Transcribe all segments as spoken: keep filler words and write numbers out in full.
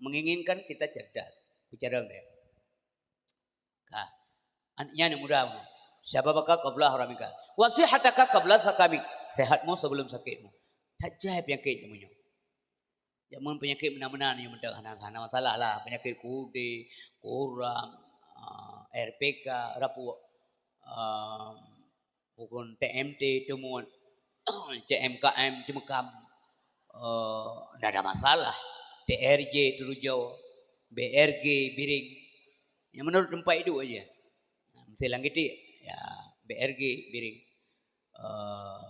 Menginginkan kita cerdas. Bicara dia. Ka. An-, nyan nyang muda mu. Syababaka qabla haramika. Wa sihhataka qabla sakamik. Sehatmu sebelum sakitmu. Tajai penyakit jameun nyoe. Jameun penyakit meunan-meunan nyang meuteuk hana, hana masalah lah. Penyakit kudé, kuram, ah, R P K, rapuek, ah, bukon T M T, teumuet, C M K M, ceumeukaem, eh, ndak ada masalah. T R J, teurujau, B R G, biring. Nyang menurut teumpat iduek aja. Nah, mesti lam geutik, ya, B R G, biring. Eh,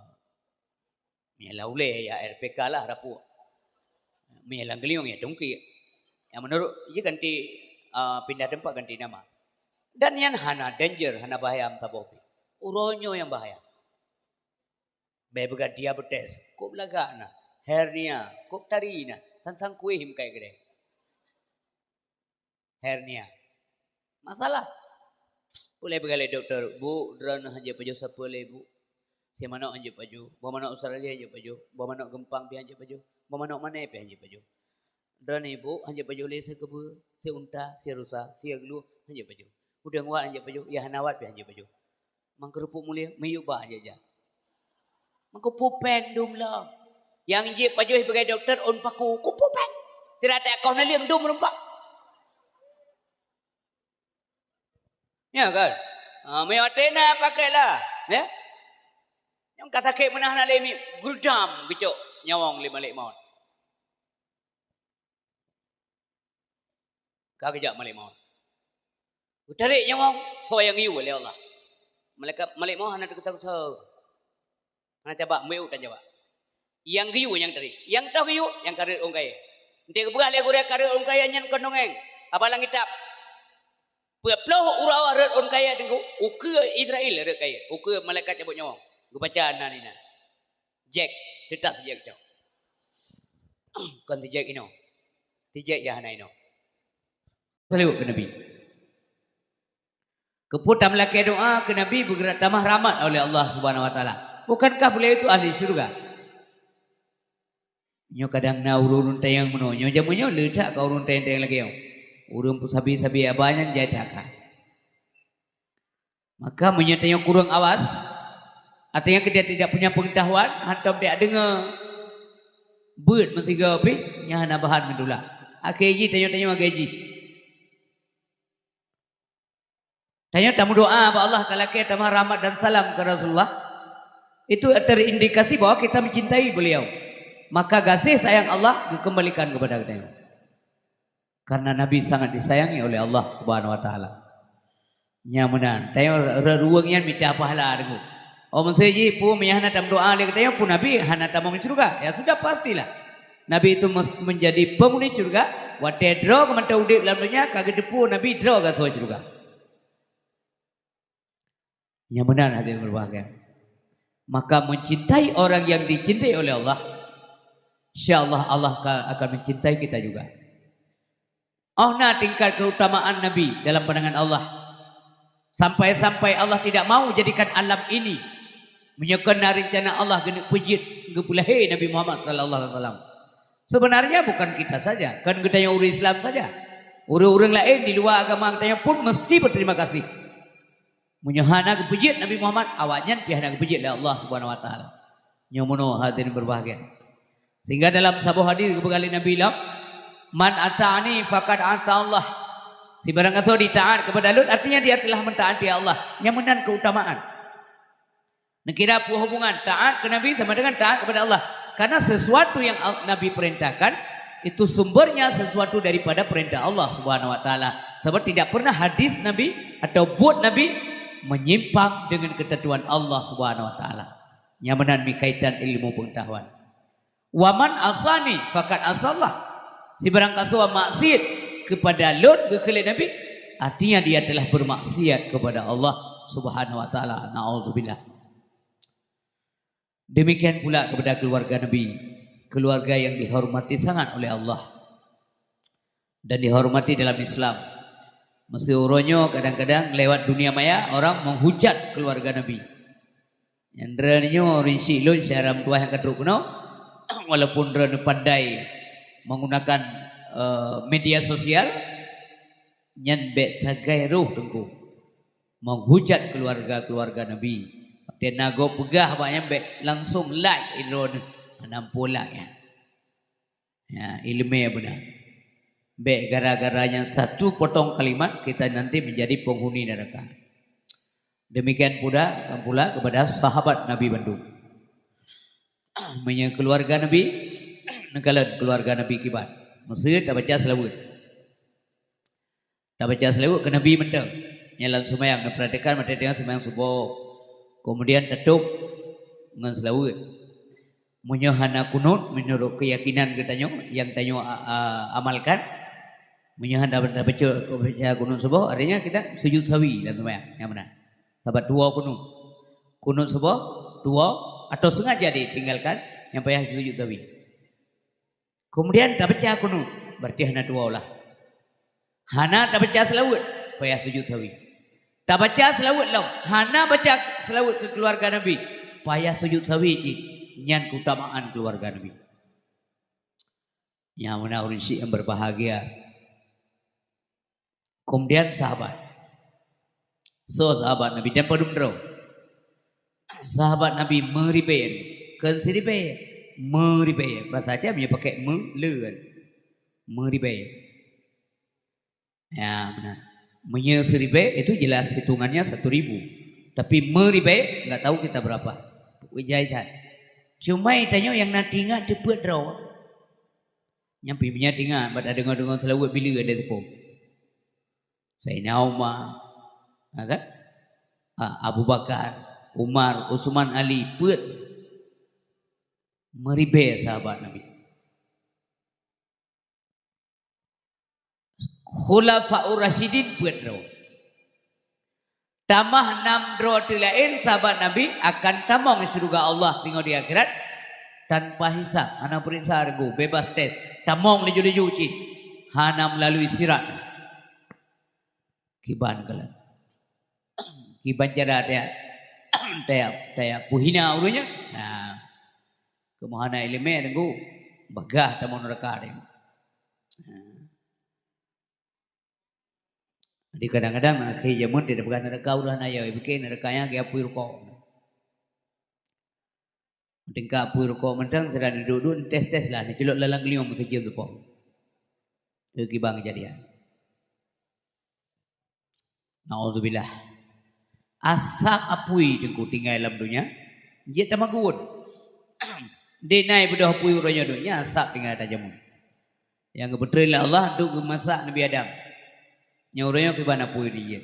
Meunyo lam ulèe, ya R P K lah rapuek. Meunyo lam geulinyueng, ya tungkik. Ya menurut, ya ganti, ah, pindah tempat, ganti nama. Dan nyan hana danger, hana bahaya meusaboh pih. Uroe nyoe nyang bahaya. Bèk peugah diabetes, kôb lagak na, hernia, kôb tari na, sang-sang kuéh meukai keudè. Hernia. Masalah. Ulèe peugah lé dokto, "Bu, droeneuh hanjeuet pajoh sapeue lé, Bu. Sie manok hanjeuet pajoh, boh manok Australia hanjeuet pajoh, boh manok geumpang pih hanjeuet pajoh, boh manok mané pih hanjeuet pajoh. Droeneuh, Bu, hanjeuet pajoh lé sie keubeue, sie unta, sie rusa, sie glueng hanjeuet pajoh. Udeueng wat hanjeuet pajoh, ya hana wat pih hanjeuet pajoh. Mangkeurupuk mulia, miyueb ba hanjeuet jak." Mangko peue péng dum lom. Nyang jeuet pajoh sibagoe dokto ôn paku, keu peue péng. Sira takoh neuleueng dum rumpok. Ya kan? Ha, meunyoe watèe na pakai lah, ya. Nyang ka sakét meunan hana lé miet, geudam geucok nyawöng lé malaikat maut. Ka geujak malaikat maut. Geutarek nyawöng, soe nyang geuyue lé Allah. Malaikat, malaikat maut hana teukeusah-keusah. Hana cabak, meu'ue tan cabak. Nyang geuyue nyang tarek. Nyang toh geuyue, nyang ka rhot ôn kayèe. Enteuk geupeugah lé gurèe ka rhot ôn kayèe nyan kon dongeng. Haba lam kitab. Peuet ploh uroe rhot ôn kayèe teungku, ukeue Israel rhot kayèe. Ukeue malaikat cabot nyawöng. Geubaca nan inan. Jek, teutap si jek cok. Kon si jek inoe. Si jek nyang hana inoe. Saleuet keu Nabi. Keu peue tameulakèe doa keu Nabi beugeura tamah rahmat oleh Allah Subhanahu wa Taala. Bukankah beliau itu ahli syurga? Nyoe kadang na ureueng-ureueng tanyong meunoe. Nyoe jameun nyoe le that ka ureueng tanyong-tanyong lagèe nyoe. Ureueng peusabi-sabi haba nyan jai that ka. Maka meunyoe tanyoe kurang awas, artinya kita tidak punya pengetahuan, hantom tajak deungoe, beuet meusigoe pih, nyan hana bahan ngon tulak. Akhé jih tanyoe-tanyoe lagèe jih. Tanyoe tameudoa bak Allah talakèe tamah rahmat dan salam keu Rasulullah, itu terindikasi bahwa kita mencintai beliau. Maka gaséh sayang Allah geukeumbalikan keupada geutanyoe. Karena Nabi sangat disayangi oleh Allah Subhanahu wa Taala. Nyan meunan, tanyoe rhot ureueng nyan mita pahala deungoe. Oh, meusé jih peue meunyo hana tameudoa lé geutanyoe, peue Nabi hana tamong syeuruga? Ya sudah, pastilah. Nabi itu mes-, menjadi penghuni syeuruga, watèe droe geuh mantong udép lam donya, ka geuteupeue Nabi droe gasoe syeuruga. Nyan meunan hadirin berbahagia. Maka mencintai orang yang dicintai oleh Allah, insya Allah, Allah ka-, akan mencintai kita juga. Oh na tingkat keutamaan Nabi dalam pandangan Allah. Sampai-sampai Allah tidak mau jadikan alam ini. Meunyoe kon na reuncana Allah geuneuk peujeuet geupeulahé Nabi Muhammad sallallahu alaihi wasallam. Sebenarnya bukan kita saja, kon geutanyoe ureueng Islam saja. Ureueng-ureueng laén di luwa agama geutanyoe pun mesti berterima kasih. Meunyoe hana geupeujeuet Nabi Muhammad, awaknyan pih hana geupeujeuet lé Allah Subhanahu wa Taala. Nyoe meunoe hadirin berbahagia. Sehingga dalam saboh hadis geupeugah lé Nabi lom, "Man ata'ani faqad ata'allah." Sibarang gasoe jitaat kepada lôn, artinya dia telah mentaati Allah. Nyan meunan keutamaan. Neukira peue hubungan taat keu Nabi sama dengan taat kepada Allah. Karena sesuatu yang Al-, Nabi perintahkan, itu sumbernya sesuatu daripada perintah Allah Subhanahu wa Taala. Sebab tidak pernah hadis Nabi atau buet Nabi menyimpang dengan ketentuan Allah Subhanahu wa Taala. Nyan meunan meunan kaitan ilmu pengetahuan. "Wa man asani faqad asallah." Sibarang gasoe maksiat kepada lôn, geukheun lé Nabi, artinya dia telah bermaksiat kepada Allah Subhanahu wa Taala. Naudzubillah. Demikian pula kepada keluarga Nabi, keluarga yang dihormati sangat oleh Allah dan dihormati dalam Islam. Meusé uroe nyoe kadang-kadang lewat dunia maya orang menghujat keluarga Nabi. Nyang droeneuh nyoe rinsi lôn syedara meutuah nyang ka trok keunoe, walaupun droeneuh pandai menggunakan, eh, media sosial, nyan bék sagai roh teungku. Menghujat keluarga-keluarga Nabi. Watée na gob peugah bak nyan bék langsung like droeneuh, hana muphom like nyan. Ya, ileumé beuna. Bék gara-gara nyang satu potong kalimat kita nanti menjadi penghuni neraka. Demikian pula, pula kepada sahabat Nabi bandum. Meunyoe keluarga Nabi, neukalon keluarga Nabi kiban. Meuseuet tabaca seulaweuet. Tabaca seulaweuet keu Nabi mantong. Nyang lam seumayang, neupeuratikan watée teungoh seumayang suboh. Keumudian tatôb ngon seulaweuet. Meunyoe hana kunut, meunurot keuyakinan geutanyoe nyang tanyoe a-, a-, amalkan, meunyoe hana tabaca, tabaca kunut suboh, artinya kita sujud sahwi lam seumayang. Nyang meunan. Sabab dua kunut. Kunut suboh, dua, atau sengaja ditinggalkan, nyang payah sujud sahwi. Keumudian tabaca kunut, berarti hana dua ulah. Hana tabaca seulaweuet, payah sujud sahwi. Tabaca seulaweuet lom, hana baca seulaweuet keu keuluwarga Nabi, payah sujud sahwi cit. Nyan keutamaan keuluwarga Nabi. Nyang meunan ureuëng syiek nyang berbahagia. Keumudian sahabat. Soe sahabat Nabi? Dan padum droe? Sahabat Nabi meuribée, kon siribée, meuribée. Bahasa Aceh meunyoe pakai me, le kan. Meuribée. Ya, benar. Meunyoe siribée itu jelas hitungannya satu ribu. Tapi meuribée, nggak tahu kita berapa. Jai that. Cuma tanyoe nyang na teuingat teupeu droe. Nyang pih meunyoe teuingat, bak tadeungoe-deungoe seulaweuet bila ada teupeue. Saidina Umar, ha kan? Ha, Abu Bakar, Umar, Utsman, Ali, peuet. Meuribée sahabat Nabi. Khulafaur Rasyidin peuet droe. Tamah nam droe teulaén sahabat Nabi akan tamong syeuruga Allah teungoh di akhirat tanpa hisab, hana peuriksa regu, bebas tes, tamong laju-laju cit, hana meulalui sirat. Kiban kalon. Kiban cara taya, taya, taya peuhina ureuëng nyan. Nah, kamoe hana iéleumé teungku, bagah tamong neuraka deh. Nah. Jadi kadang-kadang akhé jameun tidak peugah neuraka udah na yo, pikir neuraka nyang geupui rukok. Tingkat apui rukok mantong, sira duek-duek, tes-tes lah, neuculok lam geuliong meuseujeum teupông. Keu kiban keujadian. Naudzubillah. Asap apui teungku tinggai lam donya, jeuet tamagun. Dek nai beudôh apui uroe nyoe donya, asap tinggai tajamun. Nyang geupeutrön lé Allah untuk geumasak Nabi Adam. Nyang uroe nyoe kiban apui dijeuet.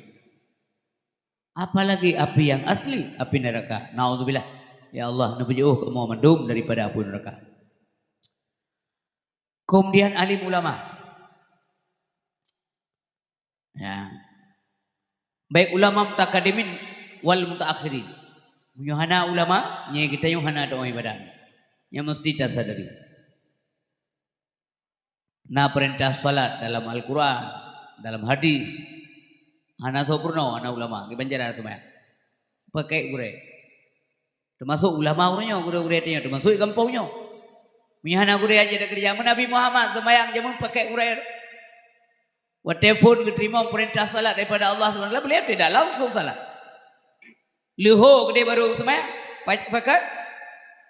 Apalagi api yang asli, api neraka. Naudzubillah. Ya Allah, neupeujiôh kamoe mandum daripada apui neraka. Kemudian alim ulama. Ya. Baik ulama mutakadimin wal mutaakhirin. Meunyoe hana ulama, nyan geutanyoe hana teuoh ibadat. Nyan mesti tasadari. Na peurintah salat dalam Al-Quran, dalam hadis. Hana soe peurunoe, hana ulama, kiban cara seumayang. Pakai gurée. Teumasok ulama uroe nyoe, gurée-gurée tanyoe, teumasok di gampông nyoe. Meunyoe hana gurée aja da keureuja, meunyoe Nabi Muhammad seumayang jameun pakai gurée. Watée phon geuteurimong peurintah salat daripada Allah subhanahu wa taala, beliau tidak langsung salat. Leuho keudeh baru seumayang, pa-, pakai,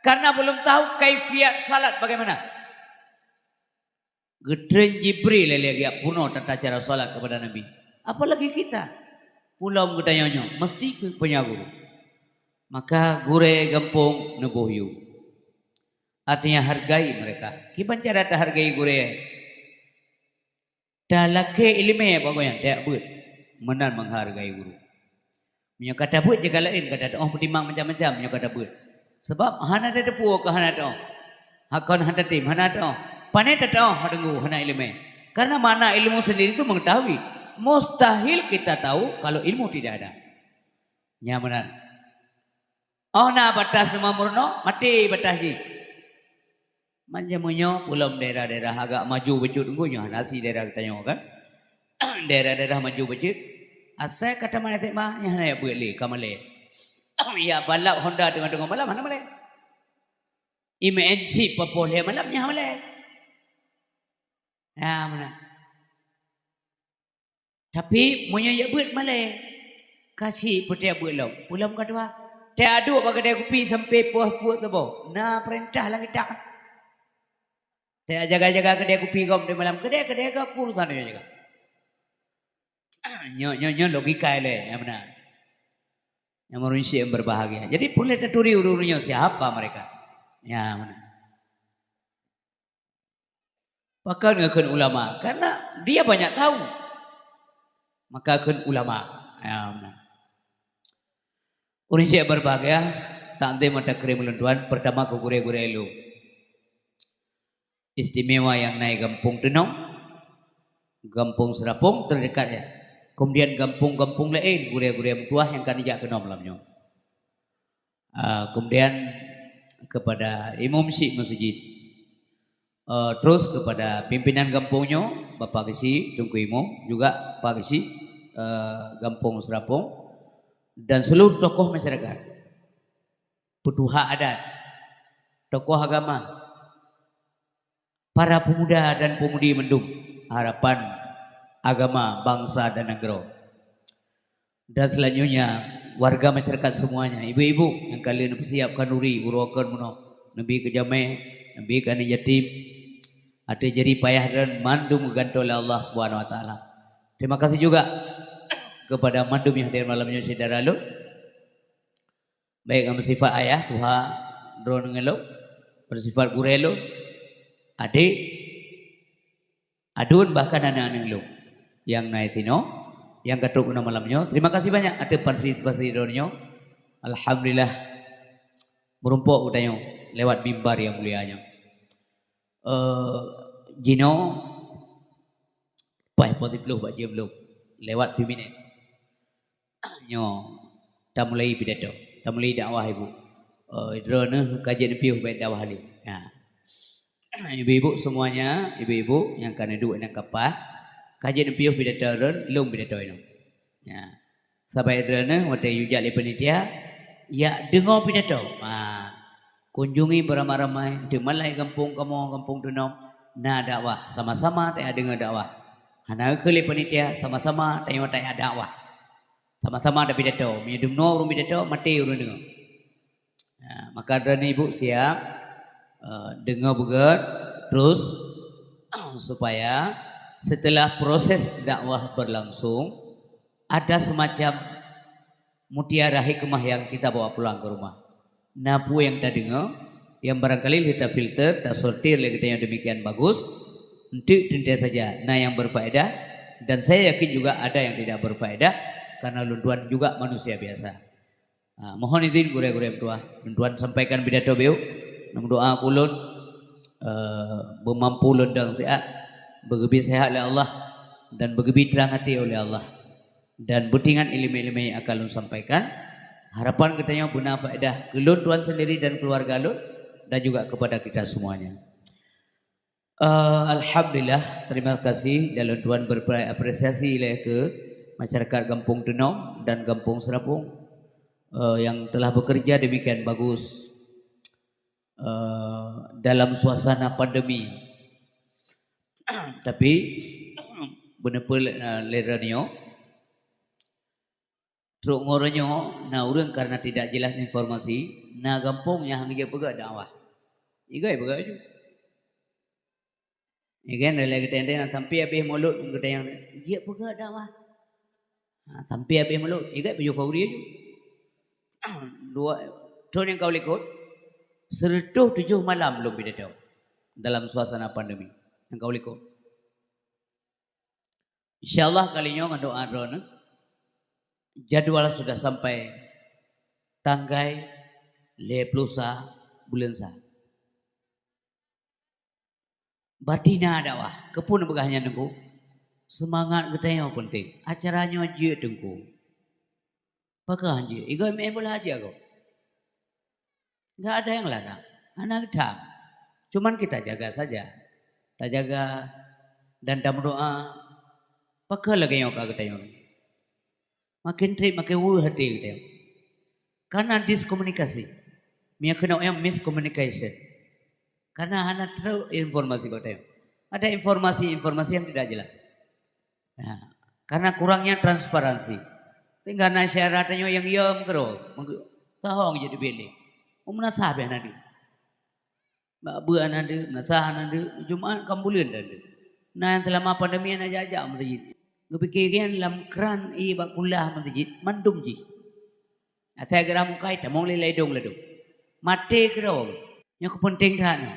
karena belum tahu kaifiat salat bagaimana. Geutrön Jibril lé geujak peurunoe tata cara salat kepada Nabi. Apalagi kita. Pulom geutanyoe nyoe, mesti keu punya guru. Maka gurée gampông neuboh yue. Artinya hargai mereka. Kiban cara tahargai gurée? Talakée iéleumé bak gobnyan, tajak beuet. Meunan menghargai guru. Meunyoe ka tabeuet jaga laén, ka tateuoh peutimang macam-macam meunyoe ka tabeuet. Sabab hana tateupeue keu hana teuoh. Hakon hana tatem, hana teuoh. Pane tateuoh, hana deungoe, hana iéleumé. Karena makna ilmu sendiri itu mengetahui. Mustahil kita tahu kalau ilmu tidak ada. Nyan meunan. Oh na batas teuma meurunoe, maté batas jih. Macam meunyoe pulom daerah-daerah agak maju bacut, nyoe hana si daerah geutanyoe kan. Daerah-daerah maju bacut, asai ka tamat S M A, nyan hana jak beuet lé, ka malée. Jak balap Honda teungoh-teungoh malam, hana malée. Imeu'en chip papoh lhée malam, nyan hana malée. Ya, meunan. Tapi meunyoe jak beuet malée, ka chik peue tajak beuet lom. Peue lom ka tuha? Tajak duek bak keudè kupi sampai poh peuet saboh. Na peurintah lam kitab. Tajak jaga-jaga keudè kupi gob di malam. Keudè, keudè gob urusan nyoe jaga. Nyoe, nyoe, nyoe logika ilée, nyang meunan. Nyang meureunsyiek nyang berbahagia. Jadi peureulée taturi ureuëng-ureuëng nyoe siapa mereka. Nyang meunan. Pakon geukheun ulama? Karena dia banyak tahu. Maka kheun ulama. Ya, meunan. Ureuëng syekh berbahagia, takzim mata krim ulôn tuan, pertama keu gurée-gurée lôn. Istimewa nyang na i Gampông Teunong, Gampông Seurapông terdekat ya. Kemudian gampông-gampông laén, gurée-gurée meutuah nyang ka neujak keunoe malam nyoe. Ah, kemudian kepada imum syik masjid. Eh, terus kepada pimpinan gampông nyoe, Bapak Geuchik, Teungku Imum, juga Pak Geuchik, eh, Gampông Seurapông, dan seluruh tokoh masyarakat, peutuha adat, tokoh agama, para pemuda dan pemudi mandum, harapan agama, bangsa dan nanggroe. Dan selanjutnya, warga masyarakat semuanya, ibu-ibu nyang ka lheueh neupeusiap khanduri, uroe kon meunoe, neubi keu jamé, neubi keu aneuk yatim, ateueh jerih payah droen mandum geugantoe lé Allah Subhanahu Wa Taala. Terima kasih juga kepada mandum nyang hadir malam nyoe syedara lôn. Baik nyang bersifat ayah, tuha droeneuh ngon lôn, bersifat gurée lôn, adék, aduen, bahkan aneuk-aneuk lôn nyang na i sinoe, nyang ka trok keunoe malam nyoe. Terima kasih banyak ateueh partisipasi droeneuh nyoe. Alhamdulillah, meurumpok geutanyoe lewat mimbar nyang mulia nyoe. Eh, jinoe paih poh siplôh bak jeuem lom, lewat siminét. Nyoe, tamulai pidato, tamulai dakwah ibu. Eh, droeneuh ka jeuet neupiôh bak dakwah lé. Ha. Ibu-ibu semuanya, ibu-ibu nyang ka neuduek nyang ka paih, ka jeuet neupiôh pidato droen, lôn pidato inoe. Ya. Sabab droeneuh watée yue jak lé panitia, yak deungoe pidato. Ha. Kunjungi beramai-ramai, di malai gampông kamoe, Gampông Teunong, na dakwah. Sama-sama tadeungoe dakwah. Hana keu lé panitia, sama-sama tanyoe taya dakwah. Sama-sama tapidato. Meunyoe deungoe ureuëng pidato, maté ureuëng deungoe. Ha, maka droeneuh ibu siap, eh, deungoe beugét, terus supaya setelah proses dakwah berlangsung, ada semacam mutiara hikmah yang kita bawa pulang ke rumah. Na peue nyang tadeungoe, yang barangkali lheueh tafilter, tasortir lé geutanyoe demikian bagus, enteuk teuntée saja na yang berfaedah, dan saya yakin juga ada yang tidak berfaedah, karena lôn tuan juga manusia biasa. Ha, mohon izin gurée-gurée meutuah, lôn tuan sampaikan pidato beuh, neumeudoa keu ulôn, eh, beumampu lôn dong siat, beugeubri sehat lé Allah, dan beugeubri trang até oleh Allah. Dan beutingat iéleumé-iéleumé nyang akan lôn sampaikan, harapan geutanyoe beuna faedah keu lôn tuan sendiri dan keluarga lôn, dan juga kepada kita semuanya. Eh, alhamdulillah, terima kasih dan lôn tuan berapresiasi lé keu masyarakat Gampông Teunong dan Gampông Seurapông, eh, yang telah bekerja demikian bagus, eh, dalam suasana pandemi. Tapi, beuneupeue lé, eh, lé droeneuh nyoe, trok ngon uroe nyoe na ureuëng karena tidak jelas informasi, na gampông nyang hana jeuet peugah dakwah. Igai peugah ju. Igai lé geutanyoe sampai habéh mulod geutanyoe jeuet peugah dakwah. Ha, sampai habéh mulod, igai pajoh khanduri ju. Dua, thon nyang ka u likot, seratus tujuh malam lôn pidato dalam suasana pandemi nyang ka u likot. Insya Allah kali nyoe ngon doa droeneuh, jadwal sudah sampai tanggai lhée ploh sa buleuen sa. Batina dakwah, keupeue neupeugah nyan Teungku? Seumangat geutanyoe peunteng. Acara nyoe jeuet Teungku. Pakon jeuet? Igoe meu'en bola aja gob. Enggak ada yang larang. Hana geutam. Cuman kita jaga saja. Tajaga dan tameudoa. Pakon lagée nyoe ka geutanyoe. Makin treb, makin weueh até geutanyoe. Karena diskomunikasi. Meunyoe keunoe nyang miscommunication. Karena hana trok informasi bak geutanyoe. Ada informasi-informasi yang tidak jelas. Nah, karena kurangnya transparansi. Sehingga na syarat nyoe nyang yom keudroe, mengke-, sahong jadi bilik. Meunasah beh na deuh. Bak beuan na deuh, meunasah na deuh, Jumat kan buleuen na deuh. Nah, selama pandemi na jak-jak meuseujid. Geupike nyan lam kran ié bak kulah meuseujid, mandum jih. Asai geura mukai, tamong lé ladong-ladong. Maté keudroe. Nyoe keupeunténg that nyoe.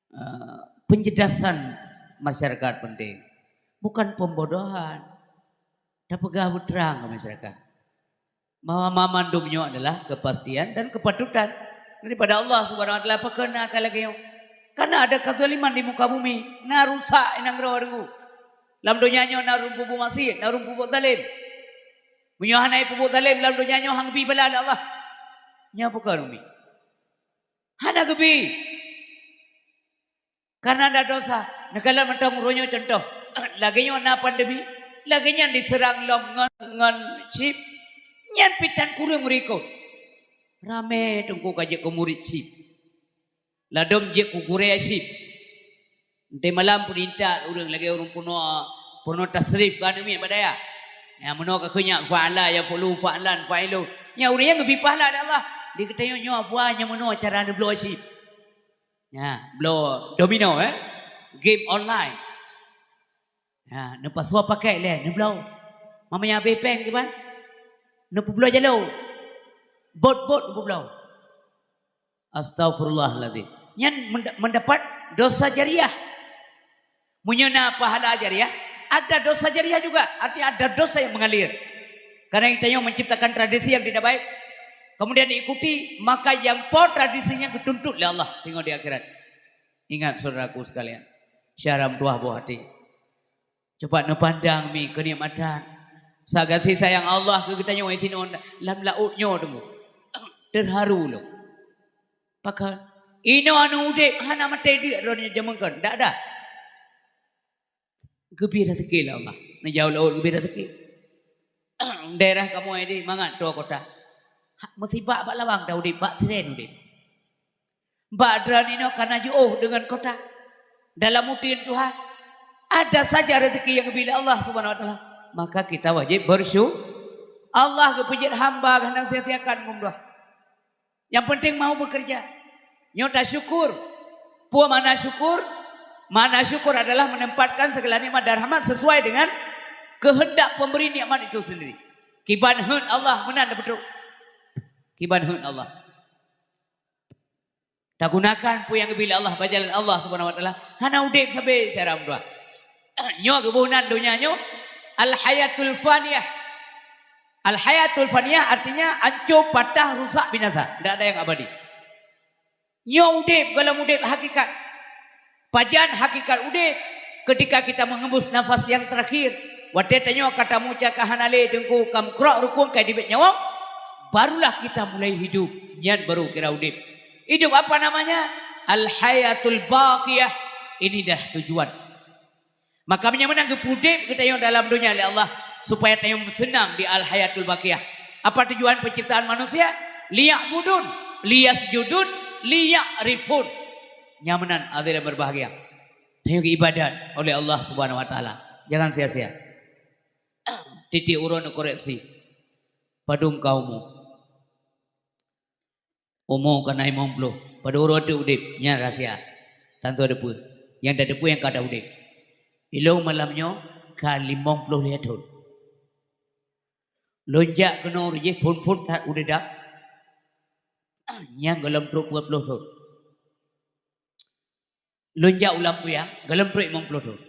Eh, penjelasan masyarakat penting. Bukan pembodohan. Tapeugah beutrang keu masyarakat bahwa mamandum nyoe adalah kepastian dan kepatutan daripada Allah Subhanahu Wa Taala. Pakon na lagée nyoe? Karena ada kezaliman di muka bumi. Na rusak i nanggroe deungoe. Lam donya nyoe na ureuëng peubuet maksiet, na ureuëng peubuet zalim. Meunyoe hana peubuet zalim lam donya nyoe, han geubi bala lé Allah. Nyoe pakon umi? Hana geubi. Karena ada dosa. Neukalon mantong uroe nyoe contoh. Lagée nyoe na pandemi, lagée nyan diseurang lom ngon, ngon chip. Nyan pih tan kureueng meurikot. Ramé teungku ka jeuet keu murit chip. Ladom jeuet keu gurée chip. Nte malam peurintat ureuëng lagée ureuëng peunoh, peunoh tasrif ka aneuk miet bak dayah. Nyang meunoe ka kheun nyan fa'ala yaf'ulu fa'lan fa'ilun. Nyan ureuëng nyang geubi pahala lé Allah. Di geutanyoe nyoe buah nyang meunoe cara neubloe chip. Ya, bloe domino, eh. Game online. Ya, neupasoe pakét lé, neubloe. Mamanya habéh péng kiban? Neupeubloe jaloe. Bot-bot neupeubloe. Astagfirullahaladzim. Nyan menda-, mendapat dosa jariah. Meunyoe na pahala jariah, ada dosa jariah juga. Artinya ada dosa yang mengalir. Karena kita yang menciptakan tradisi yang tidak baik, kemudian diikuti, maka yang po tradisinya geutuntut lé Allah singoh di akhirat. Ingat, saudaraku sekalian, syara meutuah boh até. Coba neupandang mi keunikmatan. Sagasé sayang Allah keu geutanyoe sinoe lam laôt nyoe teungoh. Terharu lom. Pakon? Inoe anu udeb hana maté deuk droeneuh jameun kon. Dak ada. Geubri raseuki lé Allah. Neujaweueb lôn geubri raseuki. Daerah kamoe di mangat dua kota. Ha, meusibak bak lawang dah udeb, bak siren udeb. Bak droeneuh inoe kana jiôh deungon kota. Dalam uteuen Tuhan, ada saja rezeki yang geubri lé Allah Subhanahu Wa Taala. Maka kita wajib bersyu-, Allah geupeujeuet hamba geuhnang sia-siakan meumdoa. Yang penting mau bekerja. Nyoe tasyukur. Peue makna syukur? Makna syukur adalah menempatkan segala nikmat dan rahmat sesuai dengan kehendak pemberi nikmat itu sendiri. Kiban heuet Allah meunan beutôi. Kiban heuet Allah. Tagunakan peue nyang geubri lé Allah bak jalan Allah Subhanahu Wa Taala. Hana udeb sabe syara meutuah. Nyoe geuboh nan donya nyoe al-hayatul faniyah. Al-hayatul faniyah artinya ancô, patah, rusak, binasa. Tidak ada yang abadi. Nyoe udeb gohlom udeb hakikat. Pajan hakikat udeb? Ketika kita mengembus nafas yang terakhir. Watée tanyoe ka tamuca ka hana lé teungku, ka meukrok rukun, ka tibet nyawöng, barulah kita mulai hidup. Nyan baru kira udeb. Hidup apa namanya? Al-hayatul baqiyah. Ini dah tujuan. Maka meunyoe meunan geupeudeb geutanyoe dalam donya lé Allah, supaya tanyoe seunang di al-hayatul baqiyah. Apa tujuan penciptaan manusia? Liya'budun, liyasjudun, liya'rifun. Nyang meunan hadirin berbahagia. Tanyoe geuibadat oleh Allah Subhanahu Wa Taala. Jangan sia-sia. Tieb-tieb uroe neukoreksi. Padum ka umu? Umu ka na limong ploh. Padum uroe teuk udeb, nyan rahsia. Tantu teupeue. Nyang tateupeue nyang ka ta udeb. Ilôn malam nyoe ka limong ploh lhée thon. Lôn jak keunoe uroe jéh phon-phon that udeb dam. Nyang gohlom trok peuet ploh thon. Lôn jak u Lampuyang, gohlom trok limong ploh thon.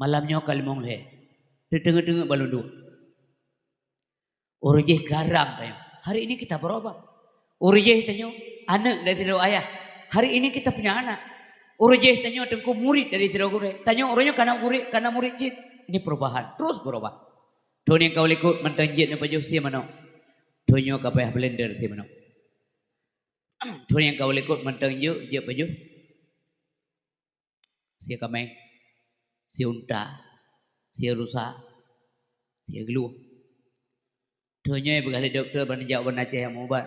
Malam nyoe ka limong lhée. Teuteungeut-teungeut bak lôn duek. Uroe jéh garam tanyoe. Hari ini kita berubah. Uroe jéh tanyoe aneuk dari sidroe ayah. Hari ini kita punya anak. Uroe jéh tanyoe teungku murit dari sidroe gurée. Tanyoe uroe nyoe kana gurée, kana murit cit. Ini perubahan. Terus berubah. Thon nyang ka u likot mantong jeuet neupajoh sie manok. Thon nyoe ka payah blender sie manok. Thon nyang ka u likot mantong jeuet, jeuet pajoh. Sie kaméng, sie unta, sie rusa, sie geuloh. Thon nyoe peugah lé dokto ban jak ban Aceh nyang meuubat,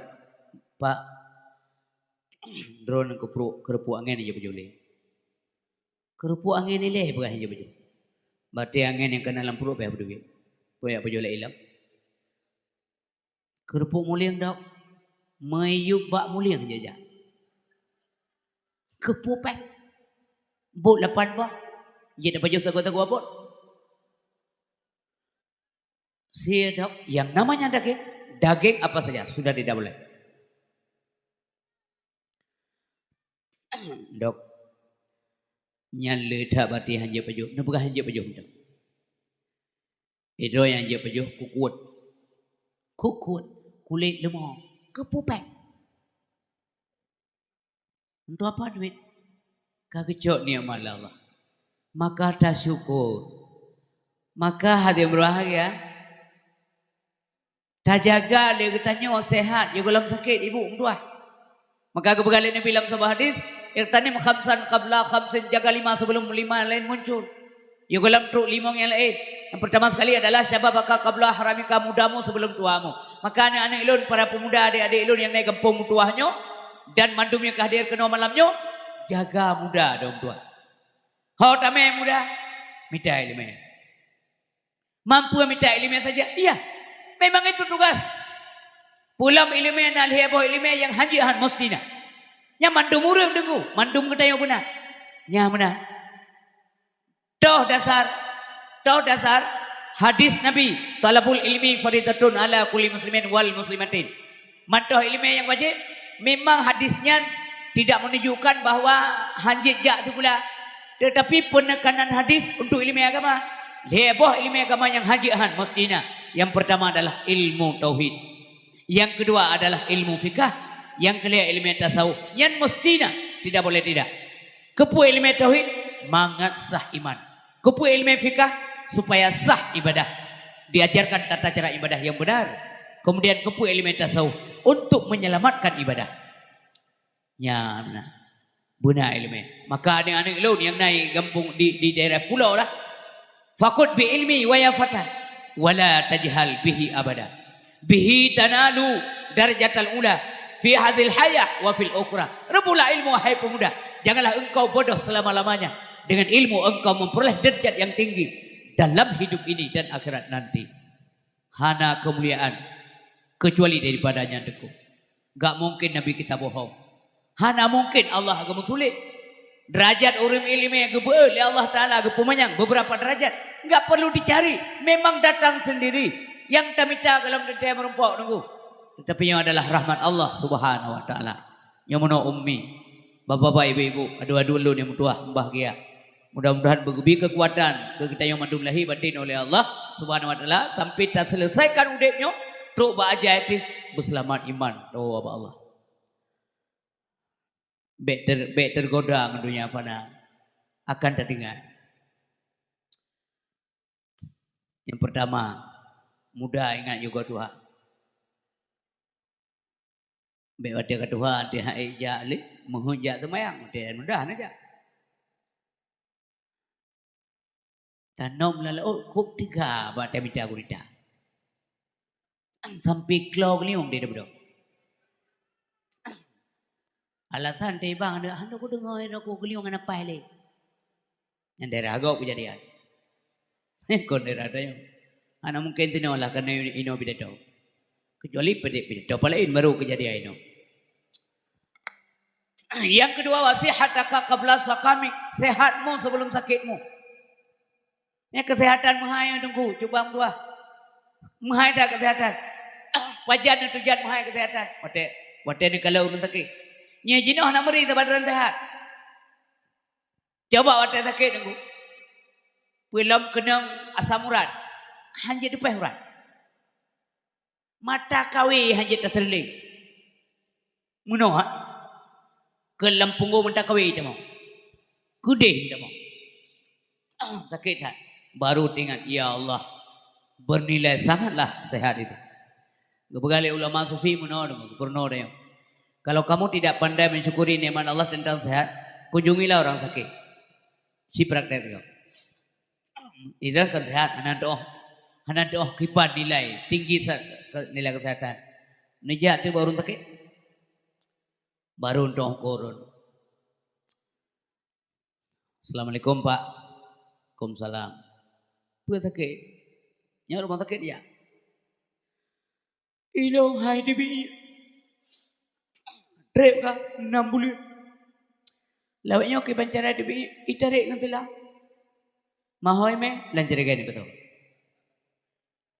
"Pak, droeneuh keupruek, keureupuek angén jih beujulée." Keurupuk angén ilée peugah hanjeuet pajoh. Berarti angén nyang kana lam pruet payah beudeubiet. Peue jak pajoh lé ilom. Keurupuk mulieng dok, meuyueb bak mulieng jajak. Keupupéh. Bot lapan boh. Jeuet pajoh sagoe-sagoe bot. Sidok, yang namanya daging, daging apa saja sudah tidak boleh. Dok, nyan le that berarti hanjeuet pajoh. Neupeugah hanjeuet pajoh mantong. Idroe nyang hanjeuet pajoh kukuet. Kukuet, kulét leumo, keupupéh. Untuk apa duit? Ka geucok nikmat lé Allah. Maka tasyukur. Maka hadirin berbahagia, tajaga lé geutanyoe sehat, ya gohlom sakét ibu meutuah. Maka geupeugah lé Nabi lam saboh hadis, "Ightanim khamsan qabla khamsin," jaga lima sebelum lima laén muncul. Ya gohlom trok limong nyang laén. Yang pertama sekali adalah syababaka qabla haramika, mudamu sebelum tuamu. Maka aneuk-aneuk lôn, para pemuda, adik-adik lôn nyang na gampông meutuah nyoe dan mandum nyang ka hadir keunoe malam nyoe, jaga muda dong tuah. Ho tamé muda, mita ileumé. Mampu mita ileumé saja? Iya. Memang itu tugas. Pulam ileumé na lhée boh ileumé nyang hanjeuet han mesti na. Nyan mandum ureuëng deungoe, mandum geutanyoe beuna. Nyan beuna. Toh dasar, toh dasar hadis Nabi, "Thalabul ilmi faridatun ala kulli muslimin wal muslimatin." Mantoh ileumé nyang wajéb, memang hadis nyan tidak menunjukkan bahwa hanjeuet jak sikula, tetapi peunekanan hadis untuk ileumé agama. Lhée boh ileumé agama nyang hanjeuet han mesti na. Yang pertama adalah ilmu tauhid. Yang kedua adalah ilmu fikah. Yang kelhée ileumé tasawuf. Nyan mesti na, tidak boleh tidak. Keupeue ileumé tauhid? Mangat sah iman. Keupeue ileumé fikah? Supaya sah ibadah. Diajarkan tata cara ibadah yang benar. Kemudian keupeue ileumé tasawuf? Untuk menyelamatkan ibadah. Nyan na. Beuna ileumé. Maka aneuk-aneuk lôn nyang na gampông di, di daerah pulo lah. Fakhudh bi ilmi wa ya fata, wa la tajhal bihi abada. Bihi tanalu darajatal ula fi hadzil hayah wa fil ukhra. Reubutlah ilmu, wahai pemuda. Janganlah engkau bodoh selama-lamanya. Dengan ilmu engkau memperoleh derajat yang tinggi dalam hidup ini dan akhirat nanti. Hana keumuliaan kecuali daripada nyan teungku. Gak mungkin Nabi kita bohong. Hana mungkin Allah geumeutuléh. Derajat ureuëng ileumé geubeuet lé Allah Taala, geupeumanyang beberapa derajat. Enggak perlu dicari, memang datang sendiri. Nyang tamita gohlom teuntée meurumpok nunggu. Tetapi nyoe adalah rahmat Allah Subhanahu wa Taala. Nyoe meunoe ummi, bapak-bapak, ibu-ibu, adoe-adoe lôn nyang meutuah, meubahagia. Mudah-mudahan beugeubri keukuatan keu geutanyoe mandum lahé baten oleh Allah Subhanahu wa Taala sampai taseuleusaikan udeb nyoe trok bak aja teuh beuseulamat iman. Doa bak Allah. Bék ter-, bék tergoda ngon dunia fana. Akan teudeungoe. Nyang pertama, muda ingat yugoe tuha. Bék watée ka tuha, teuhai jak lé, meuheuet jak seumayang, watée muda na jak. Tanom lam laôt kôb teuga bak tamita gurita. Sampai klo geuliong di debdo. Alasan teuh bang, hana kudeungoe, hana kugeuliong, hana paih lé. Nyan daerah gob keujadian. Kon daerah tanyoe. Hana mungkin sinoe lah keunoe inoe pidato. Kecuali pide-, pidato paléng baru keujadian inoe. Yang kedua, wa sihhataka qabla saqamik, sehatmu sebelum sakitmu. Nyan kesehatan meuhai teungku, cuba meutuah. Meuhai that kesehatan. Pajan neuteujan meuhai kesehatan. Watée, watée neukalon ureuëng sakét. Nyan jinoe na meuri saban droen sehat. Coba watée sakét teungku. Peulom keunong asam urat. Hanjeuet teupéh urat. Mata kawé hanjeuet taseuleuleng. Meunoe, ha? Keu lam punggong mata kawé tamong. Keudeh tamong. Ah, sakét that. Baru teuingat, "Ya Allah, bernilai sangatlah sehat itu." Geupeugah lé ulama sufi meunoe, peurunoe dayong. Kalau kamu tidak pandai mensyukuri nikmat Allah tentang sehat, kunjungilah orang sakit. Si praktek tu. Idan kan sehat, hana tuoh, hana tuoh kiban nilai tinggi sa-, ke-, nilai kesehatan. Neujak tu baru sakit. Baru tuoh korun. "Assalamualaikum, Pak." "Waalaikumsalam." "Peue sakét?" "Nyoe rumoh sakét, ya?" "Ilôn hai teubiet. Trép ka nam buleuen. Lawét nyoe kiban cara teubiet, itarek ngon sila. Mahôi mé lam jragen ibeutôi."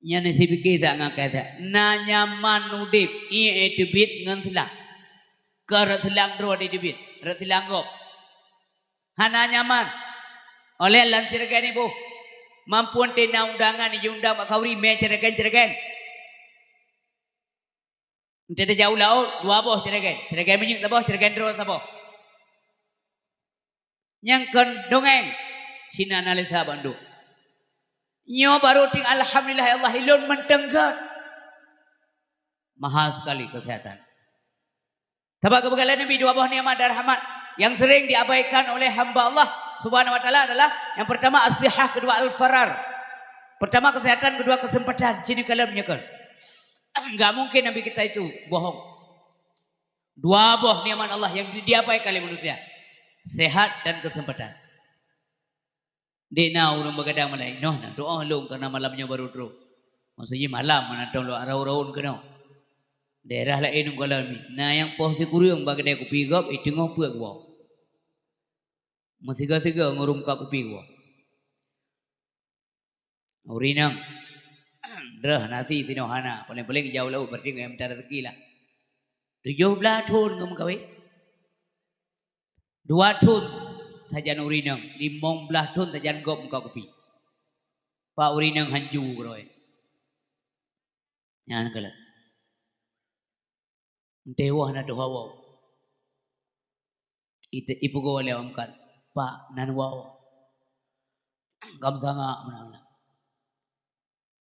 Nyan sipike sa ngon kasa, na nyaman udép, ié teubiet ngon sila. Keu rot silang droe teubiet, rot silang gob. Hana nyaman. Óh lheueh lam jragen iboh. Mampu teuh na undangan, iundang bak khanduri, mé jragen-jragen. Enteuk tajak u laôt, dua boh jragen. Jragen minyeuk saboh, jragen droe saboh. Nyang kon dongeng, sinan analisa bandum. Nyoe baru ting alhamdulillah ya Allah, ilôn mantong gét. Mahal sekali kesehatan. Sabab geupeugah lé Nabi dua boh nikmat dan rahmat yang sering diabaikan oleh hamba Allah Subhanahu wa Taala adalah yang pertama as-sihah, kedua al-farar. Pertama kesehatan, kedua kesempatan. Sini kalam nyekel. Enggak mungkin Nabi kita itu bohong. Dua boh nikmat Allah yang di-, diabaikan oleh manusia. Sehat dan kesempatan. Dek na ureuëng beugadang malam, "Noh, na doa lôn karena malam nyoe baru trok." Maksud jih malam, meunan tom lôn raun-raun keunoe. Daerah laén ngon lôn mi. Na nyang poh sikureueng bak keudè kupi gob, iteungoh peuet geuwoe. Meusigoe-sigoe ngureueng ka kupi geuwoe. Ureuëng inong, droe nasi sinoe hana, paléng-paléng jauh laôt, berarti ngon mita rezeki lah. Tujoh blaih thon ngon meukawen. Dua thon sajan ureuëng inong, limong blaih thon sajan gob muka kupi. Pak ureuëng inong hanju keurôi. Nyan kala. Enteuk woe hana tuha woe. Ite-, ipeugoe lé awak meukat, "Pak, nan woe." Gam sangak meunan.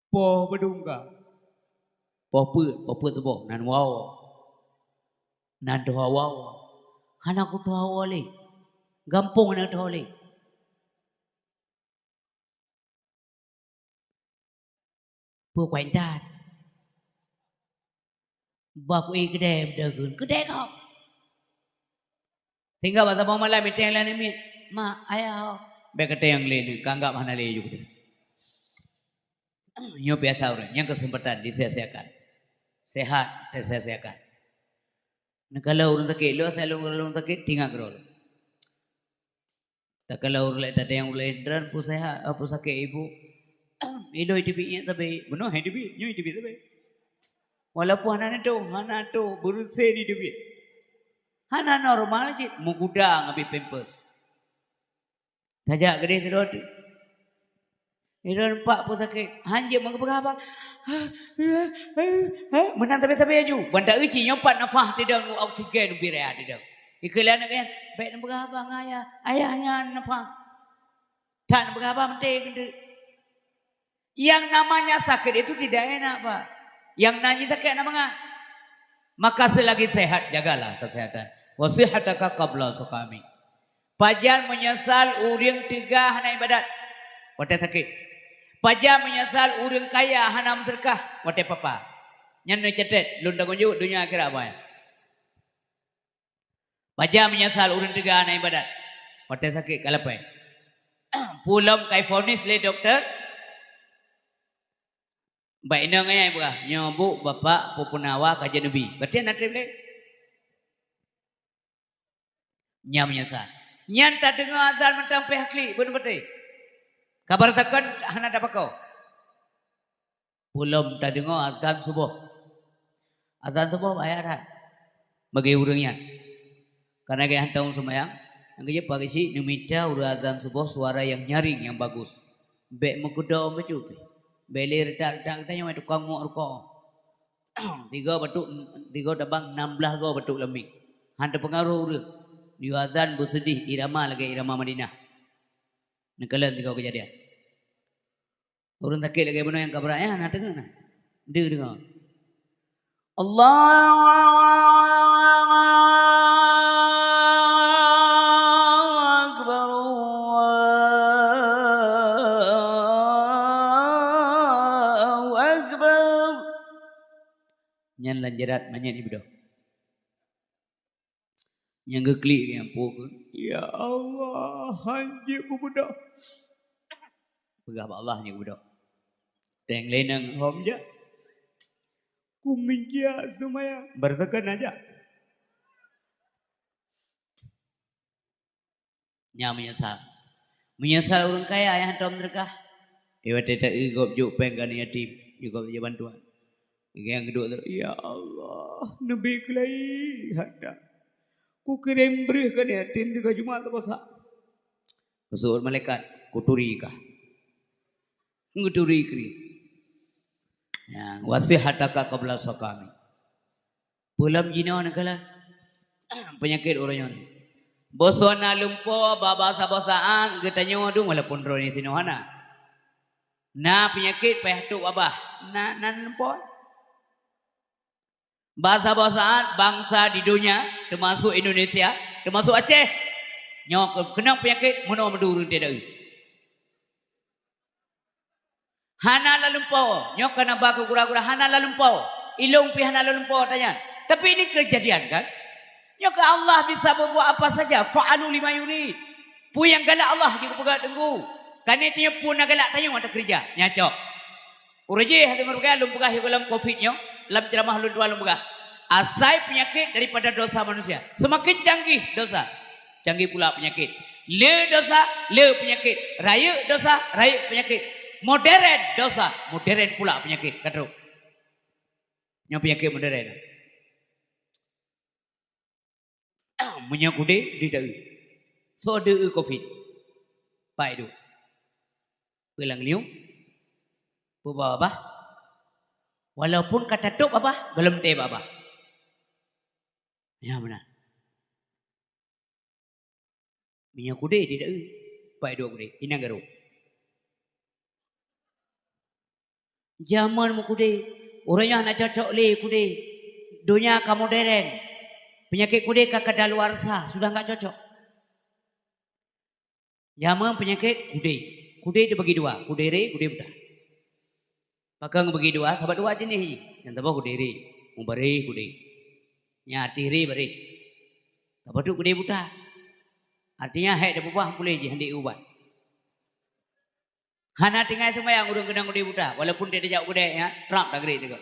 "Poh beudong ka." "Poh peuet, poh peuet tuboh, nan woe. Nan tuha woe." "Hana kutuha woe lé. Gampông hana tuha lé." Peue kuat that. Bah ku éh keudè beudeuh kheun, keudè kok. Sehingga bak saboh malam iteng lam namiet, "Mak, ayah ho." Bèk kateng lé nyoe, ka anggap hana lé ju keudeh. Nyoe biasa ureuëng, nyang kesempatan disia-siakan. Sehat, disia-siakan. Neukalon ureuëng sakét, lôn asai lôn ureuëng sakét, tingat keudroe. Takalon ureuëng laén, tateueng ureuëng laén, "Droen peue sehat, peue sakét ibu?" "Ilôn teubiet nyan sabe." "Bunoe hai teubiet, nyoe teubiet sabe." Walaupun hana neutôh, hana tôh, beureuséh ni teubiet. Hana normal cit, meugudang abéh pampers. Tajak keudeh sidroe teuk. Sidroe nampak peue sakét, hanjeuet meugeubeuga haba. Meunan sabe-sabe laju. Ban ta-eu cit nyoe pat nafah teudong, oksigen bira teudong. Ikheun lé aneuk nyan, "Bèk neubeugah haba ngon ayah. Ayah nyan nafah." That neubeugah haba meuté keuneuk. Yang namanya sakit itu tidak enak, Pak. Yang namanya sakit enak banget. Maka selagi sehat, jagalah kesehatan. Wa sihhataka qabla suqami. Pajan meunyeusal ureuëng teuga hana ibadat watée sakét. Pajan meunyeusal ureuëng kaya hana meuseudeukah watée papa. Nyan neucatet, lôn tanggong jaweueb donya akhirat, Abang. Pajan meunyeusal ureuëng teuga hana ibadat watée sakét ka lapée. Peue lom ka ivonis lé dokto, bak inong ayah ipeugah, "Nyoe bu, bapak peupeunawa ka jeuet neubi." Berarti hana treb lé. Nyan meunyeusal. Nyan tadeungoe azan mantong pih klik, beuneuk beutôi. Kabar sakon hana tapakoe. Peue lom tadeungoe azan suboh. Azan suboh bahaya that bagi ureuëng nyan. Karena gaya hantom seumayang, nyang keujeuet pagi cit neumita ureuëng azan suboh suara yang nyaring, yang bagus. Bèk meukeudong bacut pih. Bèk lé reutak-reutak geutanyoe tukang ngok rukok. Sigoe batuk, sigoe tabang nam blaih goe batuk lam mic. Han teupeungaruh ureuëng. Yue azan beuseudeh irama lagée irama Madinah. Neukalon sigoe keujadian. Ureuëng sakét lagée bunoe nyang ka brat nyan hana teungoh na. Deuh deungoe. Allahu Akbar, Allahu Akbar. Nyan lam jeurat manyét ibeudôh. Nyang geuklik nyang po kheun, "Ya Allah, hanjeuet kubeudôh." Peugah bak Allah nyang kubeudôh. Teng leneng hom jak. Kumeujak seumayang. Beureusakan aja. Nyan meunyeusal. Meunyeusal ureuëng kaya nyang hantom seudeukah. Di watée ta-eu gob jok péng keu aneuk yatim, di gob jok bantuan. Nyang geuduek tu, "Ya Allah, neubi keulayi hata. Kukirém breueh keu aneuk yatim sigoe Jumat teuposa." Geuseuôt malaikat, "Kuturi kah." Geuturi kri. Nyan, "Wa sihhataka qabla saqami." Peue lom jinoe neukalon peunyakét uroe nyoe. Boh soe na lumpoe bak basa-basaan geutanyoe dum, walaupun droeneuh sinoe hana. Na peunyakét payah tôb babah, na, na lumpoe. Basa-basaan bansa di donya, teumasok Indonesia, teumasok Aceh. Nyoe keu-, keunong peunyakét meunoe meuduri teuh. Hana lalumpoe, nyoe ka na ba keu gura-gura hana lalumpoe. Ilong pih hana lalumpoe tanyan. Tapi ini kejadian kan? Nyoe keu Allah bisa berbuat apa saja. Fa'alu lima yurid. Peue nyang galak Allah jeuet geupeugah teunggu. Kani tanyoe pun na galak tanyoe ata keurija. Nyan cok. Ureuëng jih hase meureuga lôn peugah yoh gohlom covid nyoe, lam ceramah lôn dua lôn peugah. Asai peunyakét daripada dosa manusia. Semakin canggih dosa, canggih pula peunyakét. Le dosa, le peunyakét. Rayeuk dosa, rayeuk peunyakét. Modern dosa, modern pula peunyakét. Ka trok. Nyoe peunyakét modern. Meunyoe kudé di deu. Soe deu covid? Pai duek. Peulang liung. Peubah babah. Walaupun ka tatôb babah, gohlom teuh babah. Ya beuna. Meunyoe kudé di deu, pai duek kudé, inan garo. Jameun meukudé, uroe nyoe hana cocok lé kudé. Donya ka modern. Peunyakét kudé ka kadaluarsa, sudah enggak cocok. Jameun peunyakét kudé. Kudé teubagi dua, kudé ré, kudé buta. Pakon geubagi dua, sabab dua jeuneh jih. Nyang saboh kudé ré, mubaréh kudé. Nyang ateueh ré baréh. Saboh tu kudé buta. Artinya hék teupeubah puléh jih, hana ubat. Hana tinggai seumayang ureuëng keunong kudé buta, walaupun dia tajak u keudè, ya, trap tagri tiga.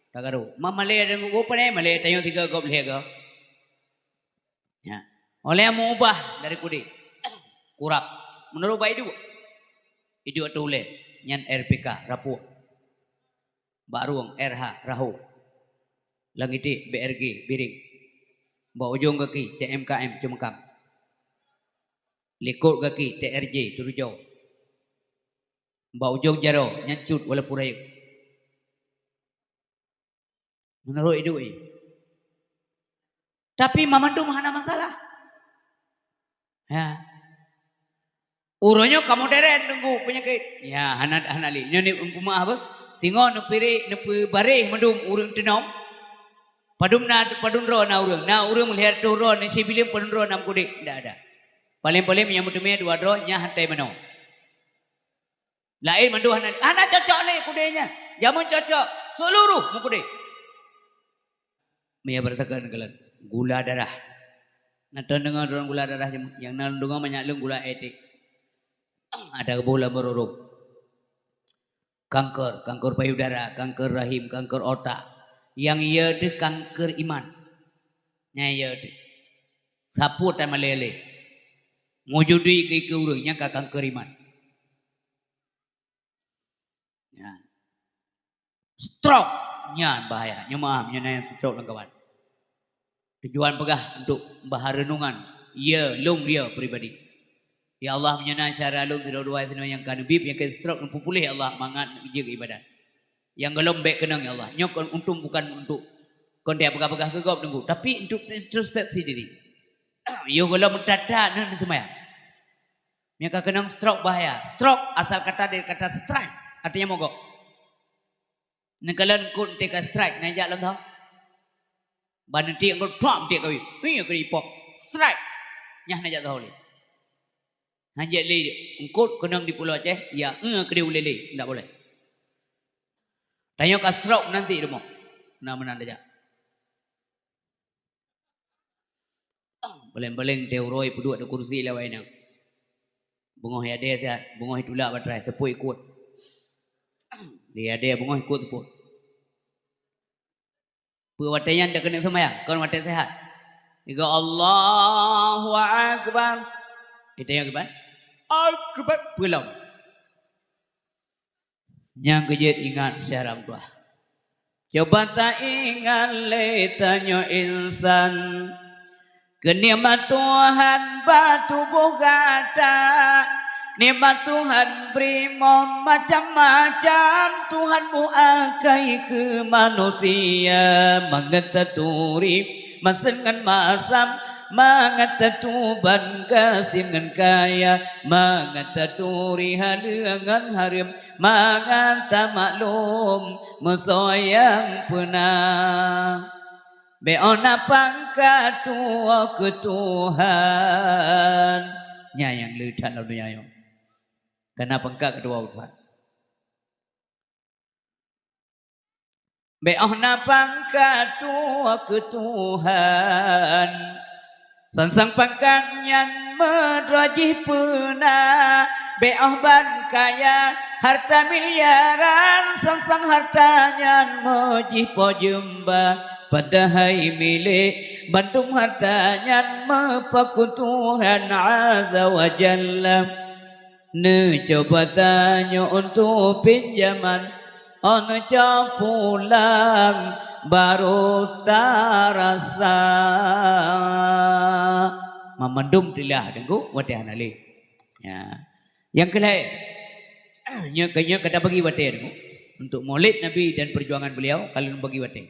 Tagaru. Ma malée ada ngeu pane, malée tanyoe tiga gob lhée go. Ya. Oleh meuubah dari kudé. Kurab. Meunurot bak iduek. Iduek ateueh ulée, nyan R P K, rapuek. Bak rueng, R H, raho. Lam iték, B R G, biring. Bak ujong gaki, C M K M, ceumeukam. Likot gaki, T R J, teurujau. Bak ujong jaroe, nyan cut walaupun rayeuk. Meunurot iduek jih. Tapi mamandum hana masalah. Ya. Uroe nyoe ka modern teunggu peunyakét. Ya, hana, hana lé. Nyoe ni peumaah apa? Singoh neupiréh, neupeubaréh mandum ureuëng teunom. Padum na, padum droe na ureuëng. Na ureuëng lhée reutôh droe, na sibileuen padum droe na meukudé. Ndak ada. Paléng-paléng nyang meuteumé dua droe, nyan hantai meunoe. Laén mandum hana, hana cocok lé kudé nyan. Jameun cocok, seuluruh meukudé. Meunyoe beureusakan keulan, gula darah. Na teudeungoe droen gula darah nyang na deungoe manyak lôn gula étik. Ada geuboh lam rurung. Kanker, kanker payudara, kanker rahim, kanker otak. Nyang ye deuh kanker iman. Nyang ye deuh. Sapeue tan malée lé. Meujudi keu ureuëng nyang ka kanker iman. Ya. Stroke nyan bahaya. Nyoe meuah, nyoe na nyang stroke lam kawan. Tujuan peugah untuk bahan renungan. Ya, lôn dia pribadi. Ya Allah, meunyoe na syedara lôn sidroe dua sinoe nyang ka neubi peunyakét stroke, neupeupuléh ya Allah, mangat jeuet ibadat. Nyang gohlom bék keunong ya Allah. Nyoe kon untung bukan untuk kon dia peugah-peugah keu gob teunggu, tapi untuk introspeksi diri. Yoh gohlom that-that neuh seumayang. Nyang ka keunong stroke bahaya. Stroke asal kata dari kata strike, artinya mogok. Neukalon eungkôt teuka strike, na jak lom tho. Ban neutik eungkôt, tuam, tik kawin. Ih, keu ipok. Strike. Nyah na jak tho lé. Hanjeuet lé eungkôt keunong di Pulo Aceh, ya, eh, keudeh ulée lé. Ndak boleh. Tanyoe ka stroke nanti rumoh. Na meunan tajak. Paleng-paleng teuh uroe peuduek di kursi lawai nyan. Beungoh yadé siat, beungoh itulak baterai, seupôt ikot. Di yadé beungoh ikot seupôt. Peue watée nyan takeuneuk seumayang, kon watée seuhat. Iga Allahu Akbar. Itanyong kiban? Akbar. Peue lom? Nyang keujeuet ingat syedara meutuah. Cuba taingat lé tanyoe insan, keu nikmat Tuhan bak tuboh gata. Nikmat Tuhan bri mom macam-macam, Tuhan buet akai keu manusia. Mangat taturi masen ngon masam, mangat tatuban gasien ngon kaya, mangat taturi haleue ngon hareuem, mangat tamaklum meusoe nyang peuna. Bék óh na pangkat tuwoe keu Tuhan. Nyan nyang le that lam donya nyoe. Kana pangkat keu tuwoe keu Tuhan. Bék óh na pangkat tuwoe keu Tuhan. Sang-sang pangkat nyan meudroe jih peuna, bék óh ban kaya harta miliaran, sang-sang harta nyan meujih po jeumba, padahai milék bandum harta nyan meupaku Tuhan Azza wa Jalla. Neucuba tanyoe untuk pinjaman, oh neucok pulang baru tarasa. Mamandum tilah deungku watée hana lé. Ya. Nyang keu lhée, nyoe keu nyoe ka tabagi watée deungku. Untuk Maulid Nabi dan perjuangan beliau ka lôn bagi watée.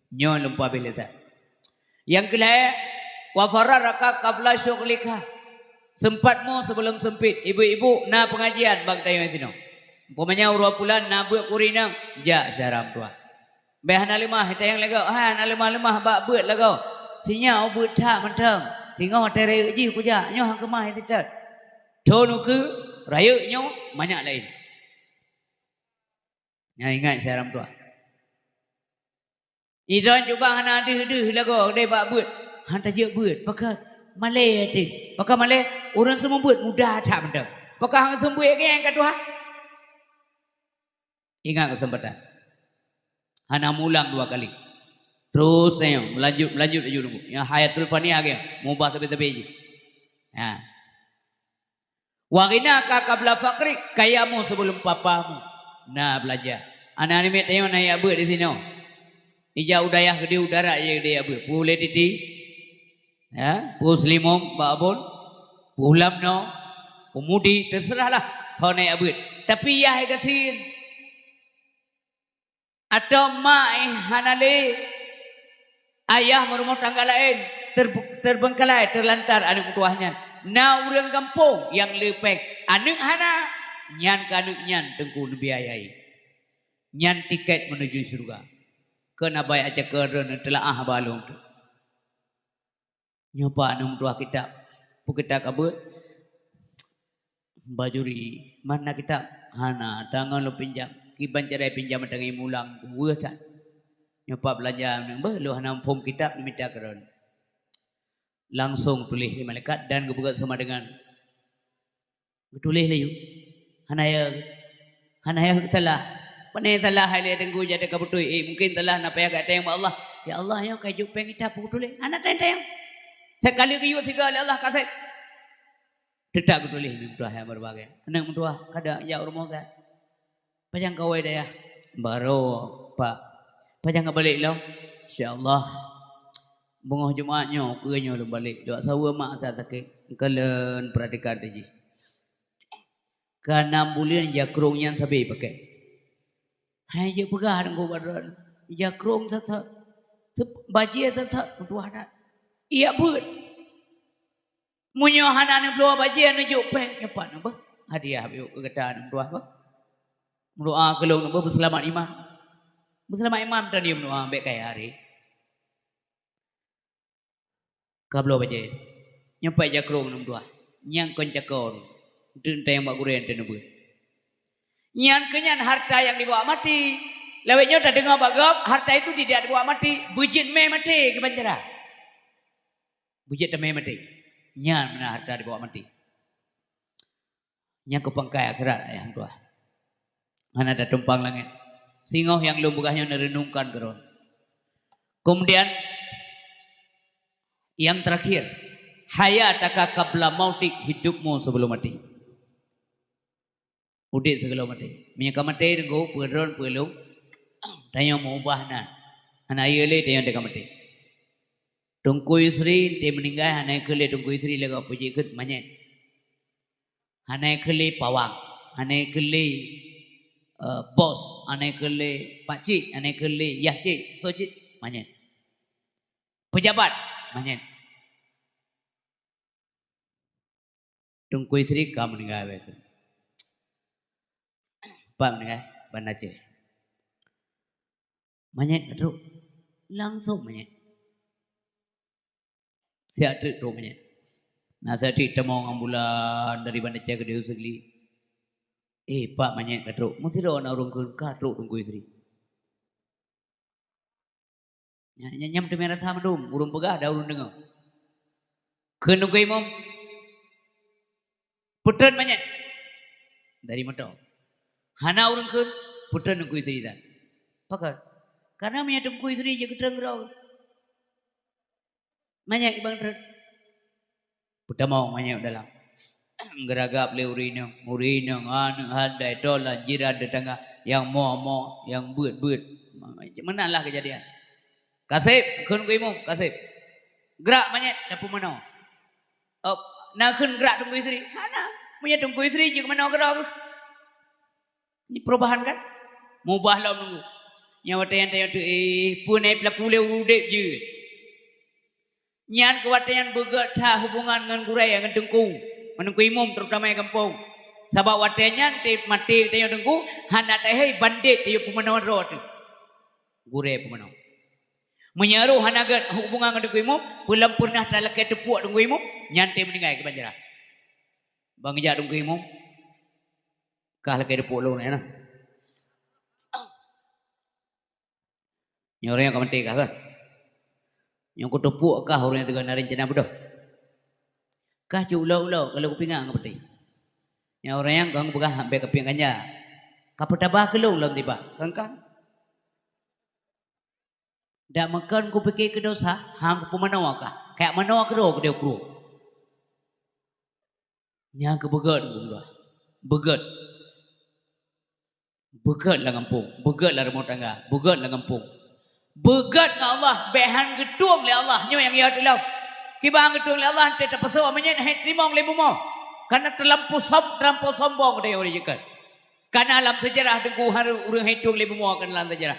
Nyoe lôn peuhabéh lé sa. Nyang keu lhée, wa farragha qabla syughlika. Seumpatmu sebelum sempit. Ibu-ibu na pengajian bak tanyoe sinoe. Umpamanya uroe pulan na beuet kuri nang, jak syedara meutuah. Bék hana leumah, tayang lagoe, hana leumah-leumah bak beuet lagoe. Sinyak beuet that mantong. Singoh watée rayeuk jih kujak, nyoe han keumah teutet. Thon ukeue rayeuk nyoe manyak laén. Nyan ingat syedara meutuah. Idong cuba hana deuh-deuh lagoe deh bak beuet. Han tajeuet beuet. Pakon malée até. Pakon malée, ureuëng seumeubeuet muda that mantong. Pakon han seumeubeuet geng ka tuha. Ingat keuseumpatan. Hana mulang dua kali. Terus nyoe, meulanjut, meulanjut laju nunggu. Nyang hayatul faniah geng, mubah sabe-sabe jih. Ha. Wa ghinaka qabla faqrik, kayamu sebelum papamu. Na beulanja. Aneuk-aneuk miet tanyoe na jak beuet di sinoe. Ija u dayah gede u darat ija gede jak beuet. Peue lé titi? Ya, peue seulimong bak abon? Peue lam noe? Peue mudi? Teuseurahlah ho na jak beuet. Tapi yah gasien. Atau mak eh hana lé, ayah meurumoh tangga laén, ter-, terbengkalai, terlantar aneuk meutuah nyan. Na ureuëng gampông nyang le péng, aneuk hana, nyan keu aneuk nyan teungku neubiayai. Nyan tiket menuju syeuruga. Keu na bayak cakeureun teulaah balong tu. Nyoe pak aneuk meutuah kitab. Peue kitab ka beuet? Bajuri. Mana kitab? Hana, tangon lôn pinjam. Kiban cara pinjam tangai mulang, weueh that. Nyoe pak beulanja aneuk beuh, lôn hana muphom kitab, neumita keudroe. Langsong tuléh lé malaikat dan geupeugah sama dengan Geutuléh laju. Hana ya, hana ya salah. Pane salah hai lé teungku jadi ka beutôi. Eh, mungkin salah na payah gata nyang bak Allah. Ya Allah, nyoe ka jok péng ita peutuléh. Hana teuntèe. Sekali geuyue sigoe lé Allah kaseb. Teutap geutuléh meutuah nyang berbagai. Aneuk meutuah kada jak rumoh gata. Pajan kawai dayah? Baroe, Pak. Pajan ka balek lom? Insya Allah. Beungoh Jumat nyoe, keu nyoe lôn balek. Dok saweue mak sa sakét. Keuleuen perhatikan teuh jih. Ka nam buleuen jakrong nyan sabe pakai. Hai jeuet peugah deungon baroe. Jakrong sat-sat. Bajée sat-sat. Meutuah that. Iya beuet. Meunyoe hana neubloe bajée neujok péng, nyoe pat neubeuh hadiah keu gata aneuk meutuah beuh. Meudoa keu lôn neubeuh beuseulamat iman. Beuseulamat iman tan yue meudoa bék kaya hari. Ka bloe bajée. Nyoe pat jakrong aneuk meutuah. Nyang kon cakon. Teuntèe bak gurée teuh neubeuh. Nyan keuh nyan harta nyang dibawa mati. Lawét nyoe tadeungoe bak gob, harta itu tidak dibawa mati, beujeuet mé maté keu bancara. Beujeuet teumé maté. Nyan meunan hareuta dibawa maté. Nyang keu pangkai akhirat, ayah meutuah. Hana tatumpang langét. Singoh nyang lôn peugah nyoe neureunungkan keudroe. Kemudian, yang terakhir, hayataka qabla mautik, hidupmu sebelum mati. Udeb sigohlom maté. Meunyoe ka maté, Teungku, peue droen peue lôn, tanyoe meubah nan. Hana yö lé tanyoe ka maté. Teungku Yusri, enteuk meuninggai, hana keu lé Teungku Yusri lagak peujeuet kheun manyét. Hana keu lé pawang, hana keu lé, eh, bos, hana keu lé pakcik, hana keu lé yah cik, soe cit, manyét. Pejabat, manyét. Teungku Yusri ka meuninggai, pat meuninggai, Banda Aceh. Manyét ka trok, langsong manyét. Siat treuk trok manyét. Na siat treuk tamong ambulan dari Banda Aceh keudéh u Sigli. "Eh, Pak, manyét ka trok." Meusidroe na ureuëng kheun, "Ka trok Teungku Yusri." Nyan, nyan, nyan teumé rasa mandum, ureuëng peugah dan ureuëng deungoe. Kheun Teungku Imum, "Peutrön manyét." Dari moto. Hana ureuëng kheun, "Peutrön Teungku Yusri tan." Pakon? Karena meunyoe Teungku Yusri jeuet geutrön keudroe, manyét kibang trön. Peutamong manyét dalam. Geuragab lé ureuëng inong, ureuëng inong, aneuk, handai, tolan, jiran, tetangga, nyang mo-mo, nyang beuet-beuet. Meunan lah keujadian. "Kaseb," kheun Teungku Imum, "Kaseb. Grak manyét, tapeumanoe." "Oh, na kheun grak Teungku Yusri?" "Hana. Meunyoe Teungku Yusri jeuet manoe keudroe." Nyoe perubahan kan? Meubah lom Teungku. Nyang watée nyan tanyoe teuh, eh, peue na peulaku lé udeb jeuet. Nyan keu watée nyan beugét that hubungan ngon gurée, ngon teungku, ngon teungku imum, terutama di gampông. Sabab watée nyan teuh maté tanyoe teungku, hana tahé bandét tanyoe peumanoe droe teuh. Gurée peumanoe. Meunyoe roh hana gét hubungan ngon teungku imum, peulom peureunah talakée teupuek teungku imum, nyan teuh meuninggai keu banjarah. Ban geujak teungku imum, kah lakée teupuek lôn nyan na. Nyoe ureuëng nyang ka maté kah, kan? Nyoe kuteupuek kah ureuëng nyang teuga na rencana beudôh? Kah cok ulok-ulok ka lheueh kupingat ngon peuti. Nyoe ureuëng nyang kong peugah hambé kapieng ganja. Ka peutaba keu lôn lom tiba, kan, kan? Dak meukon kupike keu dosa, han kupeumanoe kah. Kajak manoe keudroe keudeh u krueng. Nyang keu beugét, beugét. Beugét lam gampông, beugét lam rumoh tangga, beugét lam gampông. Beugét ngon Allah, bék han geutueng lé Allah, nyoe nyang yö teuh lom. Kiban geutueng lé Allah, han teupeuseuwa meunyan hai teurimong lé bumoe. Kana teulampôh som-, teulampôh sombong geutanyoe ureuëng jeuet. Kana lam seujarah teungku hareuem ureuëng hai tueng lé bumoe kana lam seujarah.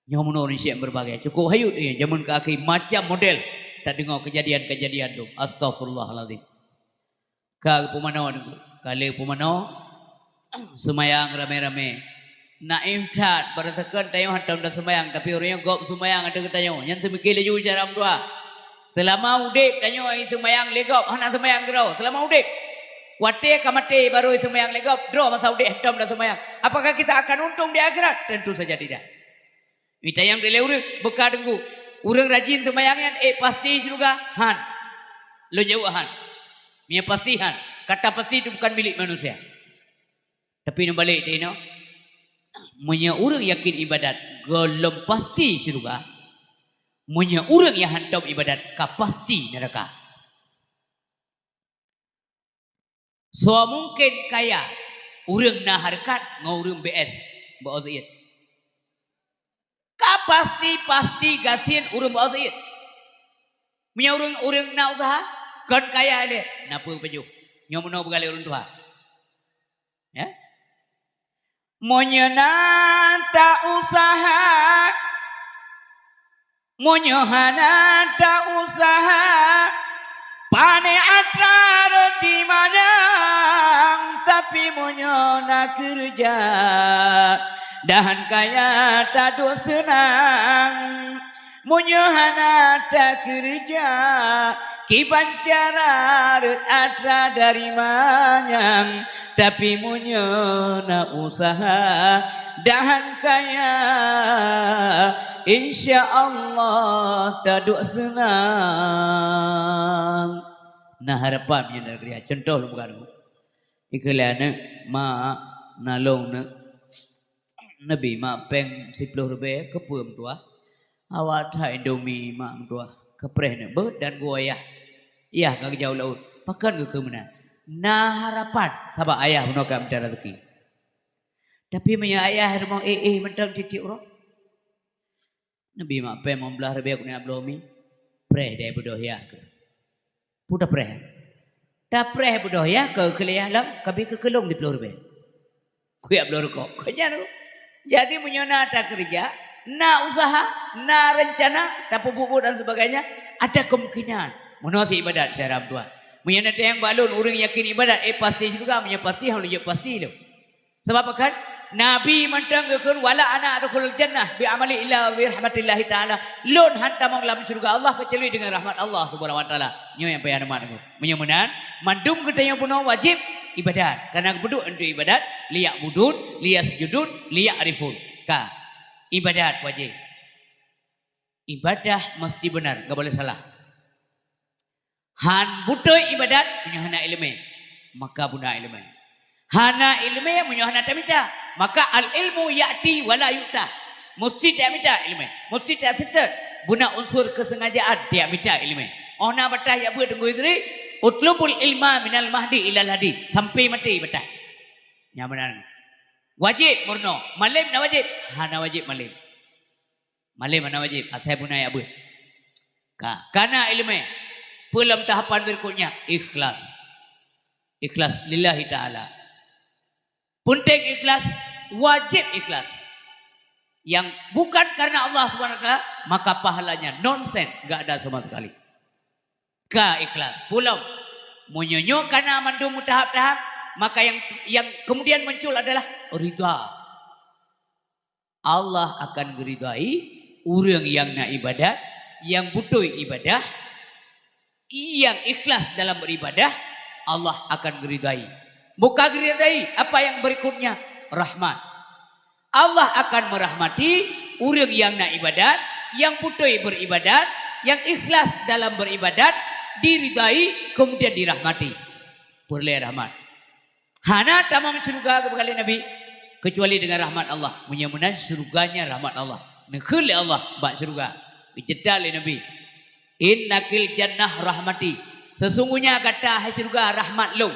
Nyoe meunoe ureuëng syiek meurubagai. Cukup hayut, eh, jameun keu akhé macam model tadeungoe keujadian-keujadian dum. Astaghfirullahalazim. Ka geupeumanoe teungku. Ka lheueh peumanoe, seumayang ramé-ramé. Naif that, barasakan tanyoe hantom taseumayang, tapi ureuëng nyoe gob seumayang ateueh geutanyoe. Nyan teumike laju cara meudoa. Seulama udeb tanyoe seumayang lé gob, hana seumayang keudroe. Seulama udeb. Watée ka maté barô seumayang lé gob, droe masa udeb hantom taseumayang. Apakah kita akan untung di akhirat? Tentu saja tidak. Mita nyang dilée ureuëng beuka teungku. Ureuëng rajin seumayang nyan, eh, pasti syeuruga? Han. Lôn jaweueb han. Meunyoe pasti han, kata pasti itu bukan milik manusia. Tapi neubalek teuh inoe, meunyoe ureuëng yakin ibadat, gohlom pasti syeuruga. Meunyoe ureuëng nyang hantom ibadat, ka pasti neuraka. Soe mungken kaya ureuëng na hareukat ngon ureuëng B S bak O Z I? Ka pasti-pasti gasien ureuëng bak O Z I. Meunyoe ureuëng, ureuëng na useuha, kon kaya lé, na peue pajoh. Nyoe meunoe beugalak ureuëng tuha. Ya? Meunyoe na ta-useuha, meunyoe hana ta-useuha, pane atra roti manyang, tapi meunyoe na keureuja, dahan kaya taduek seunang. Meunyoe hana takeureuja, kiban cara rot atra dari manyang, tapi meunyoe na useuha, dahan kaya Insya Allah taduek seunang. Na harapan meunyoe na keureuja. Contoh lôn peugah dulu. Ikheun lé aneuk, "Mak, na lôn neuk." Neubi mak péng siplôh ribèe, "Keupeue meutuah?" "Awak that Indomie mak meutuah." "Keupreh neuk beuet dan geuwoe yah." Yah ka geujak u laôt. Pakon geukheun meunan? Na harapan, sabab ayah bunoe ka mita raseuki. Tapi meunyoe ayah rumoh éh-éh mantong tiep-tiep uroe, neubi mak péng limong blaih ribèe keuneuk bloe mi, preh deh beudôh yah keuh. Peue tapreh? Tapreh beudôh yah keuh keu lé yah lom, kabi keu keulông siplôh ribèe. Kuyak bloe rukok. Keu nyan. Jadi meunyoe na takeureuja, na useuha, na reuncana, tapeubuet-buet dan sebagainya, ada kemungkinan. Meunoe si ibadat syedara meutuah. Meunyoe na teuh nyang bak lôn ureueng yakin ibadat, eh, pasti syeuruga, meunyoe pasti, han lôn jeuet pasti lom. Sabab pakon? Nabi mantong geukheun, "Wala ana adkhulul jannah bi amali illa bi rahmatillahi ta'ala." Lôn han tamong lam syeuruga Allah keucuali deungon rahmat Allah Subhanahu wa Taala. Nyoe nyang payah neumat deungoe. Meunyoe meunan, mandum geutanyoe bunoe wajéb ibadat. Karena geupeuduek untuk ibadat, liya'budun, liyasjudun, liya'rifun. Ka. Ibadat wajéb. Ibadah meusti beunar, enggak boleh salah. Han beutôi ibadat meunyoe hana iéleumé, maka buna iéleumé. Hana iéleumé meunyoe hana tamita, maka al-ilmu ya'ti wa la yu'ta. Meusti tamita iéleumé, meusti taseutôt. Buna unsur keusengajaan tamita iéleumé. Óh na bataih jak beuet Teungku Idri, "Utlubul ilma minal mahdi ilal lahdi." Sampai maté bataih. Nyan meunan. Wajéb meurunoe. Malém na wajéb? Hana wajéb malém. Malém hana wajéb, asai buna jak beuet. Ka, kana iéleumé. Peue lam tahapan berikutnya? Ikhlas. Ikhlas lillahi ta'ala. Peunteng ikhlas, wajéb ikhlas. Nyang bukan karena Allah Subhanahu wa Taala, maka pahalanya nonsen, enggak ada sama sekali. Ka ikhlas. Peue lom? Meunyoe nyoe kana mandum meutahap-tahap, maka yang, yang kemudian muncul adalah ridha. Allah akan geuridhai ureueng nyang na ibadat, nyang beutôi ibadah, nyang ikhlas dalam beribadah, Allah akan geuridhai. Buka geuridhai, apa yang berikutnya? Rahmat. Allah akan merahmati ureueng nyang na ibadat, nyang beutôi beribadat, nyang ikhlas dalam beribadat, diridhai, kemudian dirahmati. Peureulée rahmat. Hana tamong syeuruga geupeugah lé Nabi, keucuali deungon rahmat Allah. Meunyoe meunan syeuruga nyan rahmat Allah. Neukheun lé Allah bak syeuruga. Geucebta lé Nabi, "Innakil jannah rahmati." Sesungguhnya gata hai syeuruga rahmat lôn.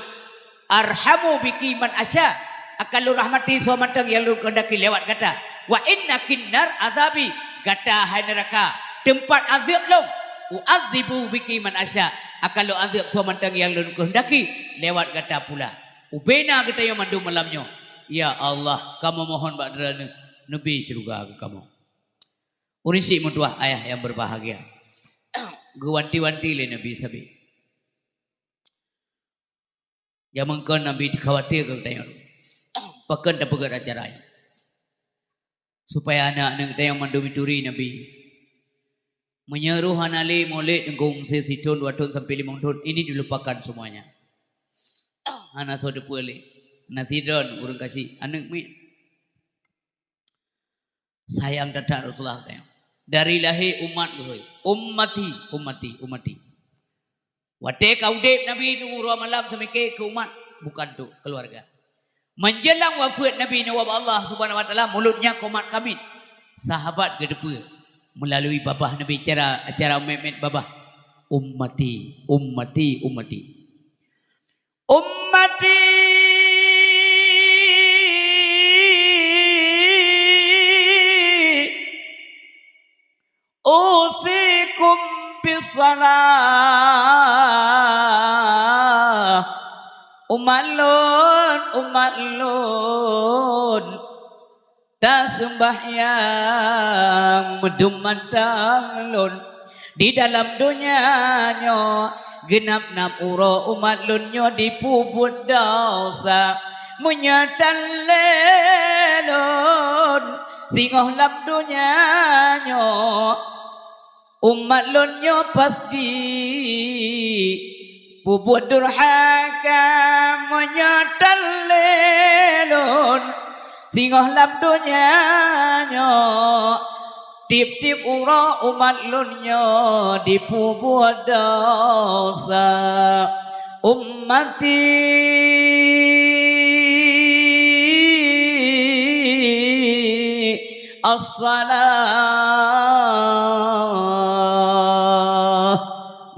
"Arhamu biki man asya." Akan lôn rahmati soe mantong nyang lôn keuhendaki lewat gata. "Wa innakin nar azabi." Gata hai neuraka teumpat azeueb lôn. "U'adzibu biki man asya." Akan lôn azeueb soe mantong nyang lôn keuhendaki lewat gata pula. Ubena geutanyoe mandum malam nyoe. Ya Allah, kamoe mohon bak Droeneuh, neubi syeuruga keu kamoe. Ureueng syiek meutuah ayah nyang berbahagia. Geuwanti-wanti lé Nabi sabe. Jameun kon Nabi khawatir keu geutanyoe. Pakon tapeugét acara nyoe? Supaya aneuk-aneuk geutanyoe mandum ituri Nabi. Meunyoe roh hana lé, mulod teungku meusé sithon, dua thon sampai limong thon, ini dilupakan semuanya. Hana soe teupeue lé. Hana sidroe ureueng kasih, aneuk miet. Sayang that-that Rasulullah geutanyoe. Dari lahé umat geuhôi. Ummati, ummati, ummati. Watée ka udeb Nabi nyoe uroe malam seumike keu umat, bukan untuk keluarga. Menjelang wafeuet Nabi nyoe bak Allah Subhanahu wa Taala, mulodnya komat kamiet. Sahabat geuteupeue melalui babah Nabi cara acara umet-umet babah, "Ummati, ummati, ummati." Ummati usikum bissalah. Umat lôn, umat lôn, taseumbahyang meudum mantong lôn. Di dalam donya nyoe, geunap-nap uroe umat lôn nyoe jipeubuet desya. Meunyoe tan lé lôn singoh lam donya nyoe, umat lôn nyoe pasti peubuet durhaka. Meunyoe tan lé lôn singoh lam donya nyoe, Tiep-tiep uroe umat lôn nyoe jipeubuet desya. Ummati, as-salah.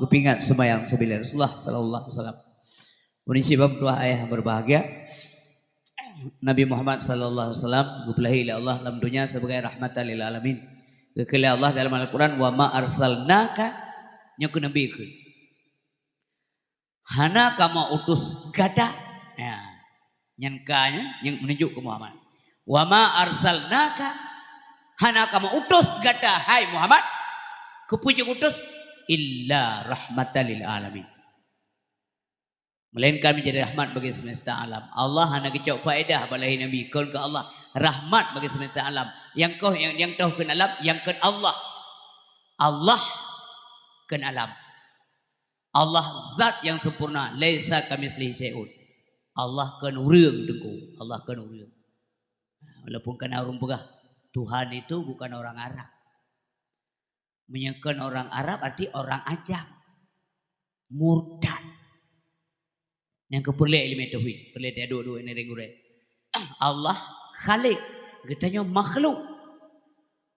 Geupeuingat seumayang sibilé Rasulullah sallallahu alaihi wasallam. Peunisi bang tuah ayah berbahagia. Nabi Muhammad sallallahu alaihi wasallam geupeulahé lé Allah lam donya sebagai rahmatan lil alamin. Geukheun lé Allah dalam Al-Quran, "Wa ma arsalnaka," nyoe keu Nabi kheun. "Hana kamoe utus gata." Ya. Nyan ka nyan nyang meununjuk keu Muhammad. "Wa ma arsalnaka," hana kamoe utus gata, hai Muhammad, keupeue jeuet utus, "illa rahmatan lil alamin." Melainkan menjadi rahmat bagi semesta alam. Allah hana geucok faedah bak lahé Nabi, kon keu Allah rahmat bagi semesta alam. Nyang koh, nyang, nyang toh kheun alam, nyang kheun Allah. Allah kheun alam. Allah zat nyang sempurna, laisa kamitslihi syai'un. Allah kheun ureueng, Teungku. Allah kheun ureueng. Walaupun kana ureueng peugah, Tuhan itu bukan orang Arab. Meunyoe kon orang Arab, arti orang ajam. Murtad. Nyang keu peureulée ileumé tauhid, peureulée taduek-duek ngieng gurée. Allah Khalik, geutanyoe makhluk.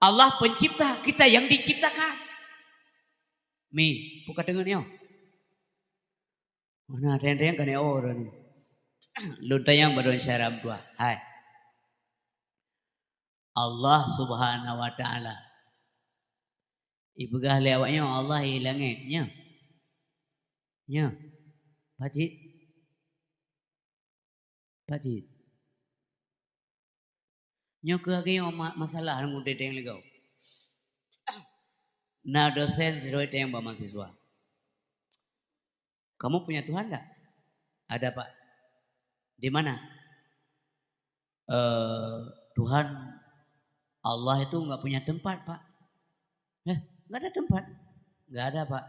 Allah Pencipta, kita yang diciptakan. Mi, peue ka teungeut nyoe? Mana teng-teng ka nyoe droeneuh. Lôn tanyong bak droeneuh syedara meutuah. Hai. Allah Subhanahu wa Taala. Ipeugah lé awaknyoe Allah i langét, nyo. Nyo. Pak Cit. Pak Cit. Nyoe keuh lagée nyoe ma-, masalah lam udeb lagée nyoe. Na dosen sidroe tanyong bak mahasiswa, "Kamu punya Tuhan ndak?" "Ada, Pak." "Di mana?" "Eh, Tuhan Allah itu nggak punya tempat, Pak." "Eh, nggak ada tempat?" "Nggak ada, Pak."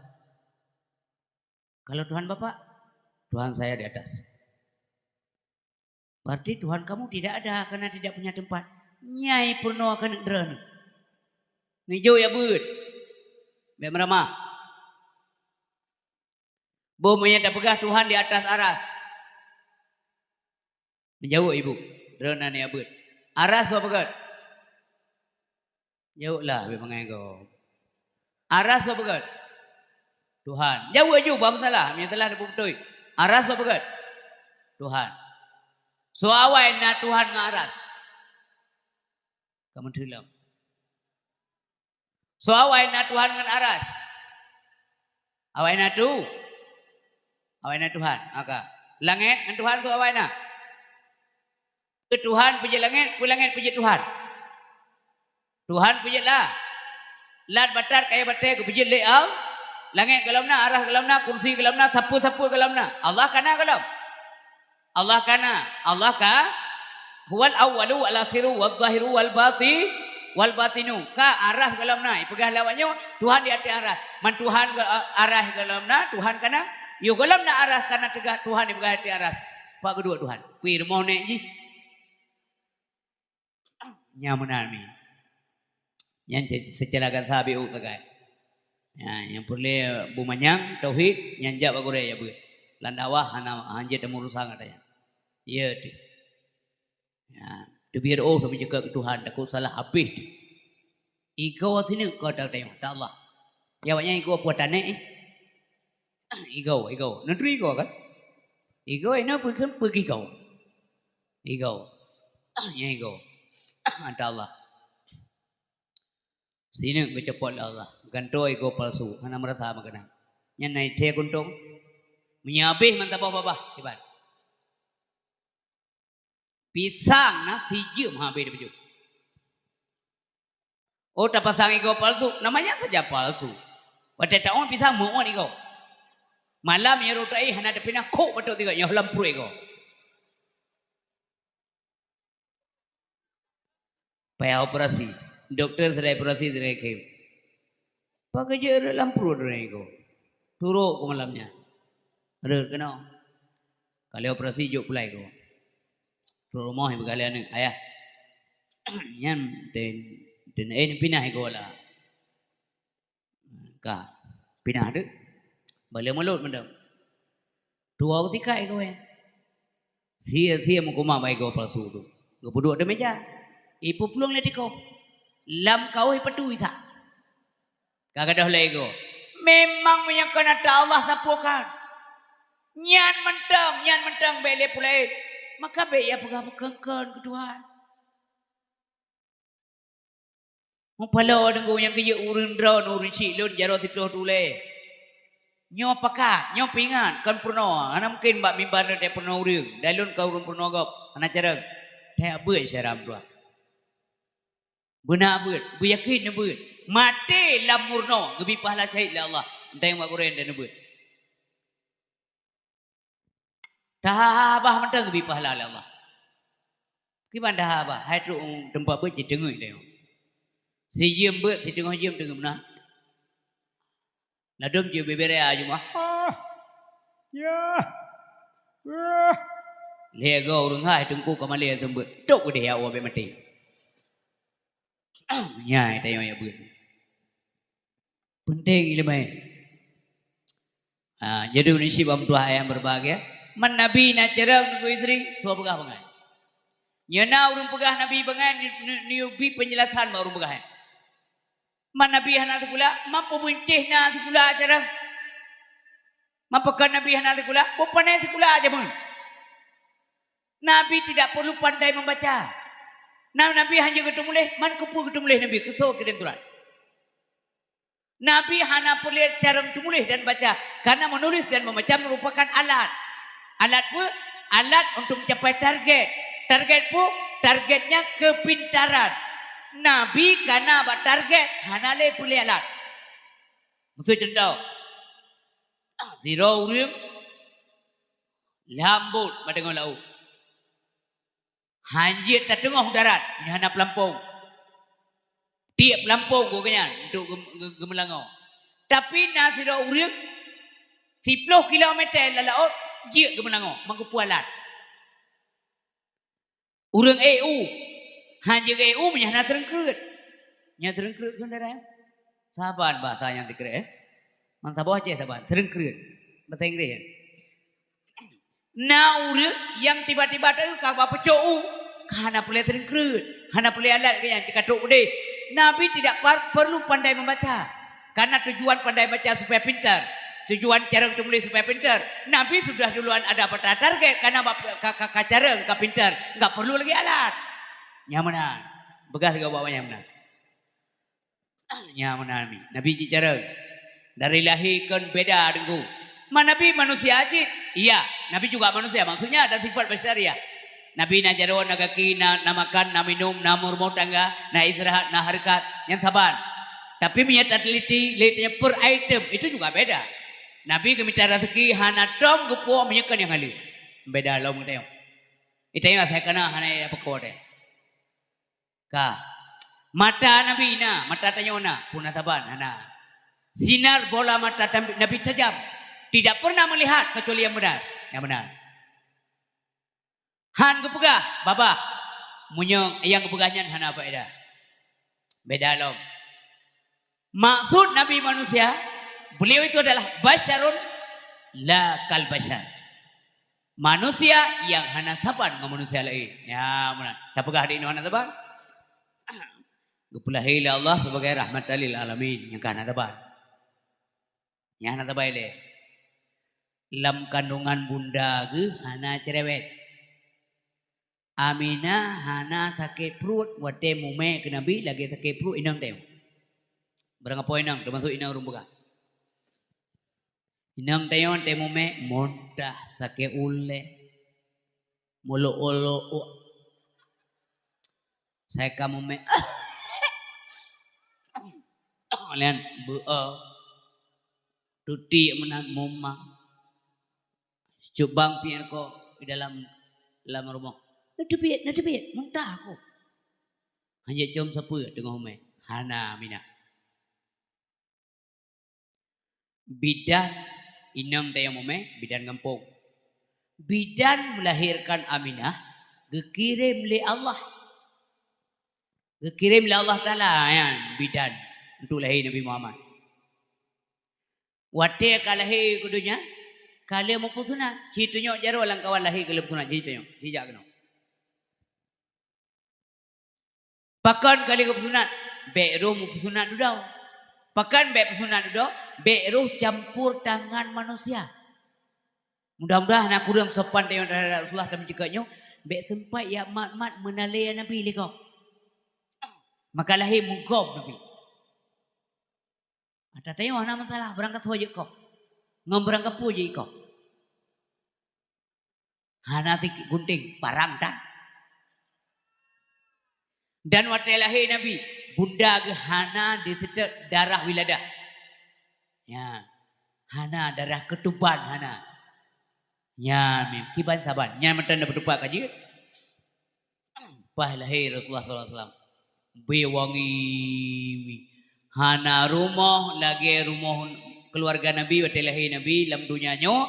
"Kalau Tuhan Bapak?" "Tuhan saya di atas." "Berarti Tuhan kamu tidak ada karena tidak punya tempat." Nyan peurunoe keuneuk droeneuh. Neujok jak beuet. Bék meuramah. Boh meunyoe tapeugah Tuhan di atas aras. Neujaweueb ibu, droeneuh jak beuet. Aras soe peugét? Jaweueb lah, bék mangai gob. Aras soe peugét? Tuhan. Jaweueb ju, bah meusalah, meunyoe salah neupeubeutôi. Aras soe peugét? Tuhan. Soe awai na Tuhan ngon aras? Ka meuteulom. Soe awai na Tuhan ngon aras? Awai na tu? Awai na Tuhan. Maka, langét ngon Tuhan soe awai na? Keu Tuhan peujeuet langét, peue langét peujeuet Tuhan? Tuhan peujeuet lah. Lat batat kayée batée geupeujeuet lé Allah. Langét golom na, aras golom na, kursi golom na, sapeue-sapeue golom na. Allah ka na golom? Allah ka na. Allah ka, "Huwal awwalu wal akhiru waz zahiru wal bati-, wal batinu." Ka aras golom na. Ipeugah lé awaknyoe, Tuhan di ateueh aras. Man Tuhan go-, aras golom na, Tuhan ka na. Yoh golom na aras ka na teuga Tuhan ipeugah ateueh aras. Pat geuduek Tuhan? Peue rumoh nèk jih? Nyan meunan mi. Nyan ce-, seucara gata sabe u sagai. Ya, nyang peureulée beumanyang tauhid, nyan jak bak gurée jak beuet. Lam dakwah hana, hana jeuet tameurusan gata nyan. Iya teuh. Ya, teubiet oh tameuceukat keu Tuhan, takot salah habéh teuh. Igoe sineuk ka tanyong, "Ata Allah." Ya, awaknyan igoe peue ata nèk, eh? Igoe, igoe. Neuturi igoe kan? Igoe, inoe peue kheun, peue igoe? Igoe. Nyan igoe. Ata Allah. Sineuk geucopot lé Allah. Gantoe igoe palsu. Hana meurasa meukeunang. Nyan na ithée kuntong. Meunyoe habéh mantong babah, kiban. Pisang na sijeuem habéh dipeujeuet. Oh, tapasang igoe palsu, namanya saja palsu. Watée taôn pisang meuôn igoe. Malam nyang rot ai hana tapinah kok batok tiga nyoe lam pruet igoe. Payah operasi. Dokto sidroe operasi sidroe khem. Pakai je rot lam pruet droe igoe. Turok keu malam nyan. Rot keunoe. Ka lheueh operasi jok pulai igoe. Trok rumoh ipeugah lé aneuk, "Ayah, nyan den, den, eh, pinah igoe lah. Ka, pinah deuh. Bale mulot mantong. Tuwoe sikai kawén. Sia-sia meukumah bak igoe palsu tu. Geupeuduek di meja. Ipeuplueng lé tikoh. Lam kaoh ipatui sa. Ka gadôh lé igoe. Memang meunyoe kon ata Allah sapeue kan. Nyan mantong, nyan mantong bék lé peulaén. Maka bék ya peugah-peugah kon keu Tuhan. Mupaloe deungon nyang keujeuet ureuëng droe, ureuëng syiek lôn jaroe siplôh tulée. Nyoe pakat, nyoe peuingat, kon peurunoe. Hana mungken bak mimbar nyoe teupeureunoe ureuëng. Dan lôn ka ureuëng peurunoe gob, hana carông. Teuabeuet syedara meutuah. Beuna beuet, beuyakin neubeuet. Maté lam meurunoe, geubri pahala syahid lé Allah. Entah nyang bak gurée dan neubeuet. Tahabah mantong geubri pahala lé Allah. Kiban tahabah, hai trok teumpat beuet cit teungeut teuh. Sijeuem beuet, siteungoh jeuem teungeut meunan. Ladom jeuet bebere a jumah. Ah, ya. Ah. Lhée goe ureuëng hai teungku ka malée seumeubeuet. Tok udeh ya Allah bék maté. Nyai tayong ya beuet. Penting ileumé. Ha, jadi ureuëng syiek bak meutuah ayang berbahagia. Man Nabi na carông ngon istri, soe peugah bangai. Nyoe na ureuëng peugah Nabi bangai, ni, ni, ni ubi penjelasan bak ureuëng peugah nyan. Man Nabi hana sikula, man peubeuncéh na sikula carông. Man pakon Nabi hana sikula, beupanai sikula jameun. Nabi tidak perlu pandai membaca. Na Nabi hana geuteumuléh, man keupeue geuteumuléh Nabi, keu soe kirém surat. Nabi hana peureulée carông teumuléh dan baca, karena menulis dan membaca merupakan alat. Alat peue? Alat untuk mencapai target. Target peue? Targetnya kepintaran. Nabi kana bak target, hana lé peureulée alat. Miseu cuntoh, sidroe ureuëng lambot bak teungoh laôt. Hanjeuet tateungoh darat, meunyoe hana peulampong. Tiek peulampong gobnyan untuk geu-, geu-, geumeulangoe. Tapi na sidroe ureuëng siplôh kilometer lam laôt jeuet geumeulangoe, meugeupeu alat. Ureuëng ék u, hanjeuet ék u meunyoe hana treungkreut. Nyan treungkreut kheun daerah. Saban bahasa nyang sikreut, eh? Man saboh Aceh saban, treungkreut. Bahasa Inggris, ya? Na ureuëng nyang tiba-tiba teu ka bak pucok u, ka hana peureulée treungkreut, hana peureulée alat keu nyan, cit ka trok udeh. Nabi tidak par-, perlu pandai membaca. Karena tujuan pandai baca supaya pintar. Tujuan carông teumuléh supaya pintar. Nabi sudah duluan ada peta target, karena bak-, ka, ka, ka carông, ka pintar. Enggak perlu lagi alat. Nyang meunan. Peugah sigoe bak awak nyang meunan. Nyang meunan Nabi. Nabi cit carông. Dari lahé kon beda deungon. Man Nabi manusia cit? Iya, Nabi juga manusia. Maksudnya ada sifat basyariah. Nabi na jaroe, na gaki, na, na makan, na minum, na meurumoh tangga, na istirahat, na hareukat. Nyan saban. Tapi meunyoe tateliti, lé tanya per item, itu juga beda. Nabi geumita raseuki hana tom geupuwoe meunyoe kon nyang haleue. Beda lom geutanyoe. Geutanyoe asai kana hana peuko teh. Ka. Mata Nabi na, mata tanyoe na, peue na saban? Hana. Sinar bola mata Nabi tajam. Tidak pernah melihat kecuali yang benar. Yang benar. Han geupeugah babah. Meunyoe nyang geupeugah nyan hana faedah. Beda lom. Maksud Nabi manusia, beliau itu adalah basyarun la kal basyar. Manusia nyang hana saban ngon manusia laén. Nya meunan. Tapeugah di inoe hana saban. Geupeulahé lé Allah sebagai rahmatan lil alamin, nyang ka hana saban. Nyang hana saban ilée. Lam kandungan bunda geuh hana cerewet. Aminah hana sakét pruet watée mumé keu Nabi lagée sakét pruet inong tanyoe. Barang apo inong, teumasok inong ureuëng peugah. Inong tanyoe watée mumé muntah, sakét ulée, mulok-ulok, sai ka mumé. Lian beu-e, tuti meunan mumang. Cubang piet ko di dalam, dalam rumoh. Na teubiet, na teubiet, muntah aku. Hanjeuet com sapeue teungoh umé. Hana Aminah. Bidan inong tanyoe umé, bidan gampông. Bidan melahirkan Aminah geukirém lé Allah. Geukirém lé Allah Taala nyan bidan untuk lahé Nabi Muhammad. Watée ka lahé keu donya, ka lheueh meupeusunat. Ci tunyok jaroe lam kawan lahé ka lheueh peusunat, ci tunyok, ci jak keunoe. Pakon ka lheueh geupeusunat? Bék roh meupeusunat dudoe. Pakon bék peusunat dudoe? Bék roh campur tangan manusia. Mudah-mudahan na kureueng sopan tanyoe terhadap Rasulullah dan meucukop nyoe, bék seumpat jak mat-mat meunalée Nabi lé gob. Maka lahé meugob Nabi. Ata tanyoe hana masalah, barangkasoe jeuet gob. Ngon barangkapeue jeuet gob. Hana sikit gunting, parang tan. Dan watée lahé Nabi, bunda geuh hana diseutôt darah wiladah. Ya, hana darah keutuban, hana. Nyan mim, kiban saban. Nyan mantong na beutupat ka jeuet. Paih lahé Rasulullah sallallahu alaihi wasallam. Beuwangi. Hana rumoh lagée rumoh keuluwarga Nabi watée lahé Nabi lam donya nyoe,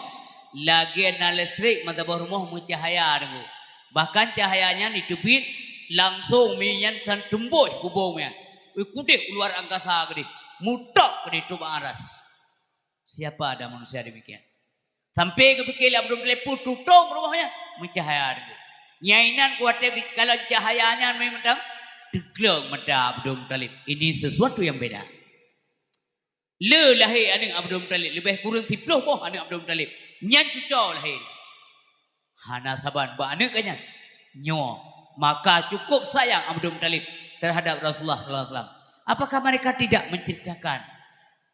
lagée na listrik meusaboh rumoh meucahya deungoe. Bahkan cahya nyan jiteubiet langsong minyan san teumbôh bubông nyan. Ui kudeh u luar angkasa keudeh, mutok keudeh teuh bak aras. Siapa ada manusia demikian? Sampai geupike lé Abdul Muthalib, peue tutong rumoh nyan, meucahya deungoe. Nyan inan kuwatée geukalon cahya nyan mantong, teugleng mata Abdul Muthalib. Ini sesuatu yang beda. Le lahé aneuëk Abdul Muthalib, leubeh kureueng siploh boh aneuëk Abdul Muthalib. Nyan cuco lahé. Hana saban bak aneuëk geuh nyan. Nyoe, maka cukup sayang Abdul Muthalib terhadap Rasulullah sallallahu alaihi wasallam. Apakah mereka tidak menceritakan,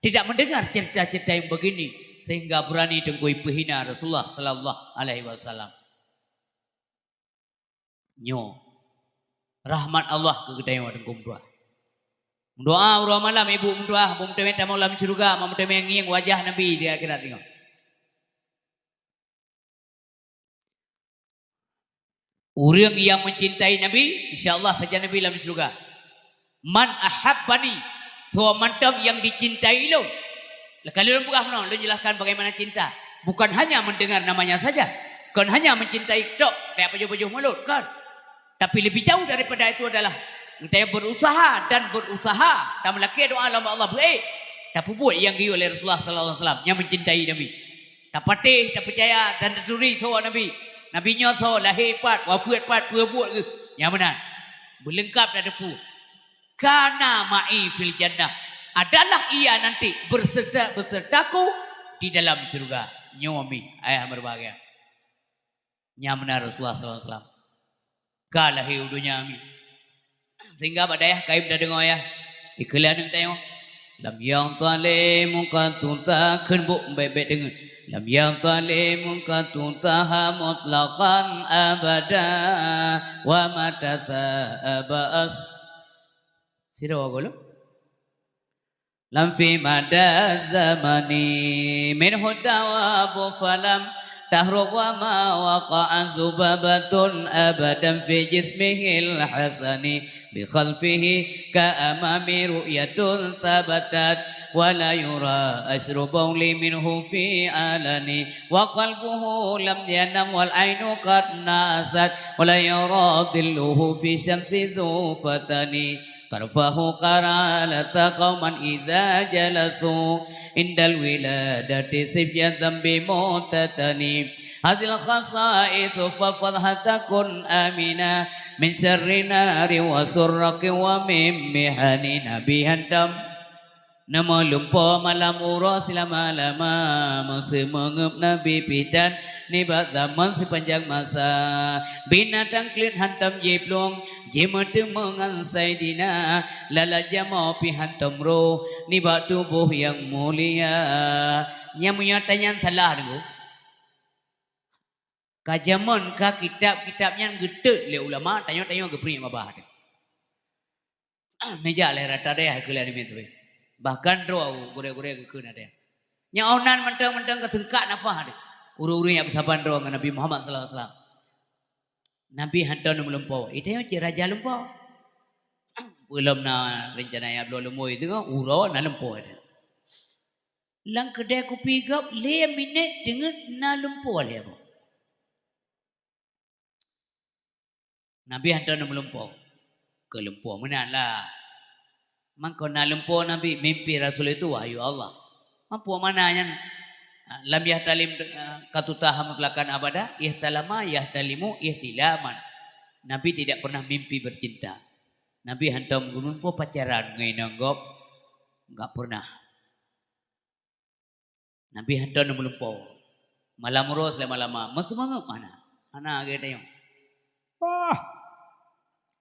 tidak mendengar cerita-cerita yang begini sehingga berani Teungku ipeuhina Rasulullah sallallahu alaihi wasallam? Nyoe rahmat Allah keu geutanyoe Teungku meutuah. Meudoa uroe malam ibu meutuah, beu meuteumé tamong lam syeuruga, beu meuteumé ngieng wajah Nabi di akhirat nyoe. Ureuëng nyang mencintai Nabi, insya Allah sajan Nabi lam syeuruga. Man ahabbani, soe mantong nyang dicintai lôn. Ka lôn peugah meunoe, lôn jelaskan bagaimana cinta. Bukan hanya mendengar namanya saja, bukan hanya mencintai tok, kayak pajoh-pajoh mulut, kan? Tapi lebih jauh daripada itu adalah geutanyoe berusaha dan berusaha, tameulakée doa lom Allah beuék, tapeubuet nyang geuyue lé Rasulullah sallallahu alaihi wasallam nyang mencintai Nabi. Tapatéh, tapeucaya dan taturi soe Nabi. Nabi nyoe soe, lahé pat, wafeuet pat, peue buet geuh. Nyang meunan. Beuleungkab tateupeue. Kana ma'i fil jannah. Adalah ia nanti berserta, besertaku di dalam syurga. Nyoe mi, ayah berbahagia. Nyang meunan Rasulullah sallallahu alaihi wasallam ka lahé u donya nyoe. Sehingga bak dayah kayém tadeungoe yah, ikheun lé aneuëk tanyoe, lam yadh dhalimu qattu ta-, kheun bôk bèk-bèk deungoe. Lam yadh dhalimu qattu taha mutlaqan abada wa mata sa'aba as-, sidroe gohlom. Lam fi mada zamani minhu thawabu falam tahruk wa ma waqa'a zubabatun abadan fi jismihil hasani bi khalfihi ka amami ru'yatun thabatat wa la yura asru bauli minhu fi alani wa qalbuhu lam yanam wal ainu qad nasat wa la yura dhilluhu fi syamsi dhu fatani. Karfahu qaralata qauman idza jalasu indal wiladati sibyan dzambi mutatani. Hazil khasaisu fafadh hatta kun amina min syarri nari wa surraqi wa min mihani. Nabi hantom neumeulimpôh malam uroe silama-lama, meuseumeungeup Nabi pih tan nibak zaman sipanjang masa. Binatang kleuet hantom jiplueng, jimeuteumé ngon Saidina, lalat jamoe pih hantom roh nibak tuboh nyang mulia. Nyang meunyoe tanyan salah deungoe. Ka jameun ka kitab-kitab nyan geutot lé ulama, tanyoe-tanyoe geupeurunoe babah teuh. Meujak lé rata dayah keu lé aneuk miet teuh. Bahkan droe gurée-gurée geukheun ada. Nyang 'oh nan mantong-mantong ka seungkak nafah teuh. Ureuëng-ureuëng nyang beusaban droe ngon Nabi Muhammad sallallahu alaihi wasallam. Nabi hantom neumeulimpôh. Itanyoe cit raja limpôh. Peulom na reuncana nyang bloe leumoi teungoh, uroe na limpôh ada. Lam keudè kupi gob lhèe minèt teungeut na limpôh lhèe boh. Nabi hantom neumeulimpôh. Keu limpôh meunan lah. Mangkon na limpôh Nabi, mimpi Rasul itu wahyu Allah. Apa makna nyan? Lam yahtalim, eh, katutaha mutlakan abada, ihtalama yahtalimu ihtilaman. Nabi tidak pernah mimpi bercinta. Nabi hantom geumeurumpok pacaran ngon inong gob, enggak pernah. Nabi hantom geumeurumpok. Malam uroe silama-lama, meuseumeungeup hana. Hana lagèe tanyoe. Wah!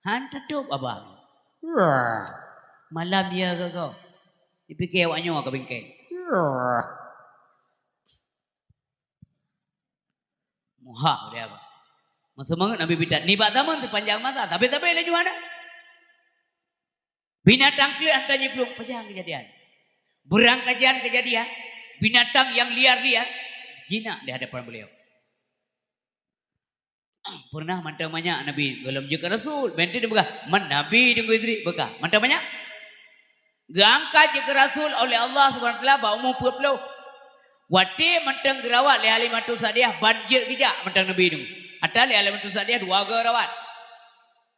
Han teutôp abah. Wah! Malam ya gaga. Dipike awak nyoe ka bingkeng. Wah! Muhah dia abah. Meuseumeungeup Nabi Peter. Nibak zaman teupanjang masa, sabe-sabe laju hana. Binatang kleuet hantom jiplueng, pajan keujadian. Beurangkajan keujadian, binatang nyang liar-liar jinak di hadapan beliau. Pernah mantong manyak Nabi gohlom jeuet keu rasul, bèk teuk neupeugah, "Man Nabi Teungku Idris," beuka. Mantong manyak. Geuangkat jeuet keu rasul oleh Allah Subhanahu wa Taala bak umu peuet ploh. Watèe mantong geurawat lé Halimatus Sa'diyah, ban jeuet geujak mantong Nabi nyoe. Ata lé Halimatus Sa'diyah dua goe rawat.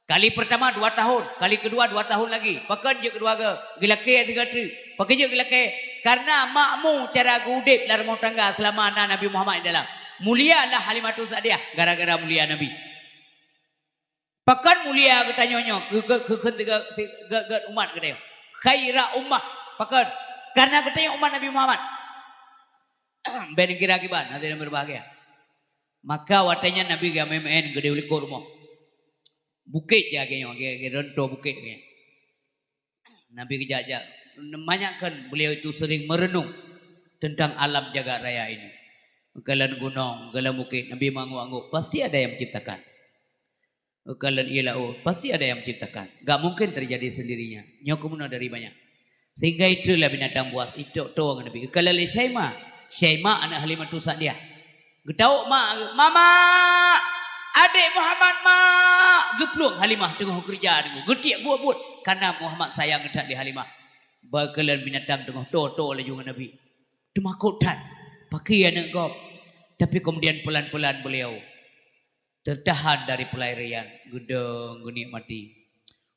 Kali pertama dua tahun, kali kedua dua tahun lagi. Pakon jeuet keudua goe? Geulakèe sigoe teuk. Pakon jeuet geulakèe? Karena makmu cara geuudép lam rumoh tangga seulama na Nabi Muhammad di dalam. Mulia lah Halimatus Sa'diyah gara-gara mulia Nabi. Pakon mulia geutanyoe nyoe, geu-, geu-, geu-, geu-, geu-, geu-, umat geutanyoe. Khaira ummah. Pakon? Karena geutanyoe umat Nabi Muhammad. Bèk neukira kiban, hadirin berbahagia. Maka watèe nyan Nabi geumeu'en-meu'en geude u likot rumoh. Bukét jih lagèe nyoe, lagèe, lagèe ronto bukét nyan. Nabi geujak-jak. Manyak kan beliau itu sering merenung tentang alam jagat raya ini. Kalon gunong, kalon bukét, Nabi mengangguk-angguk, pasti ada yang menciptakan. Kalon ié laôt, pasti ada yang menciptakan. Gak mungkin terjadi sendirinya. Nyoe keumeunoe dari banyak. Sehingga itulah binatang buas, itu toh ngon Nabi. Kalon lé Syaimah. Syaimah aneuk Halimatus Sa'diyah. Geutawök mak, "Mama! Adék Muhammad, Mak!" Geuplueng Halimah teungoh keureuja teungoh. Geutiek buet-buet. Karena Muhammad sayang that lé Halimah. Bak kalon binatang teungoh to-to laju ngon Nabi. Teumakot that. Pakri aneuk gob. Tapi kemudian pelan-pelan beliau tertahan dari pelarian, geudong geunikmati.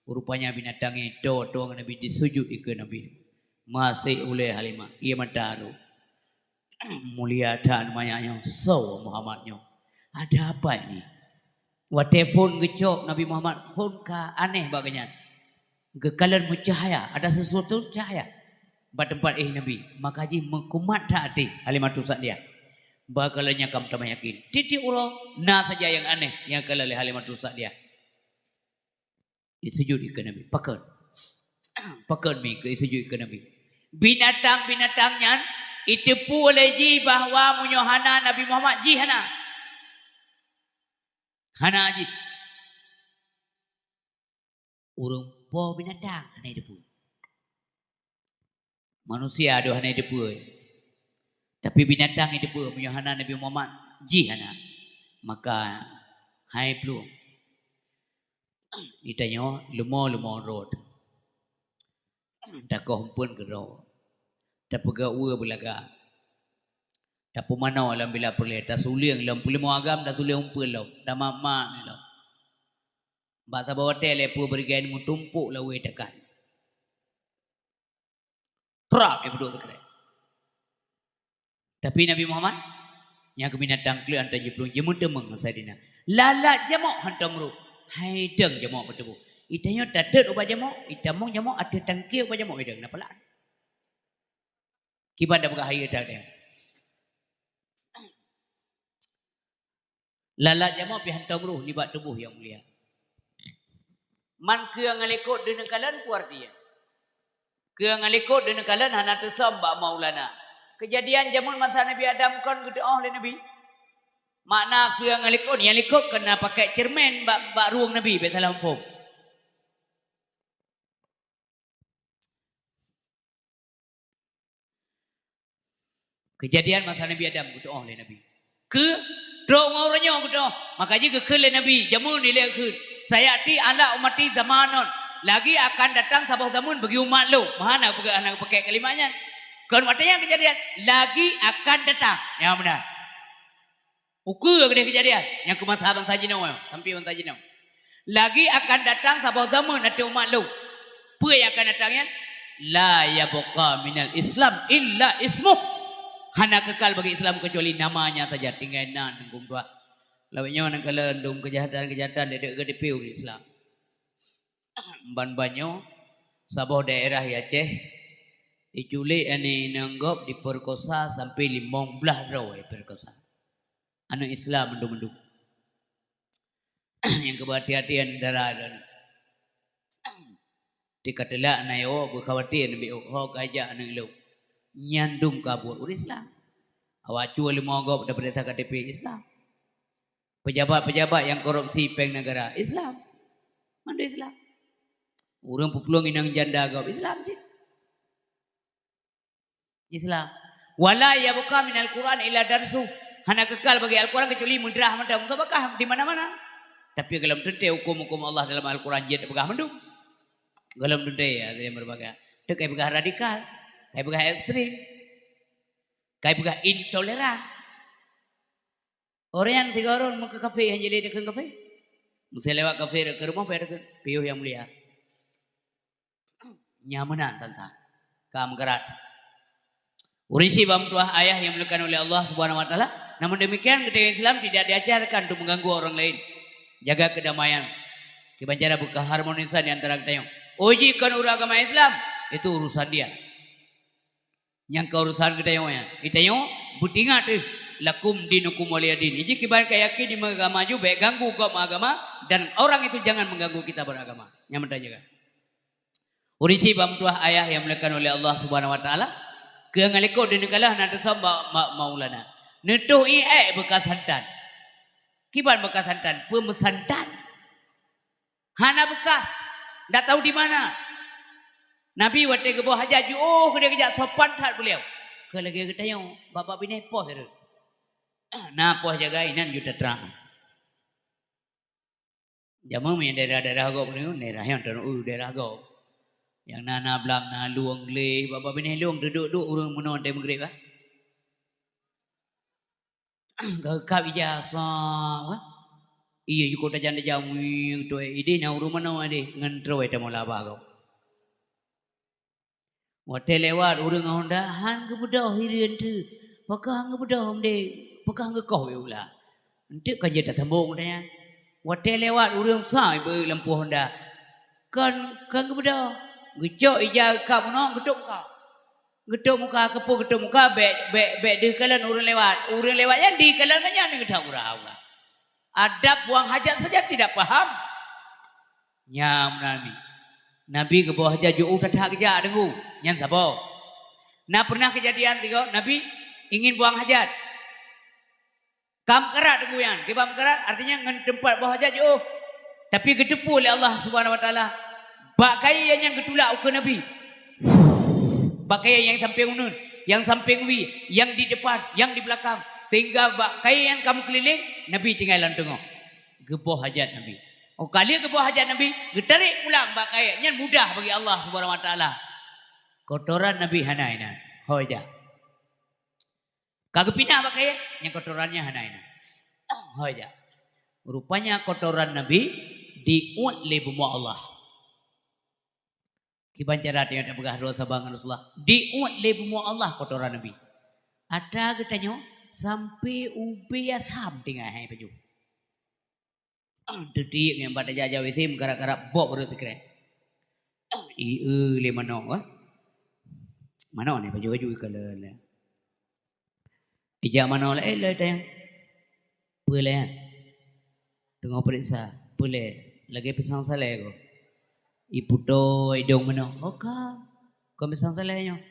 Rupanya binatang nyan to-to ngon Nabi, disujut ikeue Nabi. Maséh ulèe Halimah, ié mata rhot. Mulia that manyak nyoe, soe Muhammad nyoe? Ada apa ini? Watèe phon geucok Nabi Muhammad, phon ka aneh bak geuhnyan. Geukalon meucahya, ada sesuatu cahya bak teumpat éh Nabi. Maka jih meukumat that até Halimatus Sa'diyah. Bak kalon nyan ka meutamah yakin. Tiep-tiep uroe na saja nyang aneh nyang kalon lé Halimatus Sa'diyah. Disujut ikeue Nabi. Pakon? Pakon mi keu disujut ikeue Nabi? Binatang-binatang nyan jiteupeue lé jih bahwa meunyoe hana Nabi Muhammad, jih hana. Hana jih. Ureueng po binatang hana jiteupeue. Manusia deuh hana jiteupeue. Tapi binatang jiteupeue, meunyoe hana Nabi Muhammad, jih hana. Maka hai plueng. Geutanyoe leumo-leumo rot. Takoh umpeuen keudroe. Tapeugah uwe beulaga. Tapeumanoe lam bila peureulèe, tasulieng lom peuleumô agam, tasulieng umpeuen lom, tamat-mat lom. Bak saboh watèe lé peue beureugai meutumpôk lawé takan. Trap, ipeuduek teukrek. Tapi Nabi Muhammad, nyang keu binatang kleueh hantom jiplueng, jimeuteumèe ngon Saidina. Lalat jamok hantom rôh, hai dong jamok meutuboh. Geutanyoe tatot ubak jamok, itamong jamok ateueh tangke ubak jamok, hai dong na palat. Kiban tapeugah hai that deh. Lalat jamok pih hantom rôh nibak tuboh nyang mulia. Man keu nyang likot deuh neukalon peue arti nyan? Keu nyang likot deuh neukalon hana teusöm bak Maulana. Keujadian jameun masa Nabi Adam kon geuteu'oh lé Nabi. Makna keu nyang likot, nyang likot kon na pakèk ceureumen bak, bak rueng Nabi, bèk salah muphom. Keujadian masa Nabi Adam geuteu'oh lé Nabi. Keu trok ngon uroe nyoe geuteu'oh. Maka jih geukheun lé Nabi, jameun ilèe geukheun, "Sayati ala ummati zamanun." Lagi akan datang saboh zameun bagi umat lôn. Meuhana peugah hana geupakèk kalimat nyan. Kon watèe nyan keujadian, lagi akan datang. Nyang beuna. Ukeue keudeh keujadian nyang keu masa bansa jinoe, sampoe bansa jinoe. Lagi akan datang saboh zameun ateueh umat lôn. Peue nyang akan datang nyan? La yabqa minal Islam illa ismuh. Hana kekal bagi Islam kecuali namanya saja, tinggai nan teungku meutuah. Lawét nyoe nyang kala dum keujahatan-keujahatan deuek-deuek geudipi ureuëng Islam. Ban-ban nyoe saboh daerah di Aceh, iculék aneuk inong gob, diperkosa sampai limong blaih droe diperkosa. Aneuk Islam mandum-mandum. Nyang keuba hati-hati aneuk dara droeneuh. Tika teulak na yo beukhawati Nabi, oh, ho ka jak aneuk lôn. Nyan dum ka buet ureuëng Islam. Awak cue leumo gob dapeuriksa K T P Islam. Pejabat-pejabat nyang korupsi péng negara Islam. Mandum Islam. Ureuëng peuplueng inong janda gob Islam cit. Islam. Wala yabqa minal Qur'an illa darsu. Hana kekal bagi Al-Quran kecuali meudrah mantong. Enggak beukah di mana-mana. Tapi golom teuntée huköm-huköm Allah dalam Al-Quran jeuet peugah mandum. Golom teuntée ya, dari berbagai. Tu kai peugah radikal, kai peugah ekstrem, kai peugah intoleran. Orang nyang sigoe ureuëng meukeukafé hana jilé dikheun kafé. Meusé lewat kafé rot keu rumoh payah dikheun, piôh nyang mulia. Nyan meunan san-san. Ka meugarat. Ureuëng syiek bak meutuah ayah yang dimuliakan oleh Allah Subhanahu wa Taala. Namun demikian, geutanyoe Islam tidak diajarkan untuk mengganggu orang lain. Jaga kedamaian. Kiban cara beukeharmonisan di antara geutanyoe. Oh, jih kon ureuëng agama Islam, itu urusan dia. Nyang keu urusan geutanyoe nyan. Geutanyoe beutingat teuh, lakum dinukum waliyadin. Iji kiban ka yakin di agama ju, bék ganggu gob agama, dan orang itu jangan mengganggu kita beragama. Nyan meunan jaga. Ureuëng syiek bak meutuah ayah yang dimuliakan oleh Allah Subhanahu wa Taala, keu ngalekot di neugala na teusom ma-, ma-, maulana. Neutoh ié ék beukas santan. Kiban beukas santan, peumeusantan. Hana beukas, ndak tahu di mana. Nabi watée geuboh hajat jiôh keudeh geujak sopan that beuliau. Keu lagée geutanyoe, babah binéh poh rot. Na poh jagai nan ju tatra. Jameun nyang daerah-daerah gob nyoe, daerah nyang tanoh daerah gob. Nyang na, na blang, na lueng gleh, babah binéh lueng teuduek-duek ureuëng meunoe teuh meugreb, bah. Geukab ija sa, wah. Iya, jukôb tajam-tajam, wih, tuwai idéh na ureuëng meunoe idéh, ngon trôi tamoe laba gob. Watée lewat ureuëng ngon honda, han geubeudôh hireuen teuh. Pakah han geubeudôh mdeng, pakah han geukoh wéh ula. Enteuk ka jeuet tasambong tanyan. Watée lewat ureuëng sa ibeuet lampôh honda. Kon, kon geubeudôh. Geucok ija geukab meunoe, geutôb muka. Geutôb muka, keupeue geutôb muka, bék, bék, bék deuh kalon ureuëng lewat. Ureuëng lewat nyan deuh kalon nyan, nyan geutôb gura-gura. Adab buang hajat saja tidak paham. Nyan Nabi. Nabi geuboh hajat jiôh that-that geujak deungoe. Nyan saboh. Na pernah kejadian tiga, Nabi ingin buang hajat. Ka meukarat deungoe nyan. Kiban meukarat, artinya ngon teumpat boh hajat jiôh. Tapi geuteupeue lé Allah Subhanahu wa Taala, bak kayée nyan geutulak ukeue Nabi. Bak kayée nyang sampéng uneuen, nyang sampéng wie, nyang di depan, nyang di belakang. Sehingga bak kayée nyan ka meukeulileng, Nabi tinggai lam teungoh. Geuboh hajat Nabi. Oh, ka lheueh geuboh hajat Nabi, geutarek pulang bak kayée. Nyan mudah bagi Allah Subhanahu wa Taala. Kotoran Nabi hana inan. Ho ija. Ka geupinah bak kayée, nyang kotoran nyan hana inan. Ho ija. Rupanya kotoran Nabi diuet lé bumoe Allah. Kiban cara tanyoe tapeugah droe saban ngon Rasulullah. Diuet lé bumoe Allah kotoran Nabi. Atra geutanyoe sampoe ubé asam tinggai hai pajoh. Teutiek nyang bak tajak-jak W C meukarat-karat bok rot sikrek. Ié lé manok, wah. Manok ni pajoh-pajoh ikalon. Ijak manoe laén lé teuh. Peue lé nyan? Teungoh peuriksa. Peue lé? Lagée pisang salée ko. Iputôh idong manoe. Oh ka. Kon pisang salée nyoe.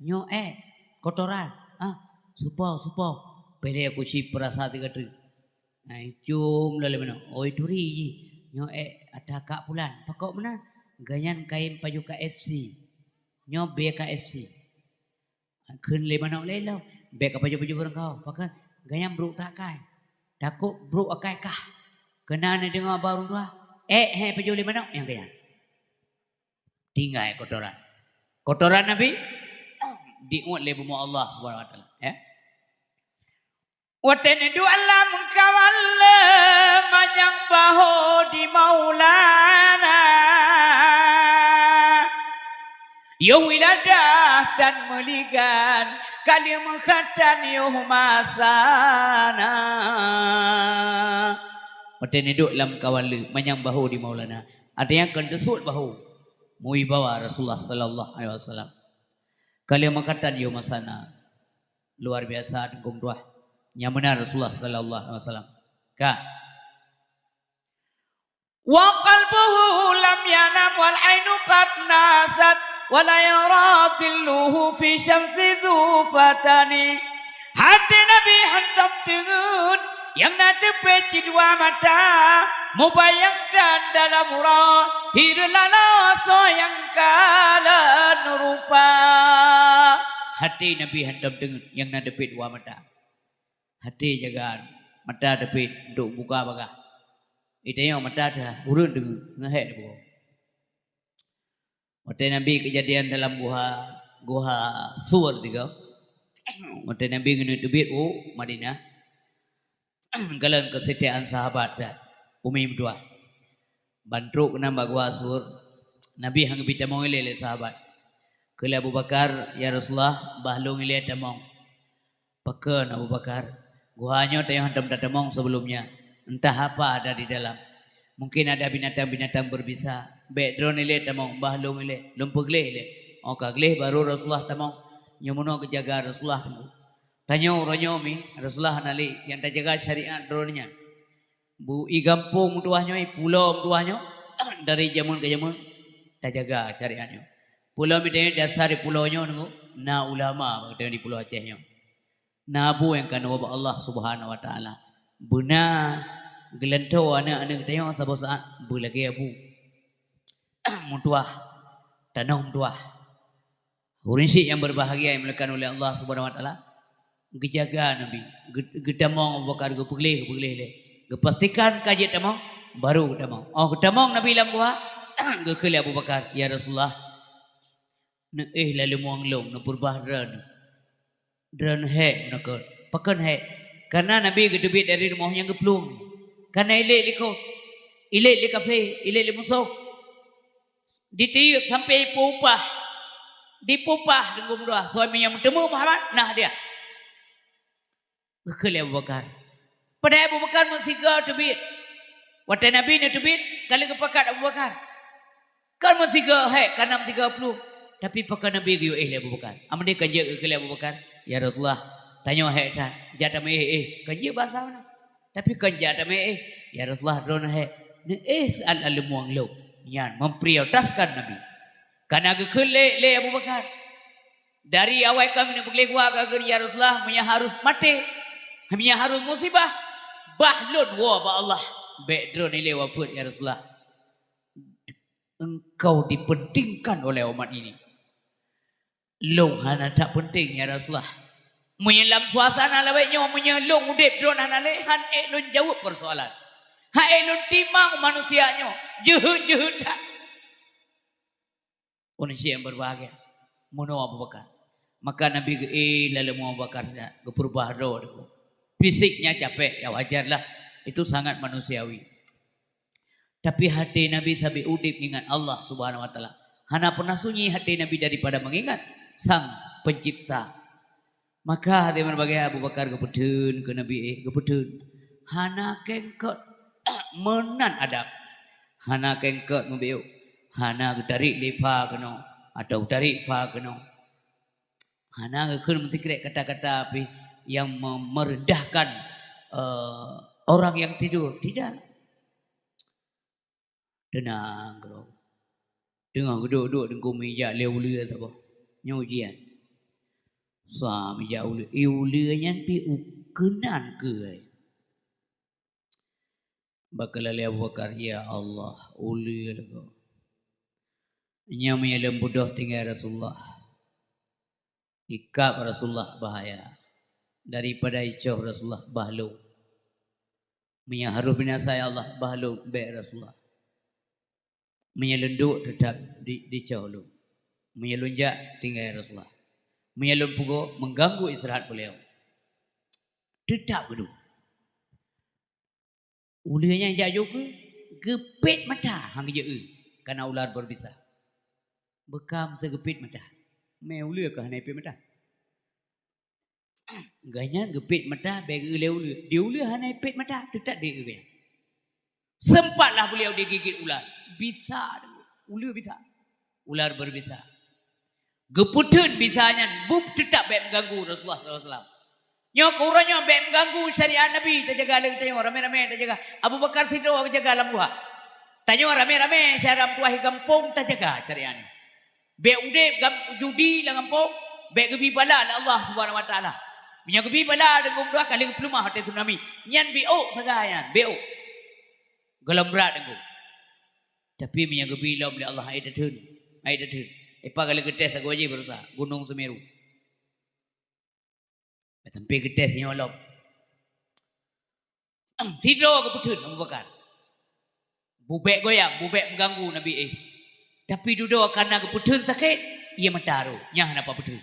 Nyoe ék. Kotoran. Ah, supoh, supoh. Péh lé kuci peurasa tiga teuk. Nah, icum lé manoe. Oi turi jih. Nyoe ék ata kak pulan. Pakok meunan. Gobnyan kayém pajoh K F C. Nyoe bèe K F C. Kheun lé manok lé lom, bék ka pajoh-pajoh barang kau. Pakon? Gobnyan brôk that akai. Takot brôk akai kah. Keunan neudeungoe haba ureueng tuha, ék hai pajoh lé manok nyang gobnyan. Tinggai kotoran. Kotoran Nabi diuet lé bumoe Allah Subhanahu wa Taala, ya. Watèe neuduek lam kawan le manyang baho di Maulana. Yoh wiladah tan meuligan, ka lheueh meukhatan yoh masa na. Watée neudok lam kawan lé manyang bahô di Maulana, ada nyang kon teusuet bahô meuwibawa Rasulullah sallallahu alaihi wasallam. Ka lheueh meukhatan yoh masa na. Luar biasa teungku meutuah. Nyang meunan Rasulullah sallallahu alaihi wasallam. Ka. Wa qalbuhu lam yanam wal ainu qad nasat wa la yara dhilluhu fi syamsi dhu fatani. Até Nabi hantom teungeut nyang na teupet cit dua mata, mubayang that dalam uroe, hireuen laloe soe nyang kalon rupa. Até Nabi hantom teungeut nyang na teupet dua mata. Até jagaan, mata teupet untuk buka bagaih. Di tanyoe mata teuh ureueng deungoe, ngon hék teupeue. Watée Nabi keujadian dalam guha, guha Sur tiga. Watée Nabi keuneuk teubiet u Madinah, kalon keuseutiaan sahabat that, umi meutuah. Ban trok keunan bak guha Sur, Nabi han geubri tamong ilée lé sahabat. Kheun lé Abu Bakar, "Ya Rasulullah, bah lôn ilée tamong." Pakon Abu Bakar, "Guha nyoe tanyoe hantom tatamong sebelum nyan. Entah apa ada di dalam. Mungkin ada binatang-binatang berbisa. Bék droeneuh ilée tamong, bah lôn ilée, lôn peugleh ilée." Óh ka gleh baru Rasulullah tamong. Nyoe meunoe geujaga Rasulullah teungku. Tanyoe uroe nyoe mi, Rasulullah hana lé, nyang tajaga syariat droeneuh nyan. Bu i gampông meutuah nyoe, i pulo meutuah nyoe, dari jameun ke jameun tajaga syariat nyoe. Pulo meutuah nyoe dasar di pulo nyoe nunggu na ulama meutuah di Pulo Aceh nyoe. Na abu nyang keunoe bak Allah Subhanahu Wa Taala. Beuna geulantoe aneuk-aneuk tanyoe saboh saat beulagée abu. Meutuah, tanoh meutuah. Ureueng syiek nyang berbahagia yang dimuliakan oleh Allah Subhanahu Wa Taala, geujaga Nabi, geu-, geutamong Abu Bakar, geupeugleh, geupeugleh lé. Geupastikan ka jeuet tamong, baru geutamong. Óh geutamong Nabi lam guha, geukheun lé Abu Bakar, "Ya Rasulullah, neuéh laleueng mueng lôn, neupeureubah droeneuh." Droeneuh hék meunan kon. Pakon hék? Karena Nabi geuteubiet dari rumoh nyang geuplueng. Karena ilét likot, ilét lé kafé, ilét lé musoh. Ditiyeuk sampai ipupah. Dipupah deungon meudoa, "Suami nyang meuteumé Muhammad, na hadiah." Geukheun lé Abu Bakar. Padahai Abu Bakar meusigoe teubiet. Watée Nabi neuteubiet, ka lheueh geupakat Abu Bakar. Kon meusigoe hék, kana meusigoe plueng. Tapi pakon Nabi geuyue éh lé Abu Bakar. Amadé kon jeuet geukheun lé Abu Bakar, "Ya Rasulullah, tanyoe hék that, jak tameuéh éh." Kon jeuet basa meunan. Tapi kon jak tameuéh éh, "Ya Rasulullah, droeneuh hék." Neuéh saat laleueng mueng lôn. Nyan memprioritaskan Nabi. Kana geukheun lé, lé Abu Bakar. Dari awai ka keuneuk peugleh guha ka geukheun, "Ya Rasulullah, meunyo harus maté, meunyo harus musibah, bah lôn woe bak Allah, bék droeneuh ilée wafeuet, ya Rasulullah. Engkau dipentingkan oleh umat ini. Lôn hana that penting, ya Rasulullah. Meunyo lam suasana lawét nyoe, meunyo lôn udeb droeneuh hana lé, han ék lôn jaweueb persoalan. Han ék lôn timang manusia nyoe, jeuheut-jeuheut that." Ureueng syiek nyang berbahagia, meunoe Abu Bakar. Maka Nabi geuéh laleueng mueng Abu Bakar siat, geupeureubah droe teungku. Fisiknya capek, ya wajarlah. Itu sangat manusiawi. Tapi até Nabi sabe udeb ingat Allah Subhanahu Wa Taala. Hana pernah sunyi até Nabi daripada mengingat Sang Pencipta. Maka hati meubagée Abu Bakar geupeutheun keu Nabi, éh, geupeutheun. Hana kengkot meunan adab. Hana kengkot meubiôk. Hana geutarék lé pha keunoe atau geutarék pha keunoe. Hana geukheun meusikrek kata-kata pih nyang me-, merendahkan, eh, orang yang tidur. Tidak. Teunang keudroe. Teungoh geuduek-duek teungku meujak lé uleue saboh. Nyoe ujian. Sa meujak uleue. Eh, uleue nyan pih u-, keunan keu ai. Bak keulalé Abu Bakar, "Ya Allah, uleue lagoe." Nyoe meunyo lôn beudôh tinggai Rasulullah. Ikab Rasulullah bahaya. Daripada icoh Rasulullah, bah lôn. Meunyo harôh binasa, ya Allah, bah lôn, bék Rasulullah. Meunyo lôn duek, teutab di, dicoh lôn. Meunyo lôn jak, tinggai Rasulullah. Meunyo lôn peugoe, mengganggu istirahat beliau. Teutab geuduek. Uleue nyan jak jok keu, geupet mata, han geujeuet eu, kana ular berbisa. Beukam seugeupiet mata. Mé uleue ka hana ipét mata. Gobnyan geupét mata, bèk geu-eu lé uleue. Di uleue hana ipét mata, teutap di uleue. Sempatlah beliau digigit ular. Bisa, uleue bisa. Ular berbisa. Geupeutheun bisa nyan, bup teutap bèk meuganggu Rasulullah sallallahu alaihi wasallam. Nyoe keu uroe nyoe bèk meuganggu syariat Nabi, tajaga lé geutanyoe, ramé-ramé tajaga. Abu Bakar sidroe geujaga lam guha. Tanyoe ramé-ramé, syedara meutuwah gampông tajaga syariat nyoe. Bèk udép gam-, judi lam gampông, bèk geubi bala lé Allah Subhanahu wa Taala. Meunyoe geubi bala, deungon doa ka lheueh geupeuleumah watèe tsunami. Nyan beuôk sagai nyan, beuôk. Gohlom brat deungon. Tapi meunyoe geubi lom lé Allah, hai tatheun, hai tatheun. Ipa ka lheueh geutés sagoe jih baroesa, Gunong Seumeru. Sampai geutés nyoe lom. Sidroe geupeutheun Abu Bakar. Bubèk goyang, bubèk meuganggu Nabi éh. Tapi dudoe kareuna geupeutheun sakét, ié mata rhot, nyan hana pat peutheun.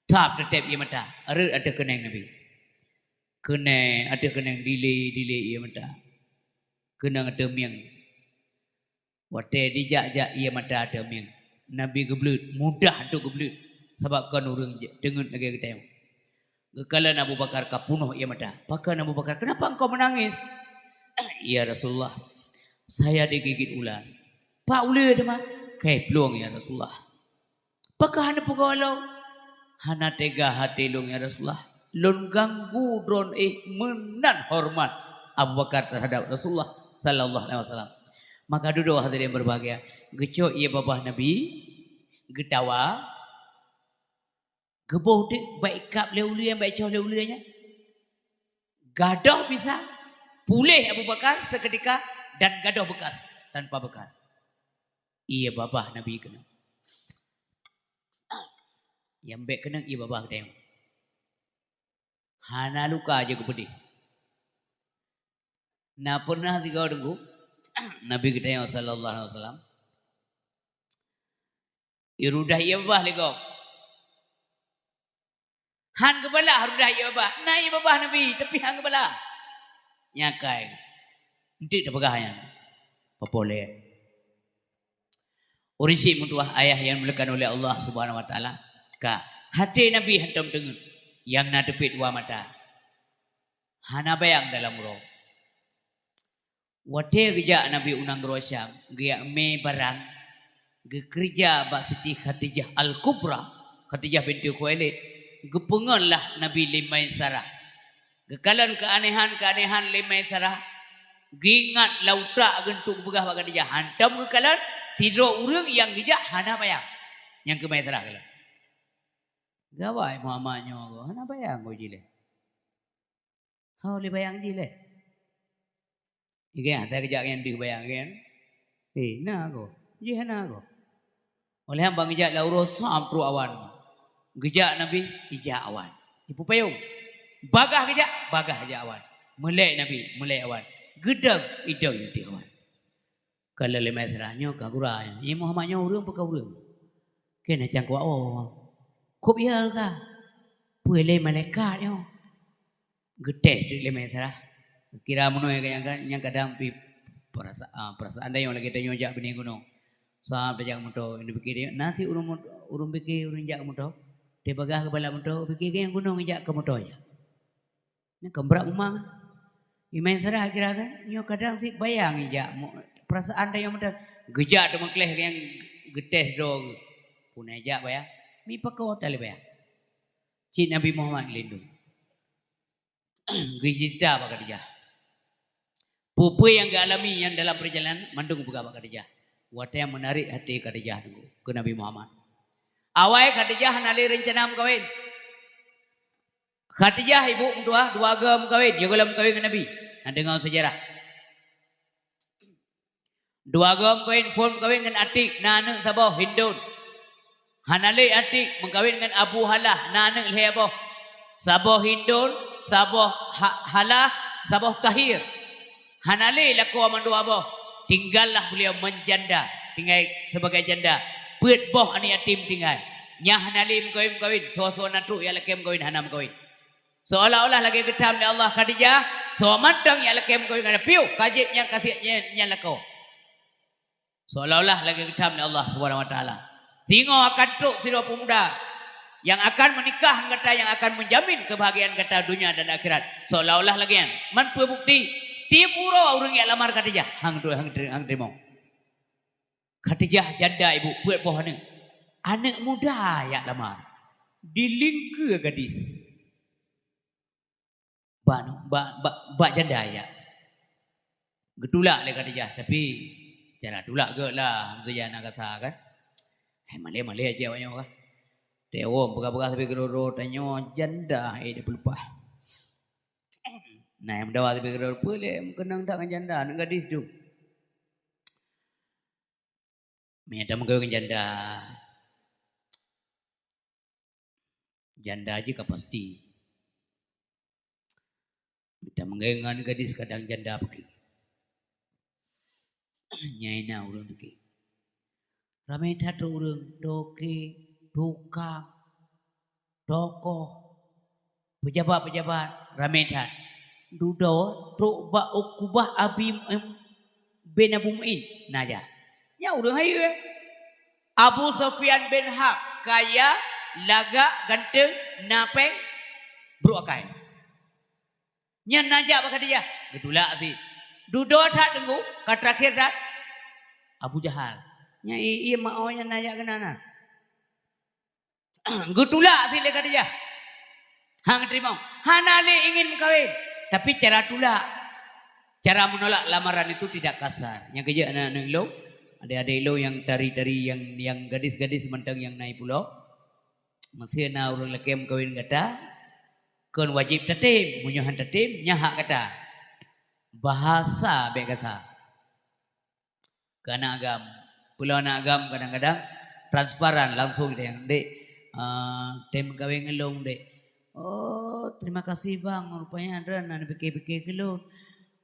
Tap teutép ié mata, rhot ateueh keuneng Nabi. Keuneng, ateueh keuneng dilée-dilée ié mata. Keuneng ateueh mieng. Watèe jijak-jak ié mata ateueh mieng, Nabi geubleuet, mudah untuk geubleuet, sabab kon ureueng teungeut lagèe geutanyoe. Geukalon Abu Bakar ka peunoh ié mata. Pakon Abu Bakar, "Kenapa engkau menangis?" "Ya Rasulullah, saya digigit ular." "Pat uleue teuma?" "Kai plueng, ya Rasulullah." "Pakon hana peugah lom?" "Hana teuga até lôn, ya Rasulullah. Lôn ganggu droeneuh meunan horeumat Abu Bakar terhadap Rasulullah sallallahu alaihi wasallam." Maka dudoe hadirin berbahagia, geucok ié babah Nabi, geutawa, geuboh teuk bak ikab lé uleue nyan, bak icoh lé uleue nyan. Gadôh bisa, puléh Abu Bakar seketika dan gadôh bekas, tanpa bekas. Ié babah Nabi keunong. Nyang bèk keunong ié babah geutanyoe. Hana luka jeuet geupeudeh. Na pernah sigoe teungku, Nabi geutanyoe sallallahu alaihi wasallam, irudah ié babah lé gob. Han geubalah rudah ié babah. Na ié babah Nabi, tapi han geubalah. Nyakai. Enteuk tapeugah nyan. Peue lé? Ureueng syiek meutuwah ayah nyang dimuliakan oleh Allah Subhanahu wa Taala, ka, até Nabi hantom teungeut, nyang na teupit dua mata. Hana bayang dalam uroe. Watèe geujak Nabi u nanggroe Syam, geujak mé barang, geukeureuja bak Siti Khadijah Al-Kubra, Khadijah binti Khuwailid, geupeungon lah Nabi lé Maisarah. Geukalon keuanehan-keuanehan lé Maisarah, geuingat lam utak geuh untuk geupeugah bak Khadijah. Hantom geukalon, sidroe ureueng nyang geujak hana bayang. Nyang keu Maisarah kalon. Gawai Muhammad nyoe goe, hana bayang goe jih lé. Ho lé bayang jih lé. Igan, asai geujak ngon deuh bayang kan? Eh, na goe. Jih hana goe. Óh lheueh ban geujak lam uroe Syam trok awan. Geujak Nabi, ijak awan. Ipeupayong. Bagaih geujak, bagaih ijak awan. Meulét Nabi, meulét awan. Geudong, idong idong awan. Ka lheueh lé Maisarah, nyoe ka gura nyoe. Ié Muhammad nyoe ureueng peu ka ureueng? Keuneuk cangkok awak. Kôb ya ka. Peue lé malaikat nyoe? Geutés teuk lé Maisarah. Kira meunoe nyang, nyang kadang pih perasa-, ah, perasaan tanyoe lagèe tanyoe jak binéh gunong. Sab tajak moto, inong pike tanyoe, na sit ureueng mot-, ureueng pike ureueng jak moto. Teupeugah keu bala moto, pike keu nyang gunong jak keu moto jak. Nyan kon brat mumang. Ié Maisarah kira kan, nyoe kadang sit bayang ijak mo-, perasaan tanyoe meunan. Geujak teumeukleh nyang geutés droe geuh. Puna jak bayang, mi pakon talé bayang. Cit Nabi Muhammad lindong. Geuceurita bak Khadijah. Peue-peue nyang geualami nyan dalam peurjalanan, mandum geupeugah bak Khadijah. Watèe meunarék até Khadijah teungku keu Nabi Muhammad. Awai Khadijah hana lé reuncana meukawen. Khadijah ibu meutuwah dua goe meukawen, ya gohlom meukawen ngon Nabi. Na deungö seujarah. Dua goe meukawen, phôn meukawen ngon Atik, na aneuk saboh Hindun. Hana lé Atik meukawen ngon Abu Halah, na aneuk lhèe boh. Saboh Hindun, saboh Ha-, Halah, saboh Kahir. Hana lé lakoe mandua boh. Tinggallah beliau menjanda, tinggai sebagai janda. Peuet boh aneuk yatim tinggai. Nyang hana lé meukawen-meukawen, soe-soe na trok jak lakèe meukawen hana meukawen. Seolah-olah lagèe geutham lé Allah Khadijah, soe mantong jak lakèe meukawen ngon piôh, ka jeuet nyan ka siat nyan, nyan lakoe. Seolah-olah lagèe geutham lé Allah Subhanahu wa Taala. Singoh akan trok sidroe pemuda nyang akan meunikah ngon gata, nyang akan meujamin keubahagiaan gata donya dan akhirat. Seolah-olah lagée nyan. Man peue bukeuti? Tieb uroe ureuëng jak lamar Khadijah. Hang tu, hang, hang teurimong. Khadijah janda ibu, peuet boh aneuëk. Aneuëk muda jak lamar. Dilingkeue gadis. Bak, bak, bak, bak janda jak. Geutulak lé Khadijah, tapi cara tulak gét lah, meuseuja na gasa kan. Hai malée-malée aja awak nyoe kan. Teuwom peugah-peugah sabe keudroe-droe tanyoe janda, eh, dia peulupah. Nah, nyang meudawa sabe keudroe peue lé, meukeunong that ngon janda, aneuëk gadis tu. Meunyo tameugawe ngon janda, janda jih ka pasti. Meunyo tameugawe ngon gadis kadang janda pike. Nyai na ureuëng pike. Ramé that ureuëng, toke, tukang, tokoh, pejabat-pejabat, ramé that. Dudoe trok bak Ukubah Abi, em, bin Abu Mu'in, na jak. Nyan ureuëng hayeue. Abu Sufyan bin Harb, kaya, lagak, ganteng, na péng, brok akai. Nyan na jak bak Khadijah, geutulak sit. Dudoe that teungku, ka terakhir that. Abu Jahal. Nyan i-, ié meu'oh nyan na jak keunan na. Geutulak sit lé Khadijah. Hang teurimong. Hana lé ingin meukawen. Tapi cara tulak, cara menolak lamaran itu tidak kasar. Nyang keujeuet aneuk-aneuk lôn, adék-adék lôn nyang tari-tari, nyang, nyang gadis-gadis mantong nyang na i pulo. Meusé na ureuëng lakée meukawen gata, kon wajéb tatem. Meunyoe han tatem, nyan hak gata. Bahasa bék gasa. Keu aneuk agam. Peue lom aneuk agam kadang-kadang transparan langsung idéh, "Dek, eh, tem meukawen ngon lôn, Dek." "Oh, terima kasih, Bang. Rupanya droen na pike-pike keu lôn."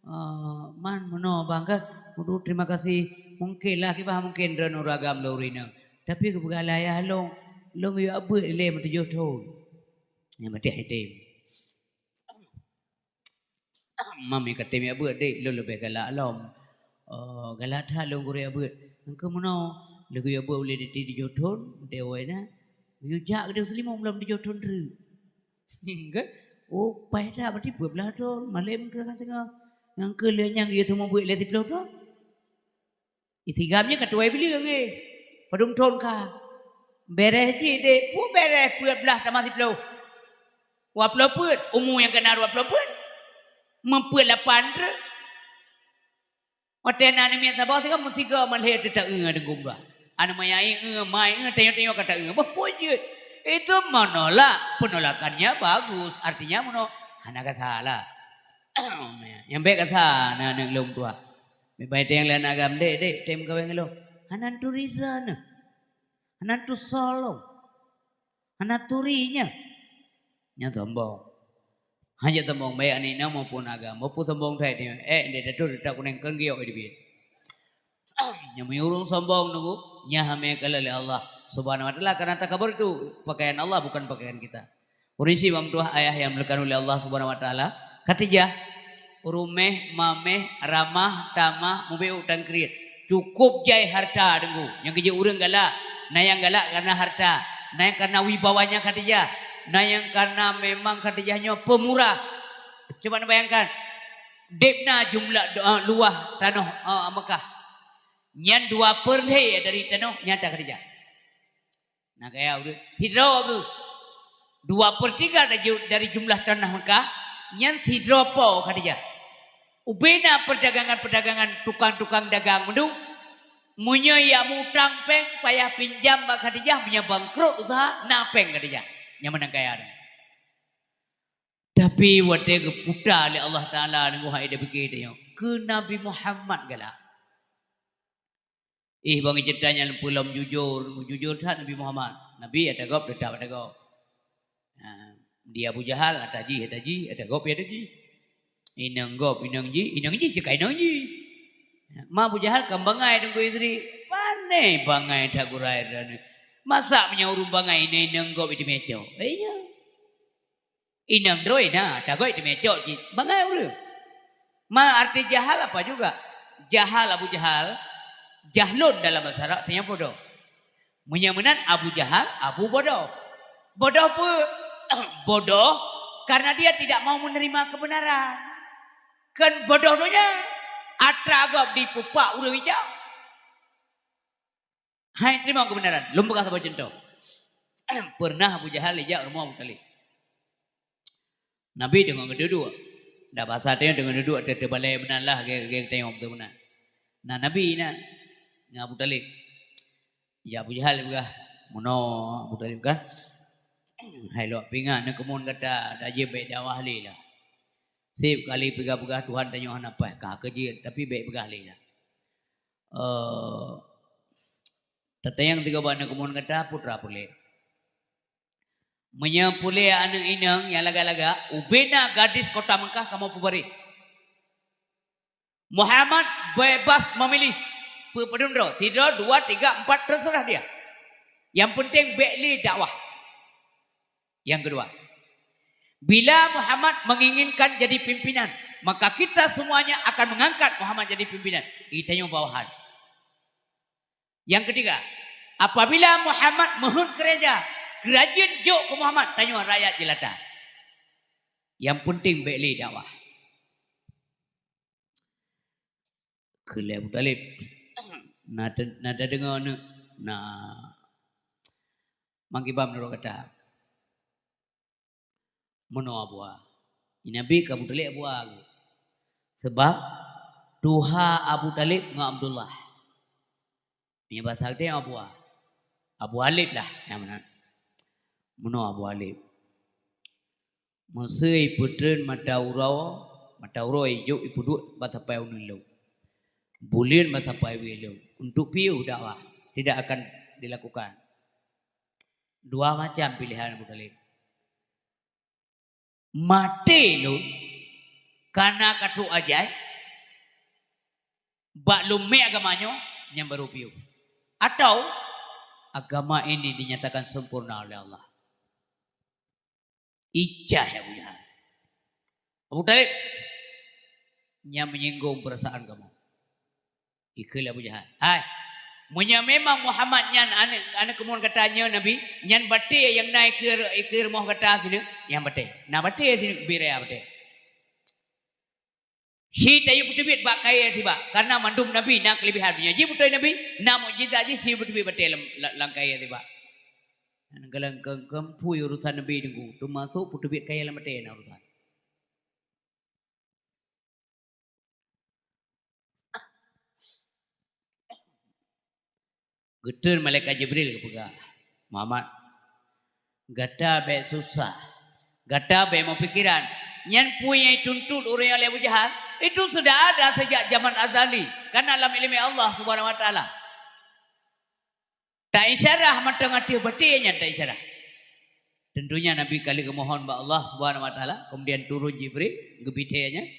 "Eh, man meunoe, Bang, kan?" "Waduh, terima kasih. Mungkin lah, kiban mungkin droen ureuëng agam lôn ureuëng inong. Tapi keupeugah lé ayah lôn, lôn geuyue abeuet ilée meutujoh thon." Nyang maté item. "Mami katem jak beuet, Dek, lôn leubeh galak lom." "Oh, galak that lôn gurée jak beuet." "Nyang keu meunoe, lôn geuyue beuet ulée diti tujoh thon, dewai na. Geuyue jak keudeh seulimong lom tujoh thon treuk." Nyan kan? "Oh, paih that, berarti peuet blaih thon, malém keu ka singoh. Nyang keu lheueh nyan geuyue seumeubeuet lé siploh thon." Isigam nyan ka tuwai bileueng, eh. Padum thon ka. Béréh jih, Dek. Peue béréh peuet blaih tamah siploh? Dua ploh peuet. Umu nyang keunan dua ploh peuet. Meupeuet lapan treuk. Watée na aneuk miet saboh sigoe, meusigoe malhé teuta-eu deungon dua. Aneuk manyai eu, mai eu, tanyoe-tanyoe ka ta-eu. Boh peue jeuet. Itu menolak. Penolakannya bagus. Artinya meunoe, hana gasa lah. Nyang bék gasa na aneuk lôn tuha. Mibai teueng lé aneuk agam, "Dek, Dek, tem meukawen ngon lôn." "Hana turi droeneuh. Hana tusoe lôn. Hana turi nyoe." Nyan sombong. Hana sombong baik aneuk inong maupun agam. Maupun sombong that nyoe. Eh, ndeh dato, dato kuneng keu giok di biet. Nyang meunyoe ureuëng sombong nunggu, nyan hamé kalon lé Allah Subhanahu wa Taala, karena takabur itu pakaian Allah, bukan pakaian kita. Ureuëng si bang tuah ayah yang dimuliakan oleh Allah Subhanahu wa Taala, Khadijah, ureuëng méh, maméh, ramah, tamah, mubiuk tangkrit. Cukup jai harta deungoe. Nyang keujeuet ureuëng galak, na nyang galak karena harta, na nyang karena wibawanya Khadijah, na nyang karena memang Khadijah nyoe pemurah. Coba neubayangkan, deb na jumlah do-, luah tanoh, eh, Mekah. Nyan dua per lhée dari tanoh nyata Khadijah. Na kaya ureuëng sidroe geuh. Dua per tiga dari ju-, dari jumlah tanah Mekah, nyan sidroe po Khadijah. Ubena perdagangan-perdagangan tukang-tukang dagang meudung, meunyoe jak mutang péng payah pinjam bak Khadijah, meunyoe bangkrot useuha na péng Khadijah. Nyan meunan kaya nyan. Tapi watée geuputa lé Allah Taala deungon hai dapike tanyoe, keu Nabi Muhammad galak. Ih, bang cerita nyan peulom jujur, jujur that Nabi Muhammad. Nabi ata gob teutap ata gob. Ha, di Abu Jahal ata jih, ata jih, ata gob ata jih. Inong gob, inong jih, inong jih cit ka inong jih. Ma Abu Jahal kan bangai Teungku Idris, pane bangai that gurée droeneuh. Masa meunyoe ureuëng bangai inong, inong gob itu meucok? Eh, iya. Inong droe na, tagoe teumé cok cit, bangai ureuëng. Ma arti jahal apa juga? Jahal, Abu Jahal, jahlun dalam bahasa Arab, artinya bodoh. Meunyoe meunan Abu Jahal, Abu bodoh. Bodoh peue? Bodoh karena dia tidak mau menerima kebenaran. Kan bodoh donya, atra gob dipeupak ureuëng icok. Hai teurimong keubeunaran. Lôn peugah saboh cuntoh. Peureunah Abu Jahal ijak rumoh Abu Thalib. Nabi teungoh geuduek-duek. Dak basa tanyoe teungoh duek-duek, teubalée meunan lah, lagée, lagée tanyoe beutôi meunan. Nah, Nabi na ngon Abu Thalib. Ya Abu Jahal peugah, meunoe Abu Thalib kan. Hai lôn pingat neukeumon gata, dak jeuet bék dakwah lé lah. Seb kali peugah-peugah Tuhan tanyoe hana paih, ka keujeuet, tapi bék peugah lé lah. Eh, tatanyong sigoe bak neukeumon gata, putra puléh. Meunyoe puléh aneuëk inong nyang lagak-lagak, ubena gadis kota Mekah kamoe peubaréh. Muhammad bebas memilih. Peu-, padum droe, sidroe, dua, tiga, empat, terserah dia. Yang penting bék lé dakwah. Yang kedua, bila Muhammad menginginkan jadi pimpinan, maka kita semuanya akan mengangkat Muhammad jadi pimpinan. Itanyoe bawahan. Yang ketiga, apabila Muhammad meuheuet keureuja, keurajeuen jok keu Muhammad, tanyoe rakyat jelata. Yang penting bék lé dakwah. Kheun lé Abu Thalib, na te-, na tadeungoe neuk, na mangkibam nurot gata. Meunoe Abu A. Nabi ka Abu Thalib Abu A. Sebab tuha Abu Thalib ngon Abdullah. Meunyoe basa geutanyoe Abu A. Abu Alib lah nyang meunan. Meunoe Abu Alib. Meuseu ipeutreun mata uroe, mata uroe ijok ipeuduek bak sapai uneuen lom. Buleuen bak sapai wie lom. Untuk piôh dakwah tidak akan dilakukan. Dua macam pilihan Abu Thalib. Maté lôn kana ka trok ajai, bak lôn méh agama nyoe, nyan barô piôh. Atau agama ini dinyatakan sempurna oleh Allah. Icah Abu Jahal. Abu Thalib, nyan menyinggung perasaan kamoe. Ikheun lé Abu Jahal, "Hai, meunyoe memang Muhammad nyan aneuëk, aneuëk keumuen gata nyoe Nabi, nyan batée nyang na ikeue, ikeue rumoh gata sineuk, nyan batée. Na batée sineuk, bri raya batée. Ci tayue peuteubiet bak kayée sibak, kareuna mandum nabi na keulebihan. Meunyoe jih beutôi nabi, na mukjizat jih, ci peuteubiet batée lam, lam, lam kayée sibak." Nyan galak keu-, keu-, pui urusan nabi teungku, teumasok peuteubiet kayée lam batée na urusan. Geutreun malaikat Jibril geupeugah, "Muhammad, gata bék susah, gata bék meupikeran. Nyan peue nyang ituntot ureuëng nyan lé Abu Jahal, itu sudah ada sejak zaman azali, karena lam ileumé Allah Subhanahu wa Taala." Ta-isyarah mantong ateueh batée nyan ta-isyarah. Tentunya Nabi ka lheueh geumohon bak Allah Subhanahu wa Taala, kemudian turun Jibril, geubitée nyan,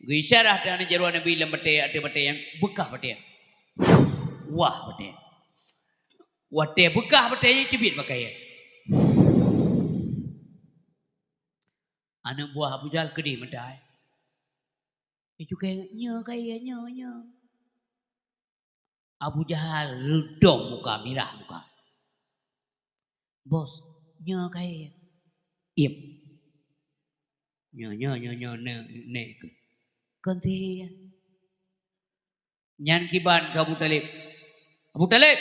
geuisyarah teuh aneuk jaroe Nabi lam batée, ateueh batée nyan, beukah batée nyan. Wah batée. Watée beukah batée nyan, teubiet bak kayée. Aneuk buah Abu Jahal keudeh meutai. Itu kayée, nyoe kayée, nyoe, nyoe. Abu Jahal reudong muka, mirah muka. "Bos, nyoe kayée." "Iem." "Nyoe, nyoe, nyoe, nyoe, nyoe, nyoe keuh." "Kon sihé." Nyan kiban keu Abu Thalib. "Abu Thalib,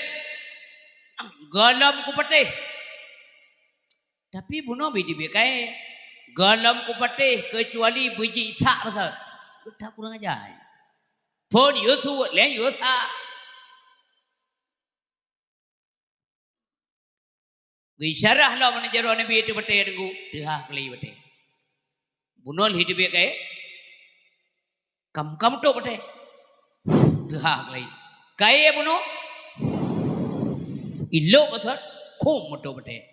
gohlom kupatéh. Tapi bunoe bit-bit kayée. Gohlom kupatéh keucuali beujik sak basa." Geutak kurang aja. Phon yue suet lé yue sa. Geuisyarah lom aneuk jaroe Nabi ateueh batée teungku, teuhah keulai batée. Bunoe lheueh teubiet kayée, kam, kam meutok batée. Teuhah keulai. Kayée bunoe, ilok basot, khum meutok batée.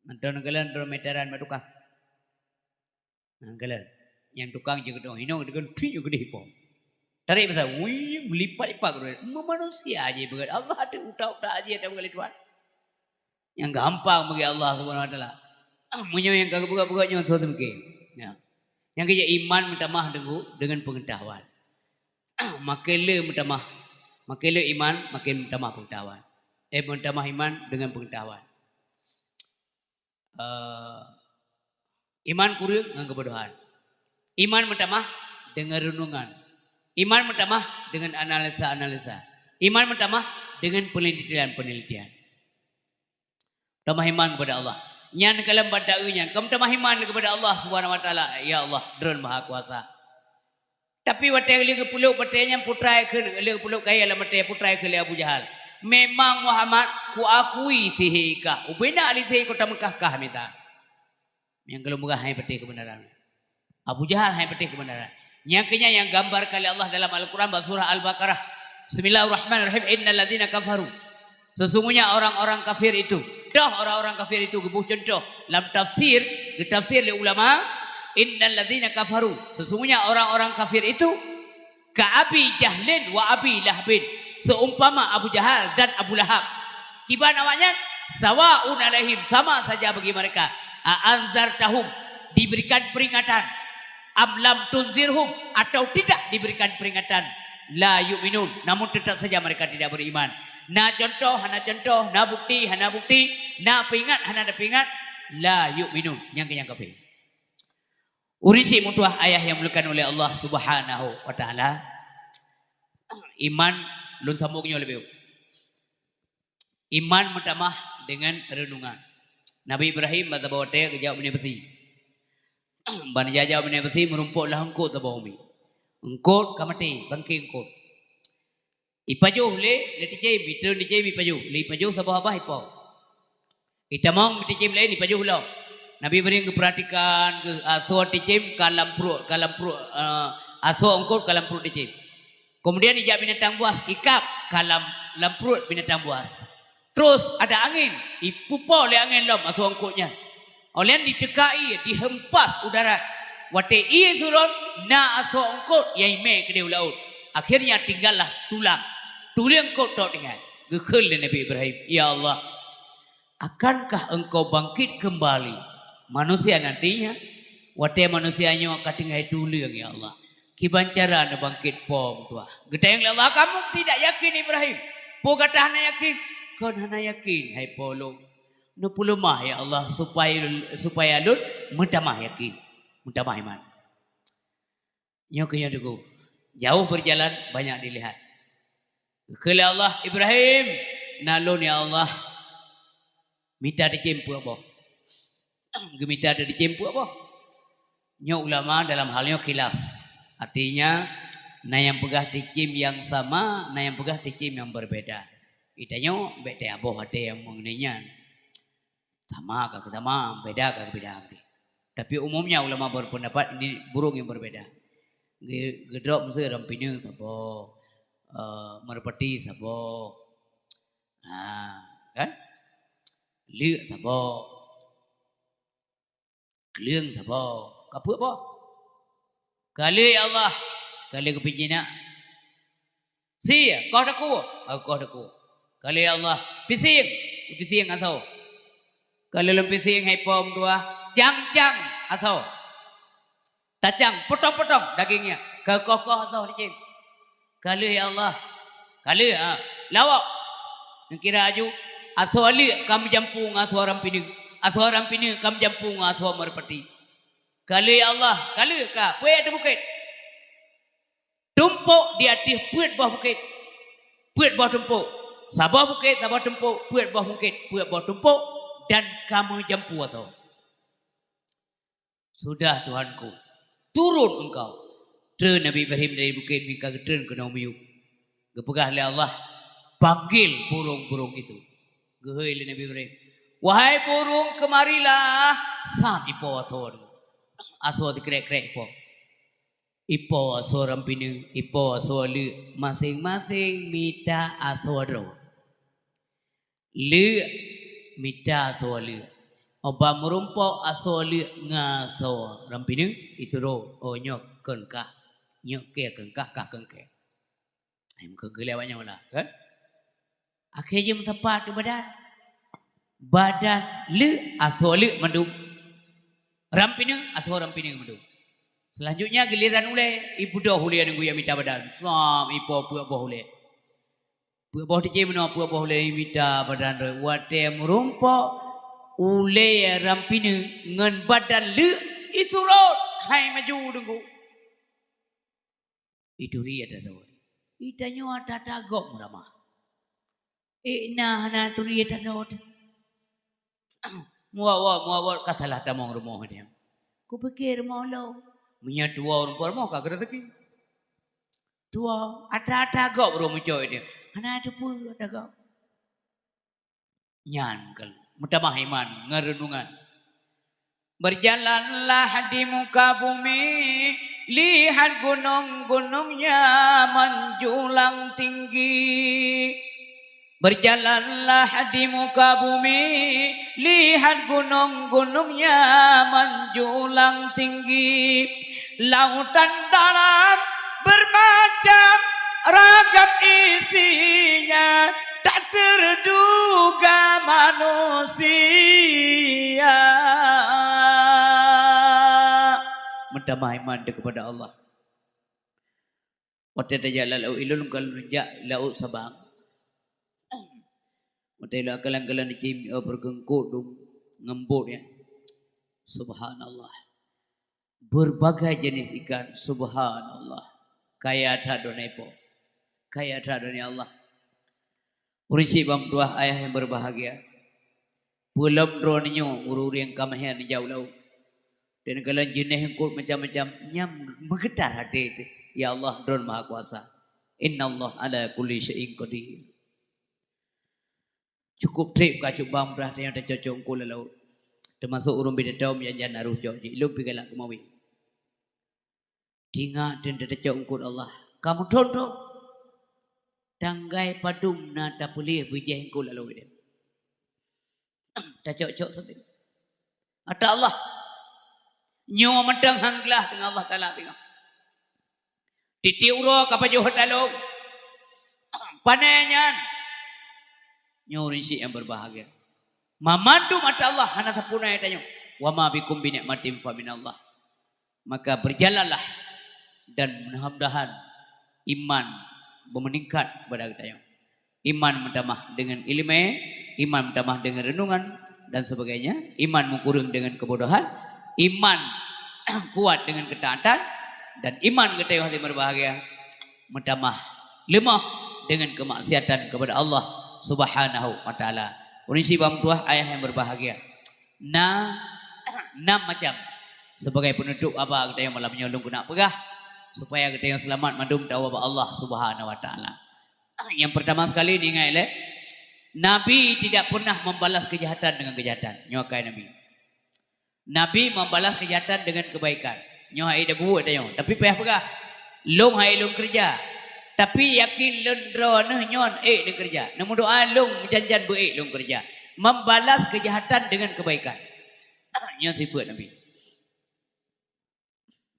Mantong neukalon droe meteran bak tukang. Nyan kalon, nyang tukang jeuet geuteu'oh inong deungon phi nyoe geudeh po. Tarek masa, wui, meulipat-lipat keudroe. Meumanusia aja beugét, Allah teuh utak-utak aja dak beugét lé Tuhan. Nyang gampang bagi Allah Subhanahu wa Taala. Ah, meunyoe nyang ka geubeugét-beugét nyoe soe teumeuke. Ya. Nyang keu iman meutamah deungon, deungon peungeutahuan. Makin le meutamah, makin le iman, makin meutamah peungeutahuan. Eh, meutamah iman dengan pengetahuan. Eh, iman kureueng ngon keubodohan. Iman meutamah dengan renungan. Iman meutamah dengan analisa-analisa. Iman meutamah dengan penelitian-penelitian. Tamah iman kepada Allah. Nyan kalon bak taeu nyan, kamoe tamah iman kepada Allah Subhanahu wa Taala. Ya Allah, Droen Maha Kuasa. Tapi watée lheueh geupeuleuk batée nyan, putrai kheun, lheueh geupeuleuk kayée lam batée, putrai kheun lé Abu Jahal, "Memang Muhammad, kuakui sihé kah. Ubena lé sihé kota Meukah kah mita." Nyang golom peugah hana patéh keubeunaran. Abu Jahal hana patéh keubeunaran. Nyang keu nyan nyang gambarkan lé Allah dalam Al-Quran bak surah Al-Baqarah. Bismillahirrahmanirrahim. Innal ladzina kafaru. Sesungguhnya orang-orang kafir itu. Toh orang-orang kafir itu geuboh cuntoh. Lam tafsir, geutafsir lé ulama, innal ladzina kafaru. Sesungguhnya orang-orang kafir itu ka Abi Jahlin wa Abi Lahabin. Seumpama Abu Jahal dan Abu Lahab. Kiban awaknyan, sawaun alaihim, sama saja bagi mereka. A anzartahum, diberikan peringatan. Am lam tunzirhum, atau tidak diberikan peringatan, la yu'minun, namun tetap saja mereka tidak beriman. Na contoh, hana contoh, na bukti, hana bukti, na peuingat, hana na peuingat, la yu'minun, nyang keu nyang kafé. Ureuëng syiek meutuah ayah nyang dimuliakan oleh Allah Subhanahu wa Taala, iman lôn sambung nyoe leubeh. Iman meutamah dengan renungan. Nabi Ibrahim bak saboh watée geujak u binéh beusi. Ban jijak u binéh beusi, meurumpok lam eungkôt saboh umi. Eungkôt ka maté, bangké eungkôt. Ipajoh lé, lé ticém, itreun ticém ipajoh. Lé ipajoh saboh babah ipo. Itamong ticém laén ipajoh lom. Nabi Ibrahim geupeuratikan geuh asoe ticém ka lam pruet, ka lam pruet, eh, asoe eungkôt ka lam pruet ticém. Kemudian ijak binatang buas, ikab ka lam, lam pruet binatang buas. Terus ada angén, ipupo lé angén lom asoe eungkôt nyan. Óh lheueh nyan diteuka ié, dihempas udara. Watée ié surot, na asoe eungkôt nyang imé keudéh u laôt. Akhirnya tinggallah tulang. Tuleueng eungkôt tok tinggai. Geukheun lé Nabi Ibrahim, "Ya Allah, akankah Engkau bangkit kembali manusia nantinya?" Watée manusia nyoe ka tinggai tuleueng, ya Allah, kiban cara neubangkit po meutuah? Geutanyong lé Allah, "Kamu tidak yakin, Ibrahim? Peue gata hana yakin?" "Kon hana yakin, hai po lôn." "Neupeuleumah, ya Allah, supaya, supaya lôn meutamah yakin, meutamah iman." Nyoe keuh nyang teungku. Jauh berjalan, banyak dilihat. Geukheun lé Allah, "Ibrahim, na lôn, ya Allah, mita ticém peuet boh." Geumita ticém peuet boh. Nyoe ulama dalam hal nyoe khilaf. Artinya, na nyang peugah ticém nyang sama, na nyang peugah ticém nyang berbeda. Geutanyoe bék taboh até nyang mengenai nyan. Sama ka keusama, beda ka keubeda. Tapi umumnya ulama berpendapat ini burung yang berbeda. Ge-, geudrop meusé rampineung saboh, eh, merpati saboh. Ha, kan? Leuk saboh. Kleueng saboh. Ka peuet boh. Ka lheueh ya Allah, ka lheueh geupeujinak. Si, koh takue? Oh, koh takue. Ka lheueh ya Allah, pisieng. Pisieng asoe. Ka lheueh lôn pisieng hai po meutuah, cang-cang asoe. Tacang, potong-potong dagingnya. Ka koh-koh asoe licin. Ka lheueh ya Allah. Ka lheueh, ha. Lawok. Neukira aju, asoe leuk ka meujampu ngon asoe rampineung. Asoe rampineung ka meujampu ngon asoe meurpati. Ka lheueh ya Allah, ka lheueh ka, peuet ateueh bukét. Tumpôk di ateueh peuet boh bukét. Peuet boh tumpôk. Saboh bukét, saboh tumpôk, peuet boh bukét, peuet boh tumpôk, dan ka meujampu asoe. Sudah, Tuhanku, turun engkau. Treun Nabi Ibrahim dari bukét, meuka geutreun keunoe miyueb. Geupeugah lé Allah, "Panggil burung-burung itu." Geuhôi lé Nabi Ibrahim, "Wahai burung, kemarilah!" Sam ipo asoe. Asoe sikrek-krek ipo. Ipo asoe rampineung, ipo asoe leuk, maséng-maséng mita asoe droe. Leuk mita asoe leuk. Óh ban meurumpok asoe leuk ngon asoe rampineung, isuroh, "Oh, nyoe kheun kah, nyoe keu kheun kah, kah kheun keu." Ai, meukeugeuh lé awaknyan lah, kan? Akhé jeuet meusapat u badan. Badan leuk, asoe leuk mandum. Rampineung, asoe rampineung mandum. Selanjutnya giliran ulée, ibeudôh ulée ngon guyue mita badan. Sam ipo peuet boh ulée. Peuet boh teucé meunoe, peuet boh ulèe mita badan droe. Watèe meurumpok ulèe rampineue ngon badan leuk, isurot hai maju deungku. Ituri ata droe. Itanyoe ata-ata gob meuramah. Ék na hana turi ata droe. Muwat-wat, muwat-wat ka salah tamong rumoh dia. Kupike rumoh lôn. Meunyoe tuwoe rumoh ka geureuzeukii. Tuwoe, ata-ata gob rumoh meucok dia. Hana teupeue ata gob. Nyan keuh meutamah iman ngon reunungan. Berjalanlah di muka bumi, lihat gunung-gunungnya menjulang tinggi. Berjalanlah di muka bumi, lihat gunung-gunungnya menjulang tinggi. Lautan dalam bermacam ragam isinya, tak terduga manusia. Meutamah iman teuh keupada Allah. Watèe tajak lam laôt, ilôn ka lôn jak laôt Sabang. Watèe ilôn kalon-kalon cim, oh, peureukeuengkot dum ngembot ya. Subhanallah. Berbagai jenis ikan, subhanallah. Kaya that droeneuh Po. Kaya that droeneuh Allah. Ureueng syiek ban meutuah, ayah yang berbahagia. Peulom droeneuh nyoe ureueng-ureueng ka meuhèn jak u laôt. Dan kalon jeunèh eungkot macam-macam, nyan meugeutar até teuh. Ya Allah, Droen Maha Kuasa. Innallaha ala kulli syai'in qadir. Cukup trép ka cuba meubrah tanyoe tacok-cok eungkot lam laôt. Teumasok ureueng bidatoe meujan-jan harôh cok jih. Ilôn pih galak keumawe. Tingat dan tacok eungkot Allah. Ka meuthon-thon. Tanggai padum na tapeuleueh beujih eungkot lam laôt. Tacok-cok sabe. Ata Allah. Nyoe mantong han glah deungon Allah Taala singoh. Tiep-tiep uroe ka pajoh ata lôn. Pane nyan. Nyoe ureueng syiek nyang berbahagia. Mamandum ata Allah hana sapeue na tanyoe. Wa ma bikum bi ni'matin fa minallah. Maka berjalanlah dan mudah-mudahan iman meuningkat bak geutanyoe. Iman meutamah deungon ileumèe, iman meutamah deungon reunungan dan sebagainya, iman meukureueng deungon keubodohan, iman kuat deungon keutaatan, dan iman geutanyoe hati berbahagia meutamah leumoh deungon keumaksiatan keupada Allah Subhanahu wa Taala. Ureueng syiek ban meutuah, ayah yang berbahagia. Na nam macam. Sebagai penutup haba geutanyoe malam nyoe lôn keuneuk peugah, supaya geutanyoe seulamat mandum tawoe bak Allah Subhanahu wa Taala. Yang pertama sekali, diingat lé, Nabi tidak pernah membalas kejahatan dengan kejahatan. Nyoe akai Nabi. Nabi membalas kejahatan dengan kebaikan. Nyoe hai dak buet tanyoe. Tapi payah peugah, "Lôn hai lôn keureuja." Tapi yakin lôn droeneuh nyoe ék lôn keureuja. Neumeudoa lôn jan-jan beu ék lôn keureuja. Membalas kejahatan dengan kebaikan. Nyoe sifat Nabi.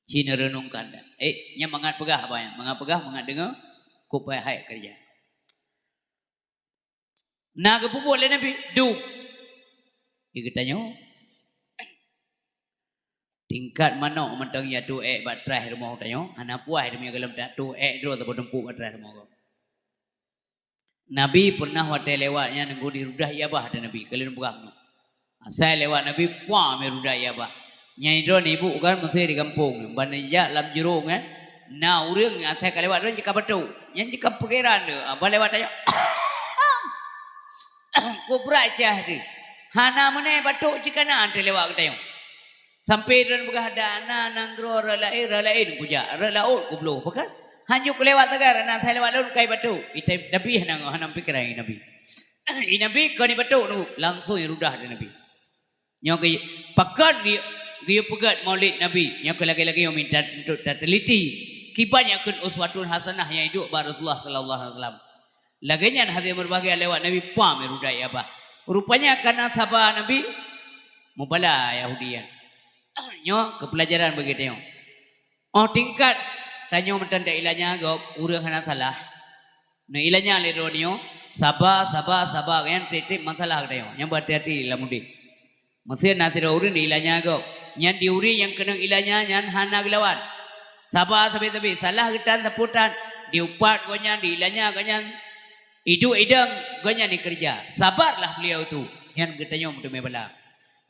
Ci neureunungkan dah. Eh, nyan mangat peugah apa nyan? Mangat peugah, mangat deungoe, kok payah hai keureuja. Na geupeubuet lé Nabi, dum. Di geutanyoe, tingkat manok mantong ya tu ék bak traih rumoh tanyoe, hana puas teuma gohlom tak tu ék droe saboh tumpuk bak traih rumoh gob. Nabi pernah watèe lewat nyan nunggu di rudah ié babah ata Nabi, keu lôn peugah bunoe. Asai lewat Nabi, puah mi rudah ié babah. Nyang droe ibu kan meusé di gampông, ban jak lam jurông nyan, na ureueng asai ka lewat droe jika batuk. Nyan jika pikiran tu, ah, ban lewat tanyoe. Kubra cah tu. Hana meunai batuk cika na ante lewat geutanyoe. Sampai droen peugah, "Dak na nanggroe rot laén, rot laén kujak, rot laôt kubloh." Pakon? Hanjeuet kulewat sagai, na asai lewat lôn kai batuk. Item Nabi hana, hana pikiran Nabi. I Nabi kon ibatuk nunggu, langsung irudah di Nabi. Nyoe geu-, pakon geu-, geuyue peugét Maulid Nabi, nyoe keu lagèe-lagèe nyoe minta untuk tateliti. Kiban nyang kheun uswatun hasanah nyang iduek bak Rasulullah sallallahu alaihi wasallam. Lagèe nyan hase meubahgia lewat Nabi, pam irudah ié babah. Rupanya kana saba Nabi, mubala Yahudi nyan. Nyoe keu peulajaran bagi tanyoe. Óh tingkat tanyoe meuteun dak ilanya gob ureueng hana salah. Neuilanya lé droeneuh nyoe, saba, saba, saba, nyan tiep-tiep masalah geutanyoe. Nyan beuhati-hati lam udép. Meusé na sidroe ureueng diilanya gob. Nyan di ureueng nyang keunong ilanya nyan hana geulawan. Saba sabe-sabe, salah geutan sapeue tan, diupat gobnyan, diilanya gobnyan. Iduek idong, gobnyan ikeureuja. Sabarlah beliau tu. Nyan geutanyoe meuteumé bala.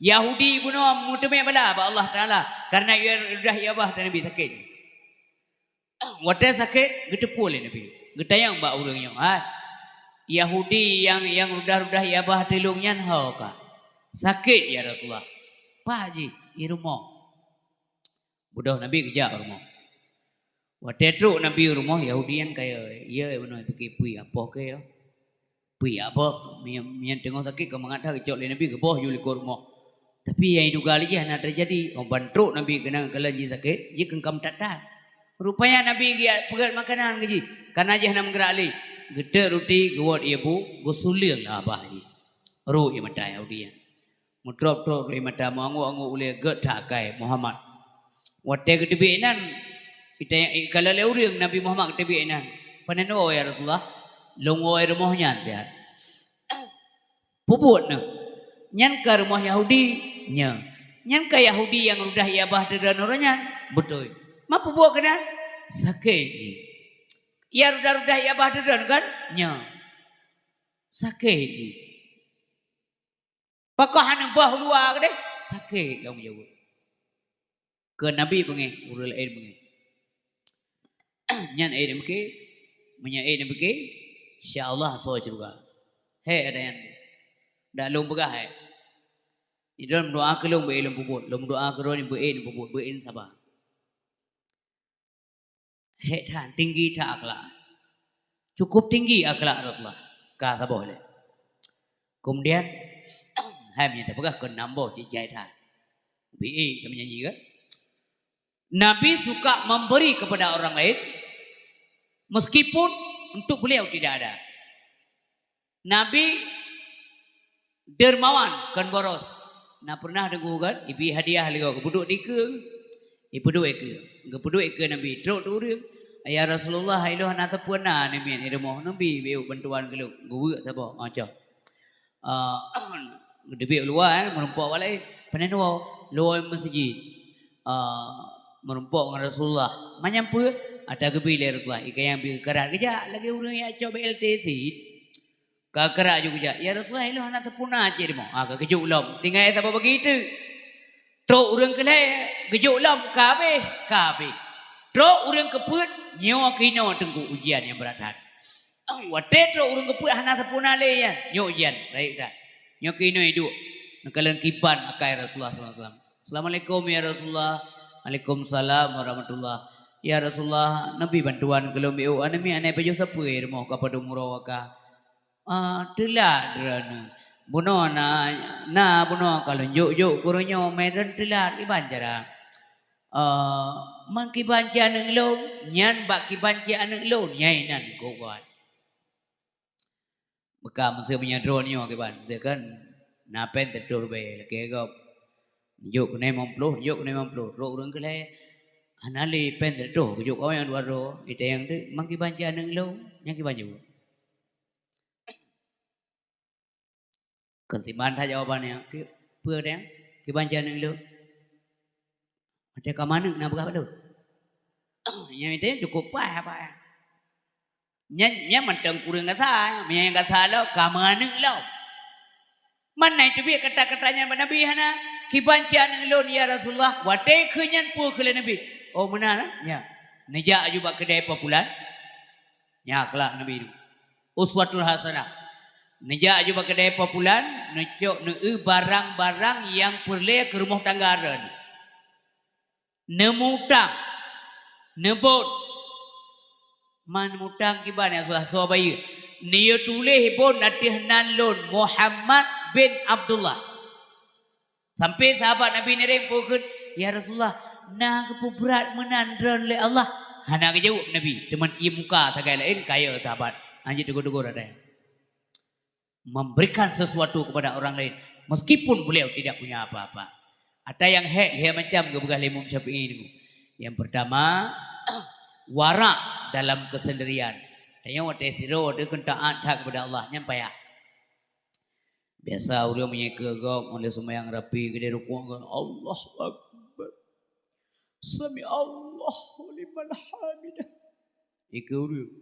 Yahudi bunoe meuteumé bala bak Allah Taala karena ia reudah ia bah teuh Nabi sakét. Watée sakét, geuteupeue lé Nabi. Geutanyong bak ureuëng nyoe, "Hai, Yahudi nyang, nyang reudah-reudah ia bah teuh lôn nyan ho ka?" "Sakét, ya Rasulullah." "Pat jih?" "I rumoh." Beudôh Nabi geujak u rumoh. Watée trok Nabi u rumoh, Yahudi nyan kaya, "Iya, bunoe pike pui apoh keu ya." Pui apoh, meunyan, meunyan teungoh sakét ka mangat that geucok lé Nabi geuboh ju likot rumoh. Tapi nyang iduga lé jih hana teujadi. Oh, ban trok Nabi keunan kalon jih sakét, jih keunkam that-that. Rupanya Nabi geujak peugét makanan keu jih, kana jih hana meugerak lé. Geuteuk ruti, geuwot ié bu, geusuleueng lam babah jih. Rhot ié mata Yahudi nyan. Meutrôp-trôp rot ié mata, meuanggôk-anggôk ulée, gét that akai Muhammad. Watée geuteubiet inan, ita-, ikalon lé ureuëng Nabi Muhammad geuteubiet inan. "Panewoe, ya Rasulullah?" "Lôn woe rumoh nyan siat." "Peubuet neuh?" "Nyan ka rumoh Yahudi." "Nyo." "Nyan ka Yahudi nyang reudah ia bah teuh droeneuh nyan?" "Beutôi." "Ma peubuet keunan?" "Sakét jih." "Ia reudah-reudah ia bah teuh droeneuh kan?" "Nyo." "Sakét jih." "Pakon hana boh luwa keudeh?" "Sakét," lom jaweueb. Keu Nabi beungéh, ureuëng laén beungéh. Nyan ék neupike, meunyoe ék neupike, insya Allah asoe syeuruga. Hék ada nyan. Dak lôn peugah hék. Idon doa keu lôn beu ék lôn peubuet, lôn doa keu droeneuh beu ék lôn peubuet, beu ék lôn saba. Hék that, tinggi that akhlak. Cukup tinggi akhlak Rasulullah. Ka saboh lé. Kemudian, hai meunyoe tapeugah keu nam boh jih jai that. Bi ék kami nyanyi kan? Nabi suka memberi kepada orang lain meskipun untuk beliau tidak ada. Nabi dermawan kon boros. Na pernah deungoe kan, ibi hadiah lé gob, geupeuduek dikeue, ipeuduek ikeue. Geupeuduek ikeue Nabi, trok tu ureuëng, "Ya Rasulullah, ilôn hana sapeue na neumiet i rumoh, neubi beu bantuan keu lôn." Geuweuek saboh, "Oh, cok." Ah, geuteubiet u luwa, eh, meurumpok bak laén, "Panewoe, lôn woe meuseujid." Ah, meurumpok ngon Rasulullah. "Manyam peue?" "Ata geubi lé Rasulullah." Ikan nyang bi geukarat geujak lagée ureuëng nyang cok B L T cit. Ka karat ju geujak, "Ya Rasulullah, ilôn hana sapeue na cit rumoh." Ah, ka geujok lom. Tinggai saboh bagi teuk. Trok ureuëng keu lhée, geujok lom, ka habéh, ka habéh. Trok ureuëng keupeuet, nyoe keunoe teungku ujian nyang brat that. Watée trok ureuëng keupeuet hana sapeue na lé nyan, nyoe ujian, rayeuk that. Nyoe keunoe iduek, neukalon kiban akai Rasulullah sallallahu alaihi wasallam. "Assalamualaikum ya Rasulullah." "Waalaikumsalam warahmatullah." "Ya Rasulullah, neubi bantuan keu lôn beu, aneuk miet hana pajoh sapeue rumoh ka padum uroe ka." "Ah, teulat droeneuh. Bunoe na, na bunoe ka lôn jok-jok keu uroe nyoe, meunan teulat kiban cara." "Ah, man kiban cit aneuk lôn?" "Nyan bak kiban cit aneuk lôn, nyang inan keu gob." Beuka meuseu meunyoe droeneuh nyoe kiban, meuseu kan na péng teutoh ribée lakée gob. Jok keunoe limong ploh, jok keunoe limong ploh, trok ureuëng keu lhée. Hana lé péng teutoh, geujok awai nyang dua droe, itayang teuk, "Man kiban cit aneuk lôn?" Nyan kiban jaweueb. Kon siman that jawaban nyan, "Ki-, peue nyan? Kiban cit aneuk lôn?" "Watée ka meuaneuk na peugah bak lôn." Nyan itayang cukup paih apa nyan. Nyan, nyan mantong kureueng gasa, meunyan gasa lom, ka meuaneuk lom. Man na iteubiet kata-kata nyan bak Nabi hana? "Kiban cit aneuk lôn, ya Rasulullah?" Watée kheun nyan peue kheun lé Nabi? "Oh, meunan, eh?" "Nya." Neujak aju bak keudè po pulan. Nya akhlak Nabi nyoe. Uswatun hasanah. Neujak aju bak keudè po pulan, neucok, neueu barang-barang nyang peureulée keu rumoh tangga droeneuh. Neumutang, neubon. Man mutang kiban nyang susah soe bayeue. Neuyue tuléh bon ateueh nan lôn, Muhammad bin Abdullah. Sampai sahabat Nabi nireng peue kheun, "Ya Rasulullah, na geupeubrat meunan droe lé Allah?" Hana geujaweueb Nabi, teuma ie muka sagai laén kaya sahabat. Hanjeuet teugor-teugor atai. Memberikan sesuatu kepada orang lain meskipun beliau tidak punya apa-apa. Ata nyang hék lhée macam geupeugah lé Imam Syafi'i nyoe. Yang pertama, warak dalam kesendirian. Tanyoe watée sidroe teuh kheun taát that kepada Allah, nyan payah. Biasa ureuëng meunyoe keu gob, ulée seumayang rapi keudeh rukuk, "Allahu Akbar. Sami Allahu liman hamidah." Ikeu ureuëng.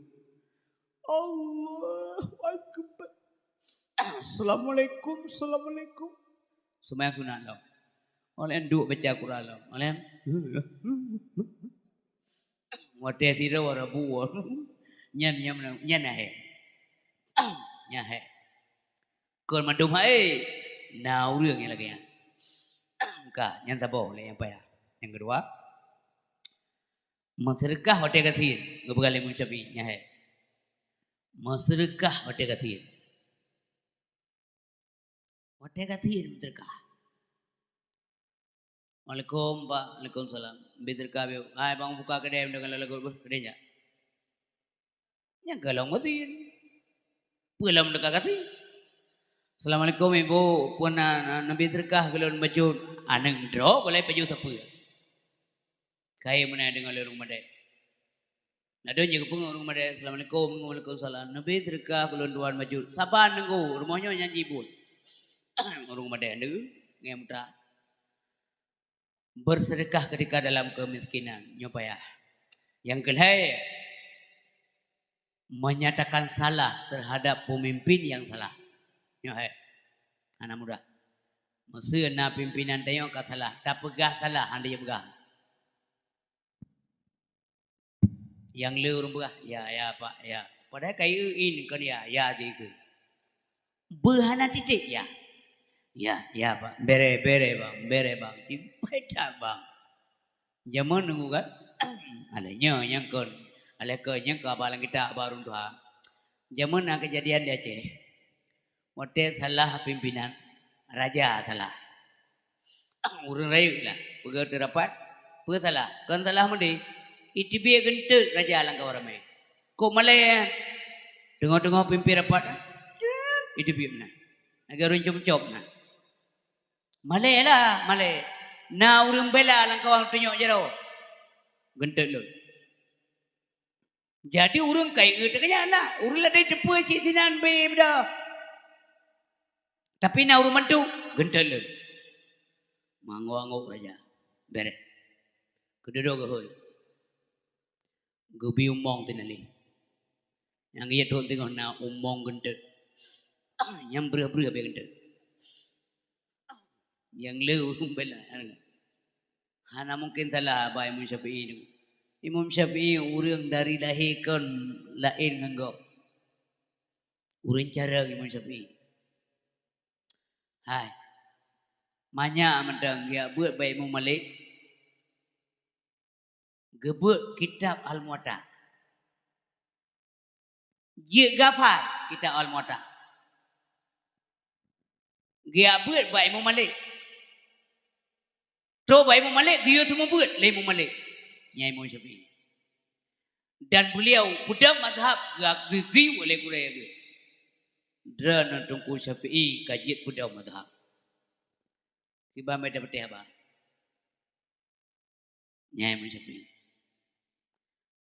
Allahu Akbar. Assalamualaikum, assalamualaikum. Seumayang sunat lom. Óh lheueh nyan duek baca Quran lom. Óh lheueh nyan, watèe sidroe rabu. Nyan, nyan, nyan hék. Nyan hék. Kon mandum hai. Na ureueng nyang lagèe nyan. Ka, nyan saboh lé nyang payah. Nyang keudua, meuseudeukah watèe gasien, geupeugah lé Imam Syafi'i, nyan hék. Meuseudeukah watèe gasien. Watèe gasien meuseudeukah. Waalaikum, Pak. Waalaikumsalam. Bri seudeukah, bri. Hai, bang, buka keudè, deungon lagu, beuh, keudè jak. Nyang ka lom gasien. Peue lom teuka gasien? Assalamualaikum, Ibu. Peue na, na, neubri seudeukah keu lôn bacut? Aneuk droe, gulai pajoh sapeue. Kayém meunan deungon lé ureueng madé. Ladôm jih geupeungeut ureueng madé, "Assalamualaikum." "Waalaikumsalam." "Neubri seudeukah keu lôn dua bacut." Saban nunggu, rumoh nyoe nyan jibuet. Ureueng madé neu, ngieng muta. Bersedekah ketika dalam kemiskinan, nyoe payah. Nyang keulhèe, menyatakan salah terhadap pemimpin yang salah. Nyoe hai. Hana mudah. Meuseu na pimpinan tanyoe ka salah, tapeugah salah, hana jipeugah. Nyang le ureueng peugah, "Ya, ya, Pak, ya." Padahai ka ieu in kon ya, ya jih ikheun. Beuhana titek ya. "Ya, ya, Pak. Bere, bere, Bang. Bere, Bang." Jibai that, Bang. Jameun nunggu kan? Alah nyoe nyang kon. Alah kon nyang ka haba lam kitab baru tuha. Jameun na keujadian di Aceh. Watèe salah pimpinan, raja salah. Ureueng rayeuk lah, peugah teu rapat, peue salah? Kon salah meudeh. Iteubiet geunteut raja lam kawan ramè. Kok malèe? Teungoh-teungoh pimpin rapat, iteubiet meunan. Lagèe ureueng cop-cop na. Malèe lah, malèe. Na ureueng bela lam kawan tunyok jaroe. Geunteut lôn. Jadi ureueng ka ieu teukeujah lah. Ureueng ladai teupeue cit sinan bèe beudoh. Tapi na ureueng mantu, geunteut lôn. Mangok-angok raja. Bere. Keududuk geuhôi. Geubi umong teunaléh. Nyang ié trok teungoh na umong geunteut. Nyang breuh-breuh bèe geunteut. Nyang le ureueng bela. Hana mungken salah bak Imam Syafi'i nyoe. Imam Syafi'i ureueng dari lahé kon laén ngon gob. Ureueng carông Imam Syafi'i. Hai. Manyak mantong geujak beuet bak Imam Malik. Geubeuet kitab Al-Muwatta. Jeuet gafai kitab Al-Muwatta. Geujak beuet bak Imam Malik. Trok bak Imam Malik, geuyue seumeubeuet lé Imam Malik. Nyan Imam Syafi'i. Dan beuliau peudong mazhab geu-, geu-, geuyue lé gurèe geuh. Droeneuh Teungku Syafi'i ka jeuet peudong mazhab. Kiban bèe tapatéh haba. Nyan Imam Syafi'i.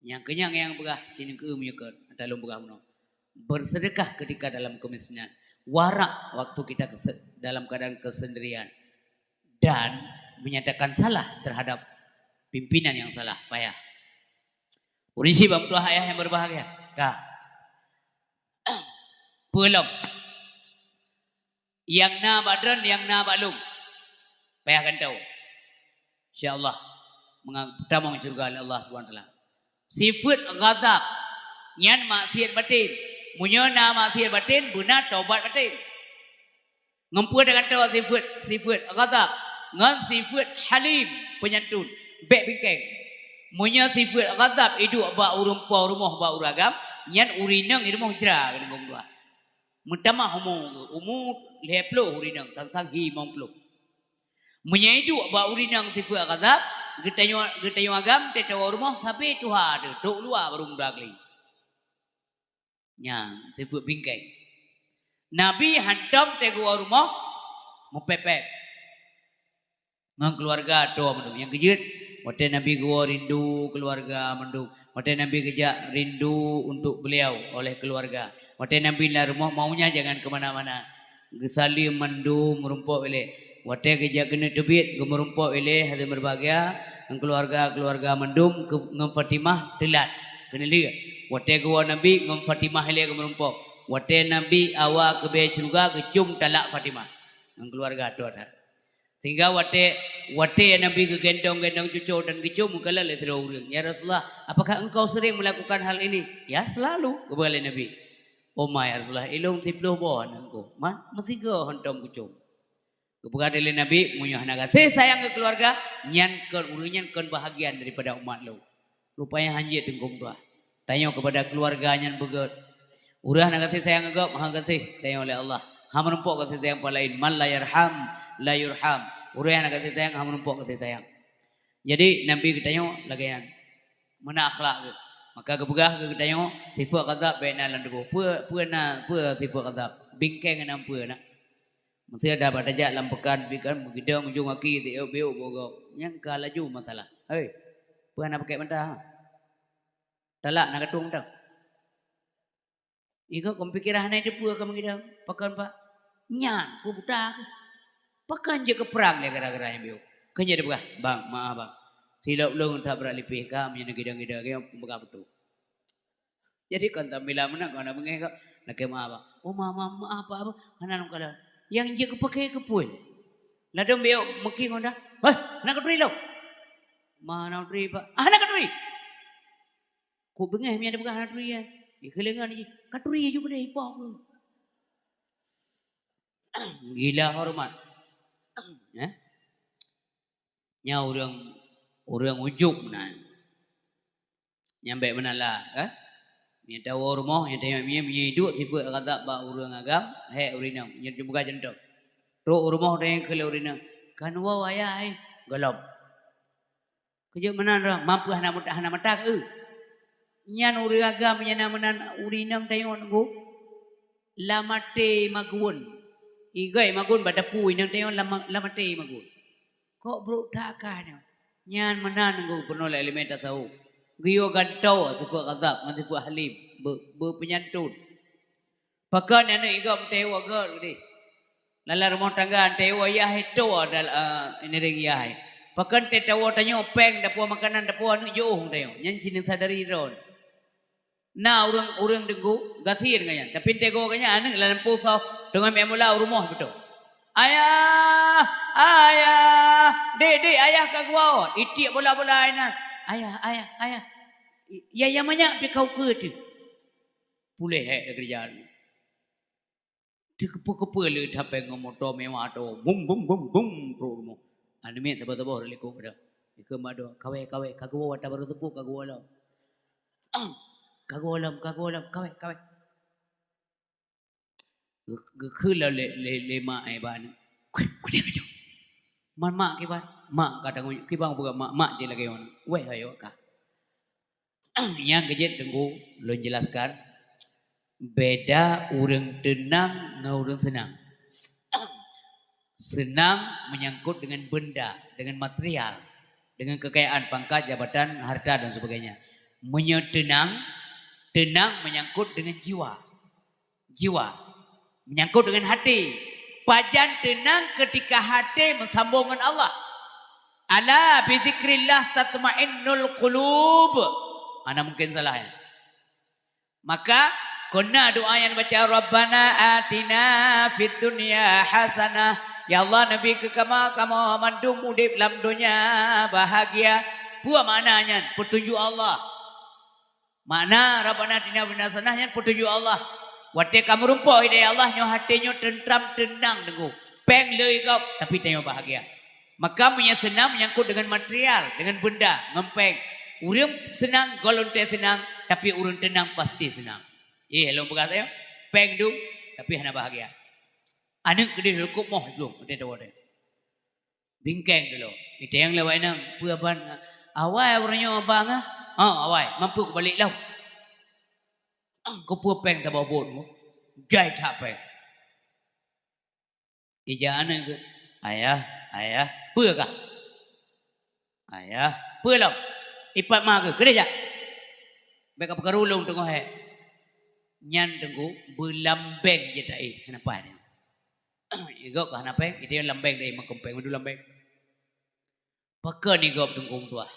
Nyang keunyan nyang peugah sineuk eu meunyoe keu ata lôn peugah bunoe. Bersedekah ketika dalam kemiskinan. Warak waktu kita kese-, dalam keadaan kesendirian. Dan menyatakan salah terhadap pimpinan yang salah. Payah. Ureueng syiek bak meutuah ayah nyang berbahagia. Ka. Peue lom. Nyang na bak droen, nyang na bak lôn. Payah gantoe. Insya Allah, meunga-, peutamong syeuruga lé Allah Subhanahu Wa Taala. Sifeuet ghadab, nyan maksiat baten. Meunyoe na maksiat baten, beuna tobat baten. Ngon peue tagantoe sifeuet, sifeuet ghadab, ngon sifeuet halim, peunyantun, bèk bingkeng. Meunyoe sifeuet ghadab iduek bak ureueng po rumoh bak ureueng agam, nyan ureueng inong i rumoh jra keuneuk geumeudua. Meutamah umu geuh, umu lhèe ploh ureueng inong, sang-sang hi limong ploh. Meunyoe iduek bak ureueng inong sifeuet ghadab, geutanyoe, geutanyoe agam teuh tawoe rumoh sabe tuha teuh, trok luwa baru muda kali. Nyan, sifeuet bingkeng. Nabi hantom teuh geuwoe rumoh, meupèp-pèp. Ngon keuluwarga toe mandum. Nyang keujeuet, watèe Nabi geuwoe rindu keuluwarga mandum. Watèe Nabi geujak rindu untuk beliau oleh keuluwarga. Watèe Nabi lam rumoh, maunya jangan ke mana-mana. Geusaleuem mandum, meureumpok ilèe. Watèe geujak keuneuk teubiet, geumeurumpok ilèe, hadirin berbahagia, ngon keuluwarga-keuluwarga mandum, keu-, ngon Fatimah teulat. Keuneuk lheueh. Watée geuwoe Nabi ngon Fatimah ilée geumeurumpok. Watée Nabi awa keubée syeuruga geucom talak Fatimah ngon keuluwarga toh that. Sehingga watée, watée Nabi geugendong-gendong cucoe dan geucom, geukalon lé sidroe ureuëng, "Ya Rasulullah, apakah engkau sering melakukan hal ini?" "Ya, selalu," geupeugah lé Nabi. "Oh ma, ya Rasulullah, ilong siploh boh aneuk engkau, ma, meusigoe hantom kucom." Geupeugah lé Nabi, "Meunyoe hana gaséh sayang keu keuluwarga, nyan kon ureuëng nyan kon bahagian daripada umat lôn." Rupanya hana jeuet teungku meutuah. Tanyoe keupada keuluwarga nyan beugét. Ureuëng hana gaséh sayang keu gob, hana gaséh tanyoe lé Allah. Hana meurumpok gaséh sayang pah laén. "Man la yarham, la yurham." Ureuëng hana gaséh sayang, hana meurumpok gaséh sayang. Jadi, Nabi geutanyoe lagée nyan. Meunan akhlak geuh. Maka geupeugah geuh geutanyoe, sifeuet ghadab bék na lam tuboh. Peue, peue na, peue sifeuet ghadab? Bingkeng na peue na? Meusé ada bak tajak lam peukan pih kan, meugeudong ujong aki, siék-biék bogop. Nyang ka laju masalah. Hei, peue hana pakèk mata? Talak na katueng tang. Igoe kon pikiran hana teupeue ka meugeudong. Pakon, Pak? Nyan, peue buta keuh. Pakon jeuet keu prang lé gara-gara nyang biôh. Keu nyan dipeugah, "Bang, maaf, Bang. Silop lôn that brat lipéh ka, meunyoe neugidang-gidang lagée nyoe, peugah beutôi." Jadi kon tambilang meunan, kon na beungéh kok. Lakée maaf, Bang. "Oh, ma, ma, maaf, Pak, Abang. Hana lôn kalon." Nyang jeuet keu pakèk keu peue? Ladôm biôh meuki ngon dah. "Heh, hana katuri lôn." "Ma hana katuri, Pak?" "Ah, hana katuri." Kok beungéh meunyan dipeugah hana turi nyan. Ikeuleungan jih, "Katuri ju keudeh, ipoh keuh." Gila hormat. Eh? Nyan ureuëng, ureuëng ujub meunan. Nyang bék meunan lah, kan? Meunyoe tawoe rumoh, nyan tanyong, meunyoe, meunyoe iduek sifeuet ghadab bak ureuëng agam, hék ureuëng inong, nyan cuba contoh. Trok u rumoh tanyong keu lé ureuëng inong, "Kan woe ayah, eh?" "Gohlom." "Keujeuet meunan roh, mampu hana mut-, hana mata keu?" Nyan ureuëng agam nyang na meunan ureuëng inong tanyong teungku. Lam até magun. Igoe magun bak dapu inong tanyong lam, lam até magun. Kok brok that ka nyoe? Nyan meunan geupeugah lé ileumèe tasawuf. Geuyue gantoe sifeuet ghadab ngon sifeuet halim, beu-, beupeunyantun. Pakon aneuk igob meuteue woe gét keudeh. Lam rumoh tangga meuteue woe yah itu adalah, eh, ngiring yah. Pakon teuh tawoe tanyoe péng, dapoe makanan, dapoe aneuk jiôh meuteue. Nyan cit neusadari droe. Na ureuëng-ureuëng teungku gasien ngon nyan, tapi teugoe geuh nyan aneuk lam lampôh soe teungoh meu'en bola u rumoh beutôi. "Ayah, ayah, dek, dek, ayah ka geuwoe." Itiek bola-bola inan. "Ayah, ayah, ayah." "Ya, ya manyak pih ka ukeue teuh." Puléh hék dari keureuja. Teukeupeu-keupeu le that péng ngon moto mewah tu. Bum, bum, bum, bum, trok rumoh. Aneuk miet saboh-saboh di likot keudeh. Dikheun mak droe, "Kawé, kawé, ka geuwoe, ata barô seupôt ka geuwoe lom. Ka geuwoe lom, ka geuwoe lom, kawé, kawé." Geu-, geukheun lom lé, lé, lé mak, eh, bak aneuk. "Kudeh, kudeh kaju." "Man mak kiban?" "Mak ka tanggong, kiban peugah mak, mak jih lagée nyoe." Wéh, ayo ka. Nyang keujeuet teungku lôn jelaskan, beda ureuëng teunang ngon ureuëng seunang. Seunang menyangkut dengan benda, dengan material, dengan kekayaan, pangkat, jabatan, harta dan sebagainya. Meunyoe teunang, teunang menyangkut dengan jiwa. Jiwa. Menyangkut dengan hati. Pajan teunang ketika hati meusambong ngon Allah. "Ala bizikrillah tatmainnul qulub." Hana mungkin salah, ya. Maka, kon na doa nyang baca, "Rabbana atina fid dunya hasanah." Ya Allah, neubi keu kamoe, kamoe mandum udeb lam donya bahagia. Peue makna nyan? Peutunjuk Allah. Makna Rabbana atina fid dunya hasanah nyan peutunjuk Allah. Watée ka meurumpok hidayah Allah, nyoe até nyoe teuntram teunang teungku. Péng le igob, tapi tanyoe bahagia. Maka meunyoe seunang menyangkut dengan material, dengan benda, ngon péng. Ureuëng seunang goh lom teuh seunang, tapi ureuëng teunang pasti seunang. Eh, lôn peugah saja, péng dum, tapi hana bahagia. Aneuk keudeh leukup moh dum, watée tawoe teuh. Bingkeng dulu. Iteng lewat inong, "Peue ban?" "Awai uroe nyoe bang ah." "Ha, awai, mampu kubalek lom." "Keupeue péng tabah bot mu?" "Jai that péng." Ija aneuk, "Ayah, ayah, peue kah?" "Ayah, peue lom?" "Ipat ma keuh, keudeh jak." "Bék ka peukaru lôn teungoh hék." Nyan teungku beulambeng jeuet taéh, hana pai nyan. Igob ka hana péng, iteng lambeng deh, makeumpeng mandum lambeng. Pakon igob teungku meutuah?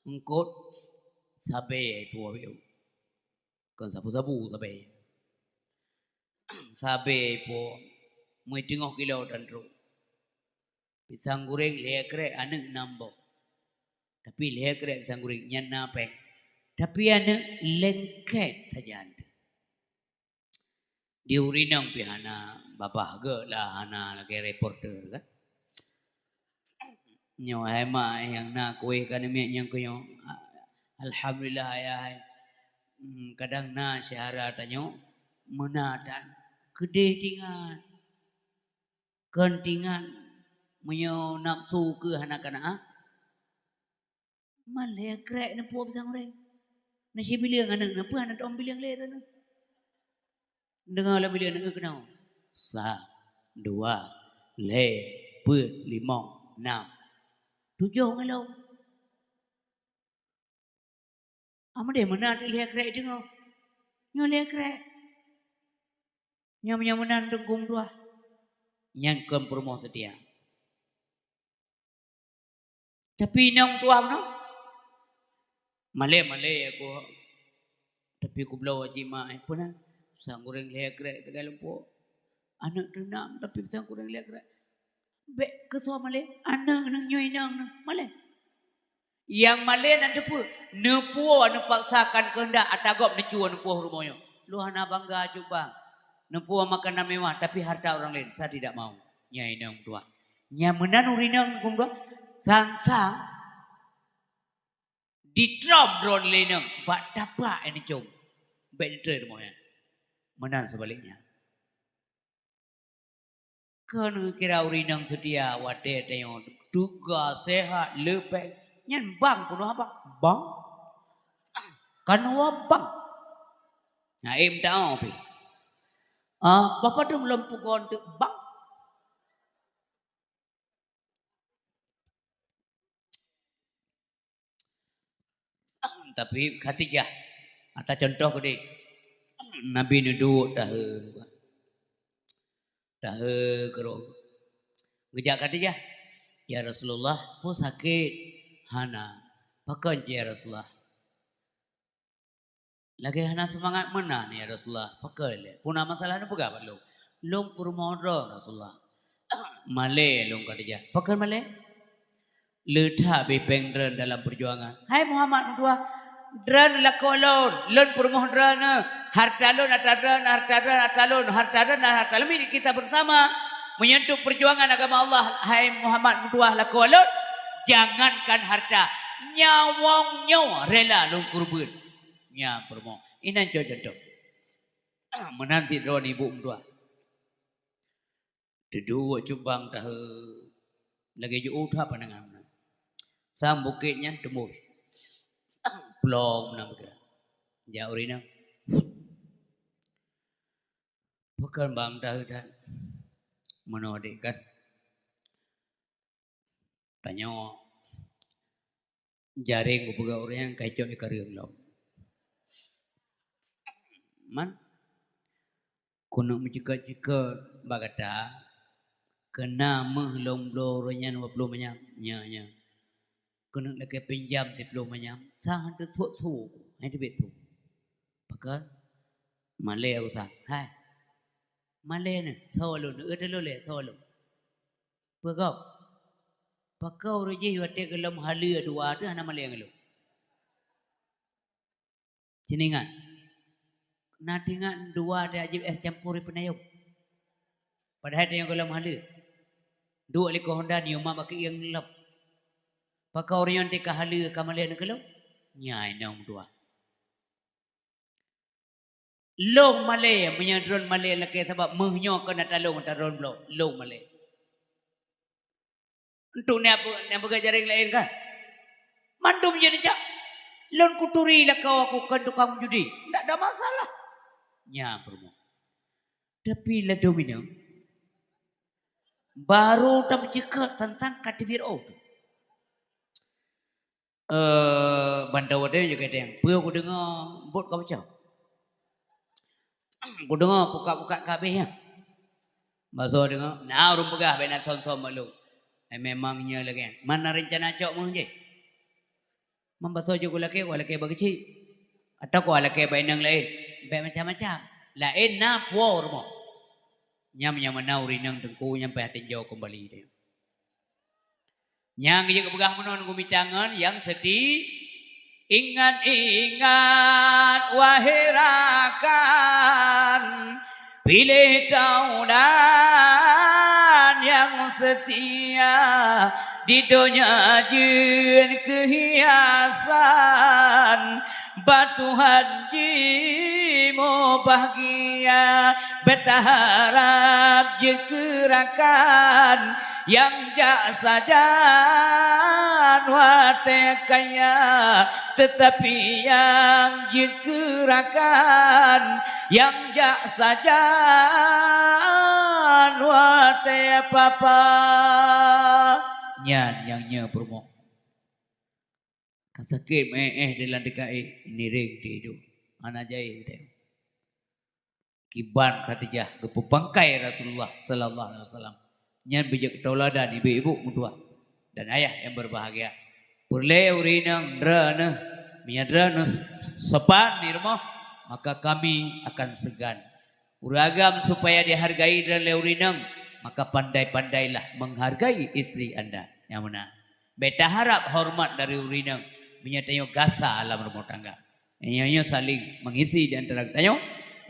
Eungkôt Sabe ipo, kon sabu-sabu sabe. Sabe ipo, meuteungoh kilo tan trok. Pisang goreng lhèe krek aneuk nam boh. Tapi lhèe krek pisang goreng nyan na péng. Tapi aneuk lengket sajan. Di ureueng inong pih hana babah geuh lah, hana lagèe reporter kan. Nyoe hai mak nyang na kueh ka namiet nyang keu nyoe. Alhamdulillah ayah hai. Hmm, kadang na syedara tanyoe meunan dan keudeh tingat. Kon tingat, meunyoe nafsu keu hana kana, ah? Malèe krek neupuwoe pisang goreng. Na sibileung aneuk neupeue hana tom bileung lé droeneuh. Deungoe lom bileung aneuk keunoe. Sa, dua, lhèe, peuet, limong, nam, tujoh ngon lom. Amadeh meunan lhèe krek deungoe. Nyoe lhèe krek. Nyoe meunyoe meunan teungku meutuah. Nyan kon peurumoh seutia. Tapi inong meutuah meunoe. Malèe-malèe aku. Tapi kubloe cit mak, eh, peue na? Pisang goreng lhèe krek teuga lom puwoe. Aneuk teunam tapi pisang goreng lhèe krek. Bèk keusoe malèe, aneuk nyoe inong nyoe malèe. Nyang malèe na teupeue, neupuwoe neupaksakan keuheundak ata gob neucue neupuwoe rumoh nyoe. Lôn hana bangga cut bang. Neupuwoe makanan mewah tapi harta orang lain, saya tidak mau. Nyan inong meutuah. Nyan meunan ureueng inong meutuah. Sang-sang ditrom droe lé inong bak tapak nyang neucom. Bèk neutrön rumoh nyan. Meunan seubaliknya. Kon kira ureueng inong seutia watèe tanyoe teuga, sehat, leupeng. Nyan bang peunoh abang. Bang? Kan wa bang. Nah, em tao pih. Ah, bapa tu lom pugon teuk bang. Tapi Khadijah, ata contoh keudeh, Nabi neuduek tahe, tahe keurok. Geujak Khadijah, "Ya Rasulullah, peue sakét?" "Hana." "Pakon cit ya Rasulullah?" "Lagèe hana seumangat meunan, ya Rasulullah." "Pakon lé? Peue na masalah neupeugah bak lôn?" "Lôn peurumoh droe, Rasulullah." "Malèe lôn," kheun Khadijah. "Pakon malèe?" "Le that bri péng droen dalam peujuangan." "Hai Muhammad meutuah, droen lakoe lôn, lôn peurumoh droen, harta lôn ata droen, harta droen ata lôn, harta droen dan harta lôn milik kita bersama. Meunyoe untuk peujuangan agama Allah, hai Muhammad meutuah lakoe lôn, jangankan harta, nyawöng nyoe rela lôn keureubeuen." Nyan peurumoh. Inan cok contoh. Meunan sidroe ibu meutuah. Teuduek cut bang tahe. Lagèe jiôh that pandangan meunan. Sang bukét nyan teumbôi. Plong meunan beugerak. Jak ureueng inong. Pakon bang tahe that? Meunoe dek kan. Tanyoe jareng kupeugah ureueng nyang ka icok di kareueng lom. Man, keuneuk meuceukeut-ceukeut bak gata, keu na méuh lôn bloe ureueng nyan dua ploh manyam. Nya, nya. Keuneuk lakèe pinjam siploh manyam, sang han teusuet su, han teubiet su. Pakon? Malèe aku sang. Hai. Malèe nyoe, soe lôn, eu teulôn lé, soe lôn. Peue gob? Pakon ureueng jih watèe gohlom haleue dua teuh hana malèe ngon lôn. Ci ingat. Na teuingat dua teuh jieb es campur di peunayong. Padahai tanyoe gohlom haleue. Duek likot honda nyoe mak bak keuieng lom. Pakon ureueng nyoe teuka haleue ka malèe ngon lôn? Nyan inong meutuah. Lôn malèe, meunyoe droen malèe lakèe sabab méuh nyoe kon ata lôn, ata droen bloe, lôn malèe. Untuk nyan peu-, nyan peugah jareng laén kan? Mandum jeuet jak. Lôn kuturi lakoe aku kon tukang judi. Ndak ada masalah. Nyan peurumoh. Tapi ladôm inong, barô tameuceukeut sang-sang ka teubiet ôh. Eh, ban tawoe teuh jeuet keu teueng. Peue kudeungoe bot ka peucah. Kudeungoe pukak-pukak ka abéh nyan. Basoe deungoe, na ureueng peugah bèk na som-som bak lôn. Eh, memang nyoe lagèe nyan. Man na reuncana cok méuh jih? Membaso jeuet keu lakée, keu lakée bak keuchik. Atawa keu lakée bak inong laén. Bék macam-macam. Laén na puwoe rumoh. Nyam nyang mana ureuëng inong teungku nyang payah tinjau keumbali teuh. Nyang jeuet geupeugah meunan geumitangan nyang seuti, ingat-ingat wahai rakan, piléh taulan nyang seutia, di donya jeuet keuhiasan, bak Tuhan jimubahgia, bék taharab jeuet keu rakan, nyang jak sajan watée kaya, teutapi nyang jeuet keu rakan, nyang jak sajan watée papa. Nyan nyang nyoe peurumoh. Ka sakét meuéh-éh di lam deuka éh, niréng di idup. Hana jai geutanyoe. Kiban Khadijah geupeupangkai Rasulullah sallallahu alaihi wasallam. Nyan beujeuet tauladan ibu-ibu meutuah dan ayah nyang berbahagia. Peureulée ureuëng inong droeneuh, meunyoe droeneuh sopan di rumoh, maka kami akan segan. Ureuëng agam supaya dihargai droe lé ureuëng inong, maka pandai-pandailah menghargai istri anda. Nyang meunan. Bék taharab horeumat dari ureuëng inong, meunyoe tanyoe gasa lam rumoh tangga. Nyoe-nyoe saling mengisi di antara geutanyoe.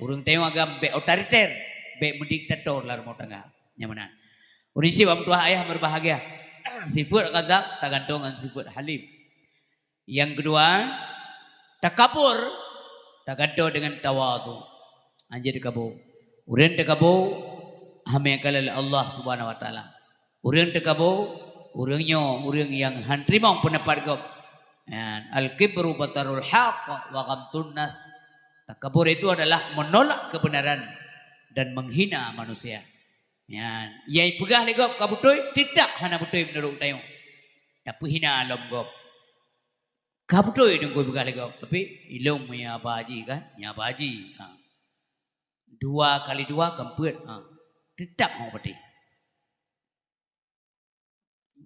Ureuëng tanyoe agam bék otoriter, bék meudiktator lam rumoh tangga. Nyang meunan. Ureuëng syiek bak meutuah ayah berbahagia. Sifeuet ghadab tagantung ngon sifeuet halim. Nyang keudua, takabur tagantung deungon tawadhu. Hanjeuet takabur. Ureuëng takabur, hamé kalon lé Allah Subhanahu wa Taala. Ureuëng takabur, ureuëng nyoe, ureuëng nyang han teurimong peundapat gob. Nyan, al-kibru batarul haq wa ghamtun nas. Takabur itu adalah menolak kebenaran dan menghina manusia. Nyan, nyang ipeugah lé gob ka beutôi, teutab hana beutôi meunurot tanyoe. Tapeuhina lom gob. Ka beutôi teungku ipeugah lé gob, tapi ilôn meunyoe haba haji kan, nyoe haba haji. Ha. Dua kali dua kan peuet. Ha. Teutab hana patéh.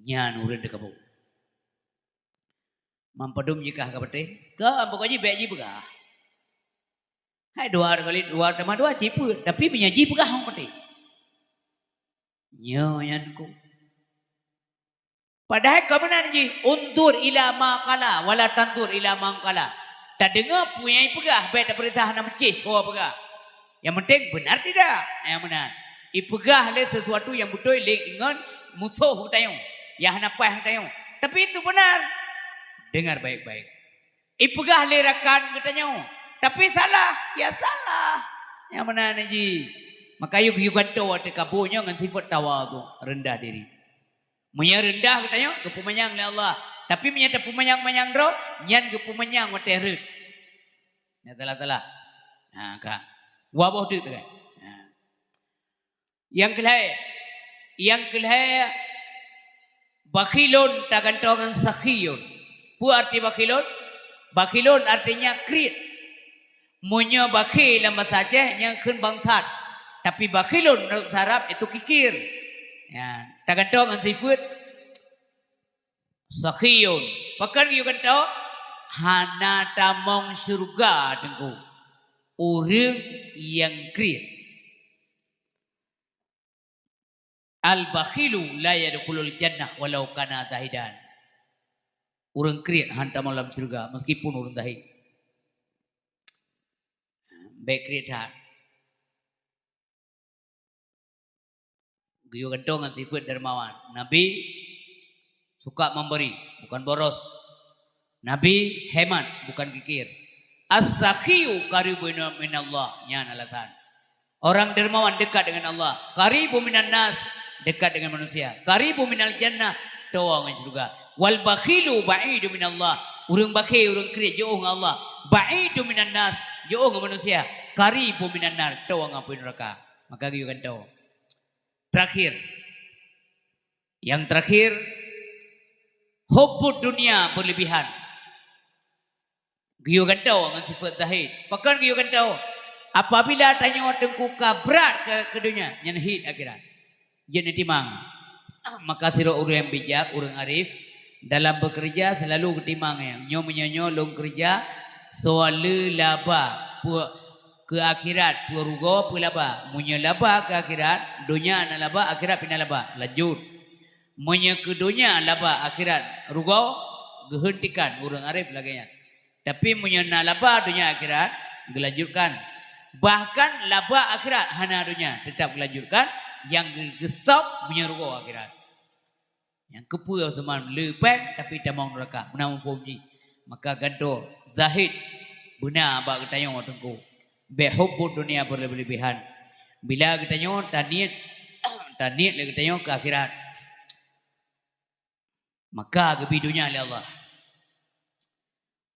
Nyan ureuëng takabur. Mam padum jikah ka patéh? Ka, pokok jih bék jipeugah. Hai dua kali dua tamah dua cit peuet, tapi meunyoe jipeugah hana patéh. Nyoe nyan ku. Padahai ka meunan jih, "Unzur ila ma qala, wa la tanzur ila man qala." Tadeungoe peue nyang ipeugah, bék tapeuriksa hana meucéh soe peugah. Nyang penting benar tidak? Nyang meunan. Ipeugah lé sesuatu nyang beutôi lé ngon musoh geutanyoe, nyang hana paih geutanyoe. Tapi itu benar. Dengar baik-baik. Ipeugah lé rakan geutanyoe, tapi salah, ya salah. Nyang meunan jih. Maka yuk, yuk gantoe watée kabur nyoe ngon sifeuet tawadhu, rendah diri. Meunyoe rendah geutanyoe, geupeumanyang lé Allah. Tapi meunyoe tapeumanyang-manyang droe, nyan geupeumanyang watée rhot. Nyan salah-salah. Ha, ka. Dua boh teuk teuka. Ha. Nyang keulhée, nyang keulhée, bakhilun tagantoe ngon sakhiyun. Peue arti bakhilun? Bakhilun artinya kriet. Meunyoe bakhil lam basa Aceh, nyan kheun bangsat. Tapi bakhilun lam basa Arab itu kikir. Ya, tagantoe ngon sifeuet sakhiyun. Pakon geuyue gantoe? Hana tamong syeuruga teungku ureuëng nyang kriet. Al-bakhilu la yadkhulul jannah walau kana zahidan. Ureuëng kriet han tamong lam syeuruga meskipun ureuëng zahid. Bék kriet that. Geuyue gantoe ngon sifeuet dermawan. Nabi suka memberi, bukan boros. Nabi hemat, bukan kikir. As-sakhiyu qaribun minallah. Nyan alasan. Orang dermawan dekat dengan Allah. Qaribun minan nas, dekat dengan manusia. Qaribun minal jannah, towa ngon syeuruga. Wal bakhilu ba'idu minallah. Ureuëng bakhil, ureuëng kriet jiôh ngon Allah. Ba'idu minan nas, jiôh ngon manusia. Qaribun minan nar, towa ngon apui neuraka. Maka geuyue gantoe. Terakhir. Yang terakhir, hubbud dunia berlebihan. Geuyue gantoe ngon sifeuet zahid. Pakon geuyue gantoe? Apabila tanyoe teungku ka brat keu, keu donya, nyan hiet akhirat. Jeuet neutimang. Maka sidroe ureuëng nyang bijak, ureuëng arif, Dalam bekerja selalu geutimang, eh, nyoe meunyoe nyoe lôn keureuja soe le laba, peue keu akhirat, peue rugoe, peue laba. Meunyoe laba keu akhirat, donya na laba, akhirat pih na laba, lanjut. Meunyoe keu donya laba, akhirat rugoe, geuheuntikan, ureuëng arif lagée nyan. Tapi meunyoe na laba donya akhirat, geulanjutkan. Bahkan laba akhirat hana donya, teutap geulanjutkan, nyang geu-, geustop meunyoe rugoe akhirat. Nyang keupeue seuman le péng tapi tamong neuraka, meunan muphom jih. Maka gantoe zahid beuna bak geutanyoe teungku. Bék hubbud dunia berlebih-lebihan. Bila geutanyoe taniet, taniet lé geutanyoe keu akhirat, maka geubi donya lé Allah.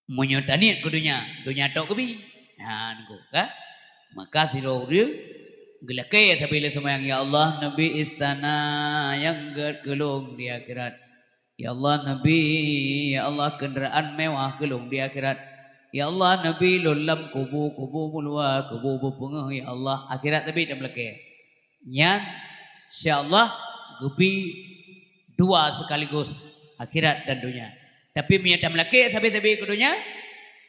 Meunyoe taniet keu donya, donya tok geubi. Ha, nunggu, kan? Maka sidroe ureuëng geulakée sabe lé seumayang, "Ya Allah, neubi istana nyang gét keu lôn di akhirat. Ya Allah, neubi, ya Allah, keundaraan mewah keu lôn di akhirat. Ya Allah, neubi lôn lam kubu, kubu meuluwa, kubu beupeungéh, ya Allah." Akhirat teubi tameulakée. Nyan, insya Allah, geubi dua sekaligus, akhirat dan donya. Tapi meunyoe tameulakée sabe-sabe keu donya,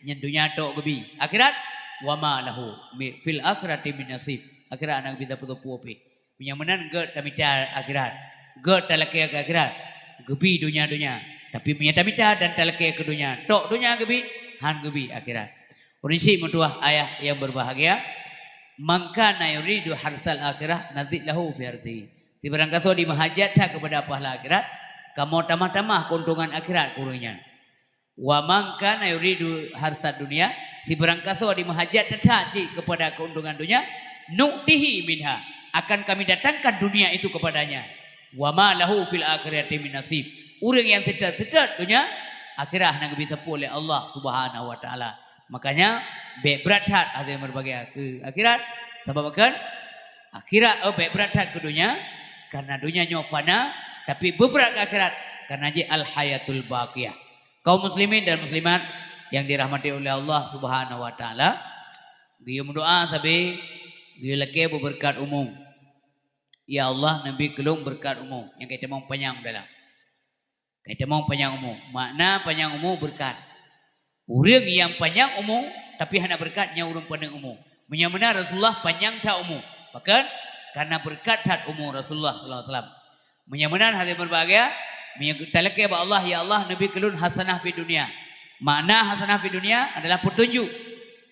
nyan donya tok geubi. Akhirat, wa ma lahu mi-, fil akhirati min nasib. Akhirat hana geubi sapeue-sapeue pih. Meunyoe meunan gét tamita akhirat, gét talakée keu akhirat, geubi donya-donya. Tapi meunyoe tamita dan talakée keu donya, tok donya geubi, han geubi akhirat. Ureuëng syiek meutuwah ayah yang berbahagia, "Man kana yuridu harsal akhirah nazid lahu fi harsihi." Sibarang kasoe dimeuhajat that keupada pahala akhirat, kamoe tamah-tamah keuntungan akhirat keu ureuëng nyan. "Wa man kana yuridu harsad dunya," sibarang kasoe dimeuhajat that cit keupada keuntungan donya, "nu'tihi minha," akan kami datangkan dunia itu kepadanya. "Wa ma lahu fil akhirati min nasib." Ureuëng nyang seutôt-seutôt donya, akhirat hana geubi sapeue lé Allah Subhanahu wa Taala. Makanya, bék brat that hati meubagi keu akhirat. Sabab kan akhirat, oh, bék brat that keu donya, karena donya nyoe fana, tapi beubrat keu akhirat, karena jih al hayatul baqiyah. Kaum muslimin dan muslimat yang dirahmati oleh Allah Subhanahu wa Taala, geuyue meudoa sabe, geuyue lakée beubeureukat umu. "Ya Allah, neubi keu lôn beureukat umu nyang ka itamong panyang dalam." Ka itamong panyang umu. Makna panyang umu beureukat. Ureuëng nyang panyang umu tapi hana beureukat, nyan ureuëng paneuk umu. Meunyoe meunan Rasulullah panyang that umu. Pakon? Karena beureukat that umu Rasulullah sallallahu alaihi wasallam. Meunyoe meunan hadirin berbahagia, meunyoe talakée bak Allah, "Ya Allah, neubi keu lôn hasanah fid dunya." Makna hasanah fid dunya adalah peutunjuk.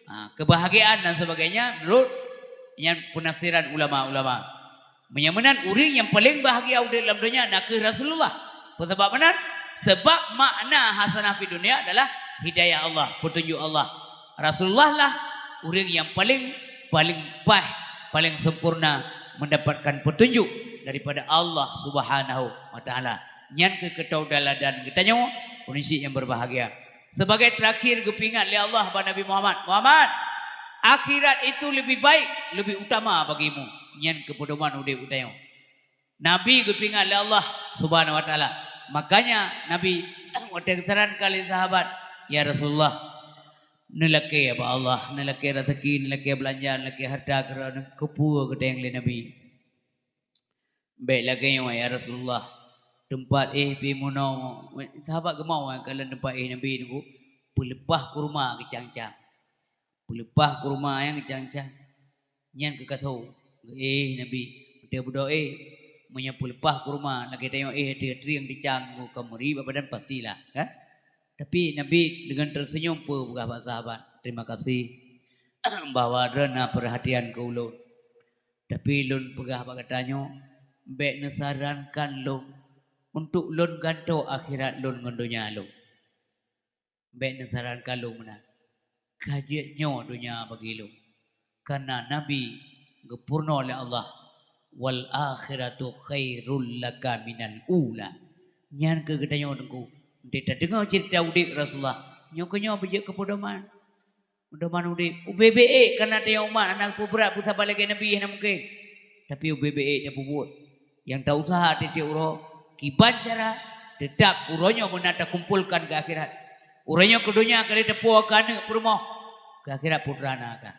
Ha, kebahagiaan dan sebagainya menurut nyan penafsiran ulama-ulama. Meunyoe meunan, ureuëng nyang paleng bahagia udeb lam donya nakeuh Rasulullah. Peue sabab meunan? Sebab makna hasanah fid dunya adalah hidayah Allah, peutunjuk Allah. Rasulullah lah ureuëng nyang paleng, paleng paih, paleng sempurna mendapatkan petunjuk daripada Allah Subhanahu wa Taala. Nyan keuh keutauladan geutanyoe, ureuëng syiek nyang berbahagia. Sebagai terakhir geupeuingat lé Allah bak Nabi Muhammad, "Muhammad, akhirat itu lebih baik, lebih utama bagimu." Nyan keuh peudoman udeb geutanyoe. Nabi geupeuingat lé Allah Subhanahu wa Taala. Makanya Nabi watée geusarankan lé sahabat, "Ya Rasulullah, neulakée bak Allah, neulakée raseuki, neulakée beulanja, neulakée hareuta keu droeneuh, keupeue geutanyong lé Nabi?" "Bék lagée nyoe, ya Rasulullah, teumpat éh pih meunoe." Sahabat geumeu'ah ka lam teumpat éh Nabi nunggu, peuleupah kurma geucang-cang. Peuleupah kurma nyang geucang-cang. Nyan keuh kasoe geuéh Nabi. Watée beudôh éh, meunyoe peuleupah kurma, lagée tanyoe éh ateueh trieng dicang nunggu ka meuri bak badan, pastilah, kan? Tapi Nabi deungon teuseunyum peue peugah bak sahabat, "Terima kasih bahwa droeneuh na peurhatian keu ulôn." Tapi lôn peugah bak gata nyoe, bék neusarankan lôn untuk lôn gantoe akhirat lôn ngon donya lôn. Bék neusarankan lôn meunan. Ka jeuet nyoe donya bagi lôn. Karena Nabi geupeurunoe lé Allah, "Wal akhiratu khairul laka minal ula." Nyan keuh geutanyoe teungku. Dita deungoe ceurita udeb Rasulullah, nyoe keuh nyoe beujeuet keu peudoman. Meudoman udeb, ubé-bé ék, karena tanyoe umat hana peubeurat peusaban lagée Nabi, hana mungken. Tapi ubé-bé ék tapeubuet. Nyang tausaha tieb-tieb uroe, kiban cara, teutap uroe nyoe meunan takumpolkan keu akhirat. Uroe nyoe keu donya ka lheueh tapuwoe keu aneuëk peurumoh, keu akhirat putra na ka.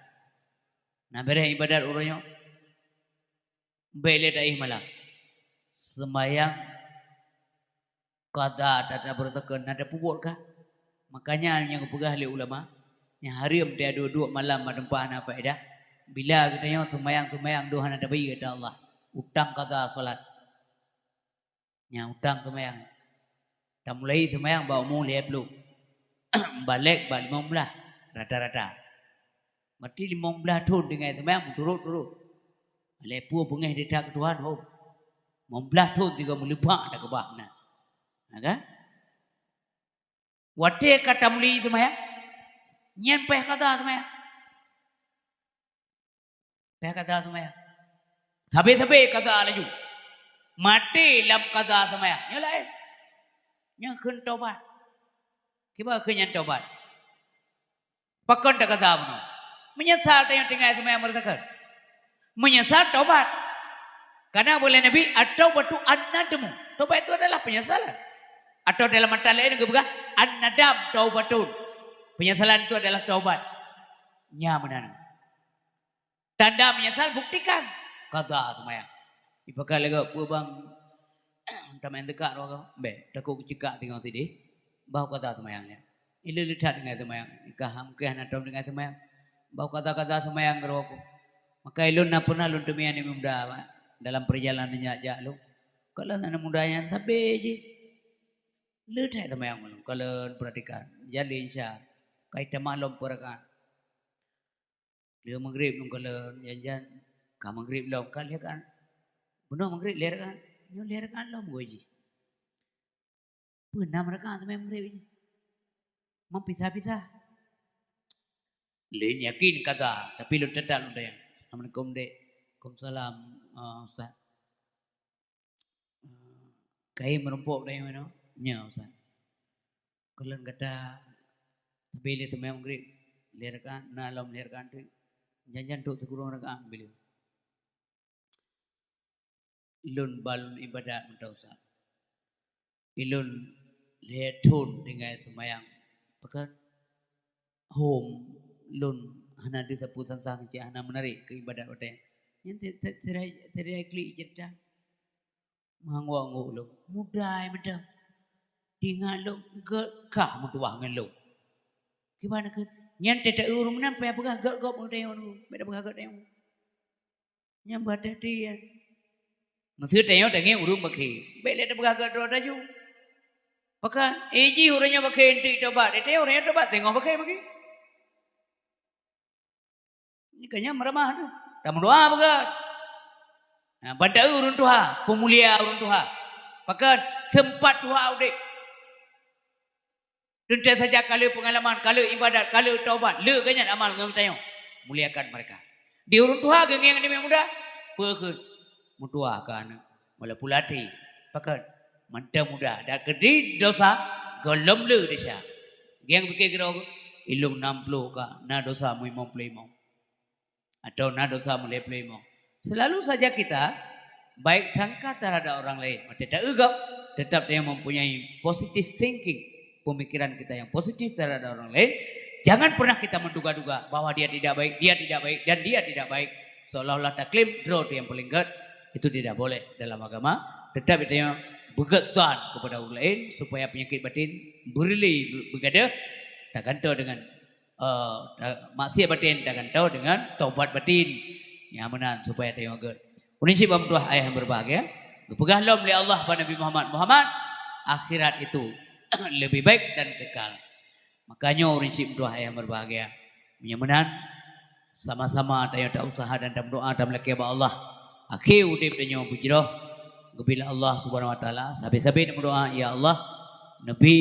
Na béréh ibadat uroe nyoe, bék lé taéh malam. Seumayang Qadha tata beureutokeun na tapeubuet kah? Makanya nyang geupeugah lé ulama, nyang hareuem teuduek-duek malam bak teumpat hana faedah. Bila geutanyoe seumayang-seumayang dua hana tabri keu Allah, utang qadha salat. Nyang utang seumayang. Tamulai seumayang bak umu lhèe ploh. Balek bak limong blaih rata-rata. Berarti limong blaih thon tinggai seumayang meuturot-turot. Lhèe ploh beungèh ditak keu Tuhan, ho. Limong blaih thon tiga meulipat takeubah na. Ha, kan? Watèe ka tamulai seumayang, nyan payah qadha seumayang. Payah qadha seumayang. Sabé-sabé qadha laju. Maté lam qadha seumayang. Nyoe laén. Nyan kheun tobat. Kiban kheun nyan tobat? Pakon taqadha bunoe? Meunyeusal tanyoe tinggai seumayang beureutokeun. Meunyeusal tobat. Karena buet lé Nabi, "At-taubatu an-nadmu." Tobat itu adalah penyesalan. Atau dalam matan laén geupeugah, "An-nadam taubatun." Penyesalan itu adalah taubat. Nyan meunan. Tanda meunyeusal, buktikan. Qadha seumayang. Ipakat lagèe peue bang, tameu'en teuka droe kah? Bèk, takot geucikak teungoh sideh. Bah qadha seumayang nyan. Ilôn le that tinggai seumayang. Ka ham keu hana tom tinggai seumayang. Bah qadha-qadha seumayang droe kah. Maka ilôn na pernah lôn teumé aneuk muda, Pak. Dalam perjalanan jak-jak lôn. Kalon aneuk muda nyan sabé jih. Le that seumayang lôn. Kalon perhatikan. Jan lé insya. Kai tamah lom peue rakaat. Lheueh maghrib lom kalon, jan-jan ka maghrib lom, ka lheueh rakaat. Bunoe maghrib lheueh rakaat. Nyoe lheueh rakaat lom goi jih. Peue nam rakaat teuma maghrib jih. Mam pisah-pisah. Lôn yakin qadha, tapi lôn teutap lôn tanyong. "Assalamualaikum, Dek." "Waalaikumsalam, eh, Ustaz." "Kayém meurumpok tanyoe nyoe?" "Nyo, Ustaz." "Kalon gata sabé lé seumayang maghrib, lheueh rakaat, na lom lheueh rakaat teuk. Jan-jan trok sikureueng rakaat beu lheueh." "Lôn ban lôn ibadat mantong, Ustaz. Ilôn lhèe thon tinggai seumayang." "Pakon?" "Hom lôn hana deuh sapeue sang-sang, cit hana meunarek keu ibadat watèe nyan." Nyan si-, si-, siraya, siraya klik ceurita. Meuanggô-anggô lom. Muda ai mantong. Ingat lom, gèt kah meutuwah ngon lôn. Kiban kheun, nyan teuta ureueng meunan payah peugah gèt gob ngon tanyoe nyoe. Bèk tapeugah gèt tanyoe. Nyan beuhati-hati nyan. Meuseu tanyoe tangieng ureueng bakhe. Bèk lé tapeugah gèt droe laju. Pakon, eh, jih ureueng nyan bakhe eunteuk tobat. Eh, tanyoe ureueng nyan tobat, teungoh bakhe, bakhe. Nyan ka nyan meuramah tu. Tameudoa beugèt. Ha, ban taeu ureueng tuha, peumulia ureueng tuha. Pakon, seumpat tuha udép. Teuntèe saja ka le peungalaman, ka le ibadat, ka le taubat, le geuh nyan amal ngon tanyoe. Muliakan mereka. Di ureueng tuha geungieng aneuk muda, peue kheun? Meutuah keu aneuk. Walaupun lam até, pakon? Mantong muda, dak keudeh desya, gohlom le desya. Gieng pike keudroe, ilôn nam ploh ka, na desya meulimong ploh limong. Atau na desya meulimong ploh limong. Selalu saja kita baik sangka terhadap orang lain. Watèe taeu gob, tetap dia mempunyai positive thinking, pemikiran kita yang positif terhadap orang lain. Jangan pernah kita menduga-duga bahwa dia tidak baik, dia tidak baik, dan dia tidak baik. Seolah-olah taklaim droe tu yang paling gèt. Itu tidak boleh dalam agama. Tetap dia beugèt tuan kepada orang lain supaya penyakit batin beureulee beugadeuh, tagantoe dengan, eh, ta-, maksiat batin tagantoe dengan taubat batin. Nyan meunan supaya tanyoe gèt. Ureueng syiek bak meutuah ayah yang berbahagia, geupeugah lom lé Allah bak Nabi Muhammad, "Muhammad, akhirat itu lebih baik dan kekal." Makanya ureueng syiek meutuah ayah yang berbahagia, meunyoe meunan, sama-sama tanyoe tausaha dan tameudoa, tameulakèe bak Allah. Akhé udép tanyoe beujroh geubri lé Allah Subhanahu wa Taala, sabe-sabe tameudoa, "Ya Allah, neubi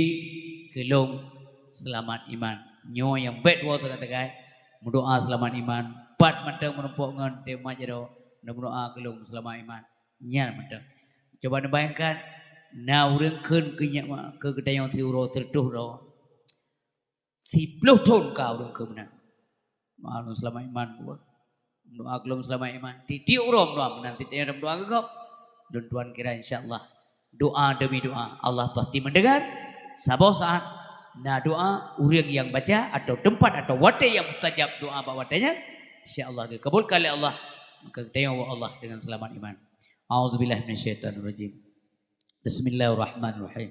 keu lôn seulamat iman." Nyoe nyang bèk tuwoe sagai-sagai, meudoa seulamat iman. Pat mantong meurumpok ngon teumat jaroe, neumeudoa keu lôn seulamat iman. Nyan mantong. Cuba neubayangkan, na ureueng kheun keu nyak ma-, keu geutanyoe siuroe sireutôh droe. Siploh thon ka ureueng kheun meunan. Meudoa lôn seulamat iman, buet. Meudoa keu lôn seulamat iman. Tiep-tiep uroe meudoa meunan, sitiep uroe meudoa keu gob. Lôn tuan kira, insya Allah. Doa demi doa, Allah pasti mendengar. Saboh saat na doa, ureueng nyang baca atau teumpat atau watèe nyang mustajab doa bak watèe nyan, insya Allah geukabulkan lé Allah. Maka geutanyoe ubak Allah dengan seulamat iman. A'udzubillahi minasyaitonirrajim. Bismillahirrahmanirrahim.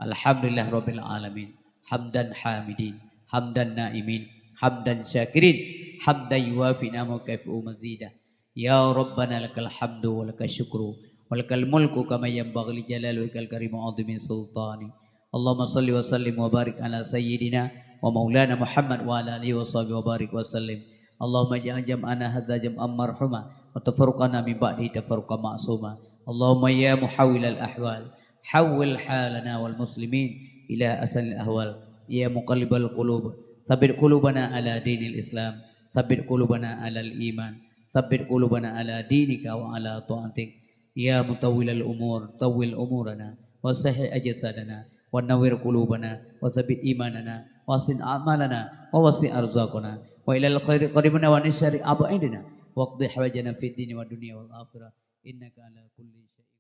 Alhamdulillah rabbil alamin. Hamdan hamidin, hamdan naimin, hamdan syakirin, hamdan yuwafi ni'amahu wa yukafi'u mazidah. Ya Rabbana lakal hamdu wa lakal syukru wa lakal mulku kama yanbaghi li jalali wajhikal karim wa 'azimi sultani. Allahumma shalli wa sallim wa barik ala sayyidina wa maulana Muhammad wa ala alihi wa sahbihi wa barik wa sallim. Allahumma ij'al jam'ana hadza jam'an marhuma wa tafarruqana min ba'dihi tafarruqan ma'suma. Allahumma ya muhawwilal ahwal, hawwil halana wal muslimin ila ahsanil ahwal. Ya muqallibal qulub, tsabbit qulubana ala dinil Islam, tsabbit qulubana alal iman, tsabbit qulubana ala dinika wa ala ta'atik. Ya mutawwilal umur, tawwil umurana, wa sahih ajsadana, wa nawwir qulubana, wa tsabbit imanana, wa ahsin a'malana, wa wasi' arzaqana, wa ilal khairi qaribna wa min syarri ab'idna, waqdi hawaijana fid dini wad dunya wal akhirah, innaka ala kulli syai'in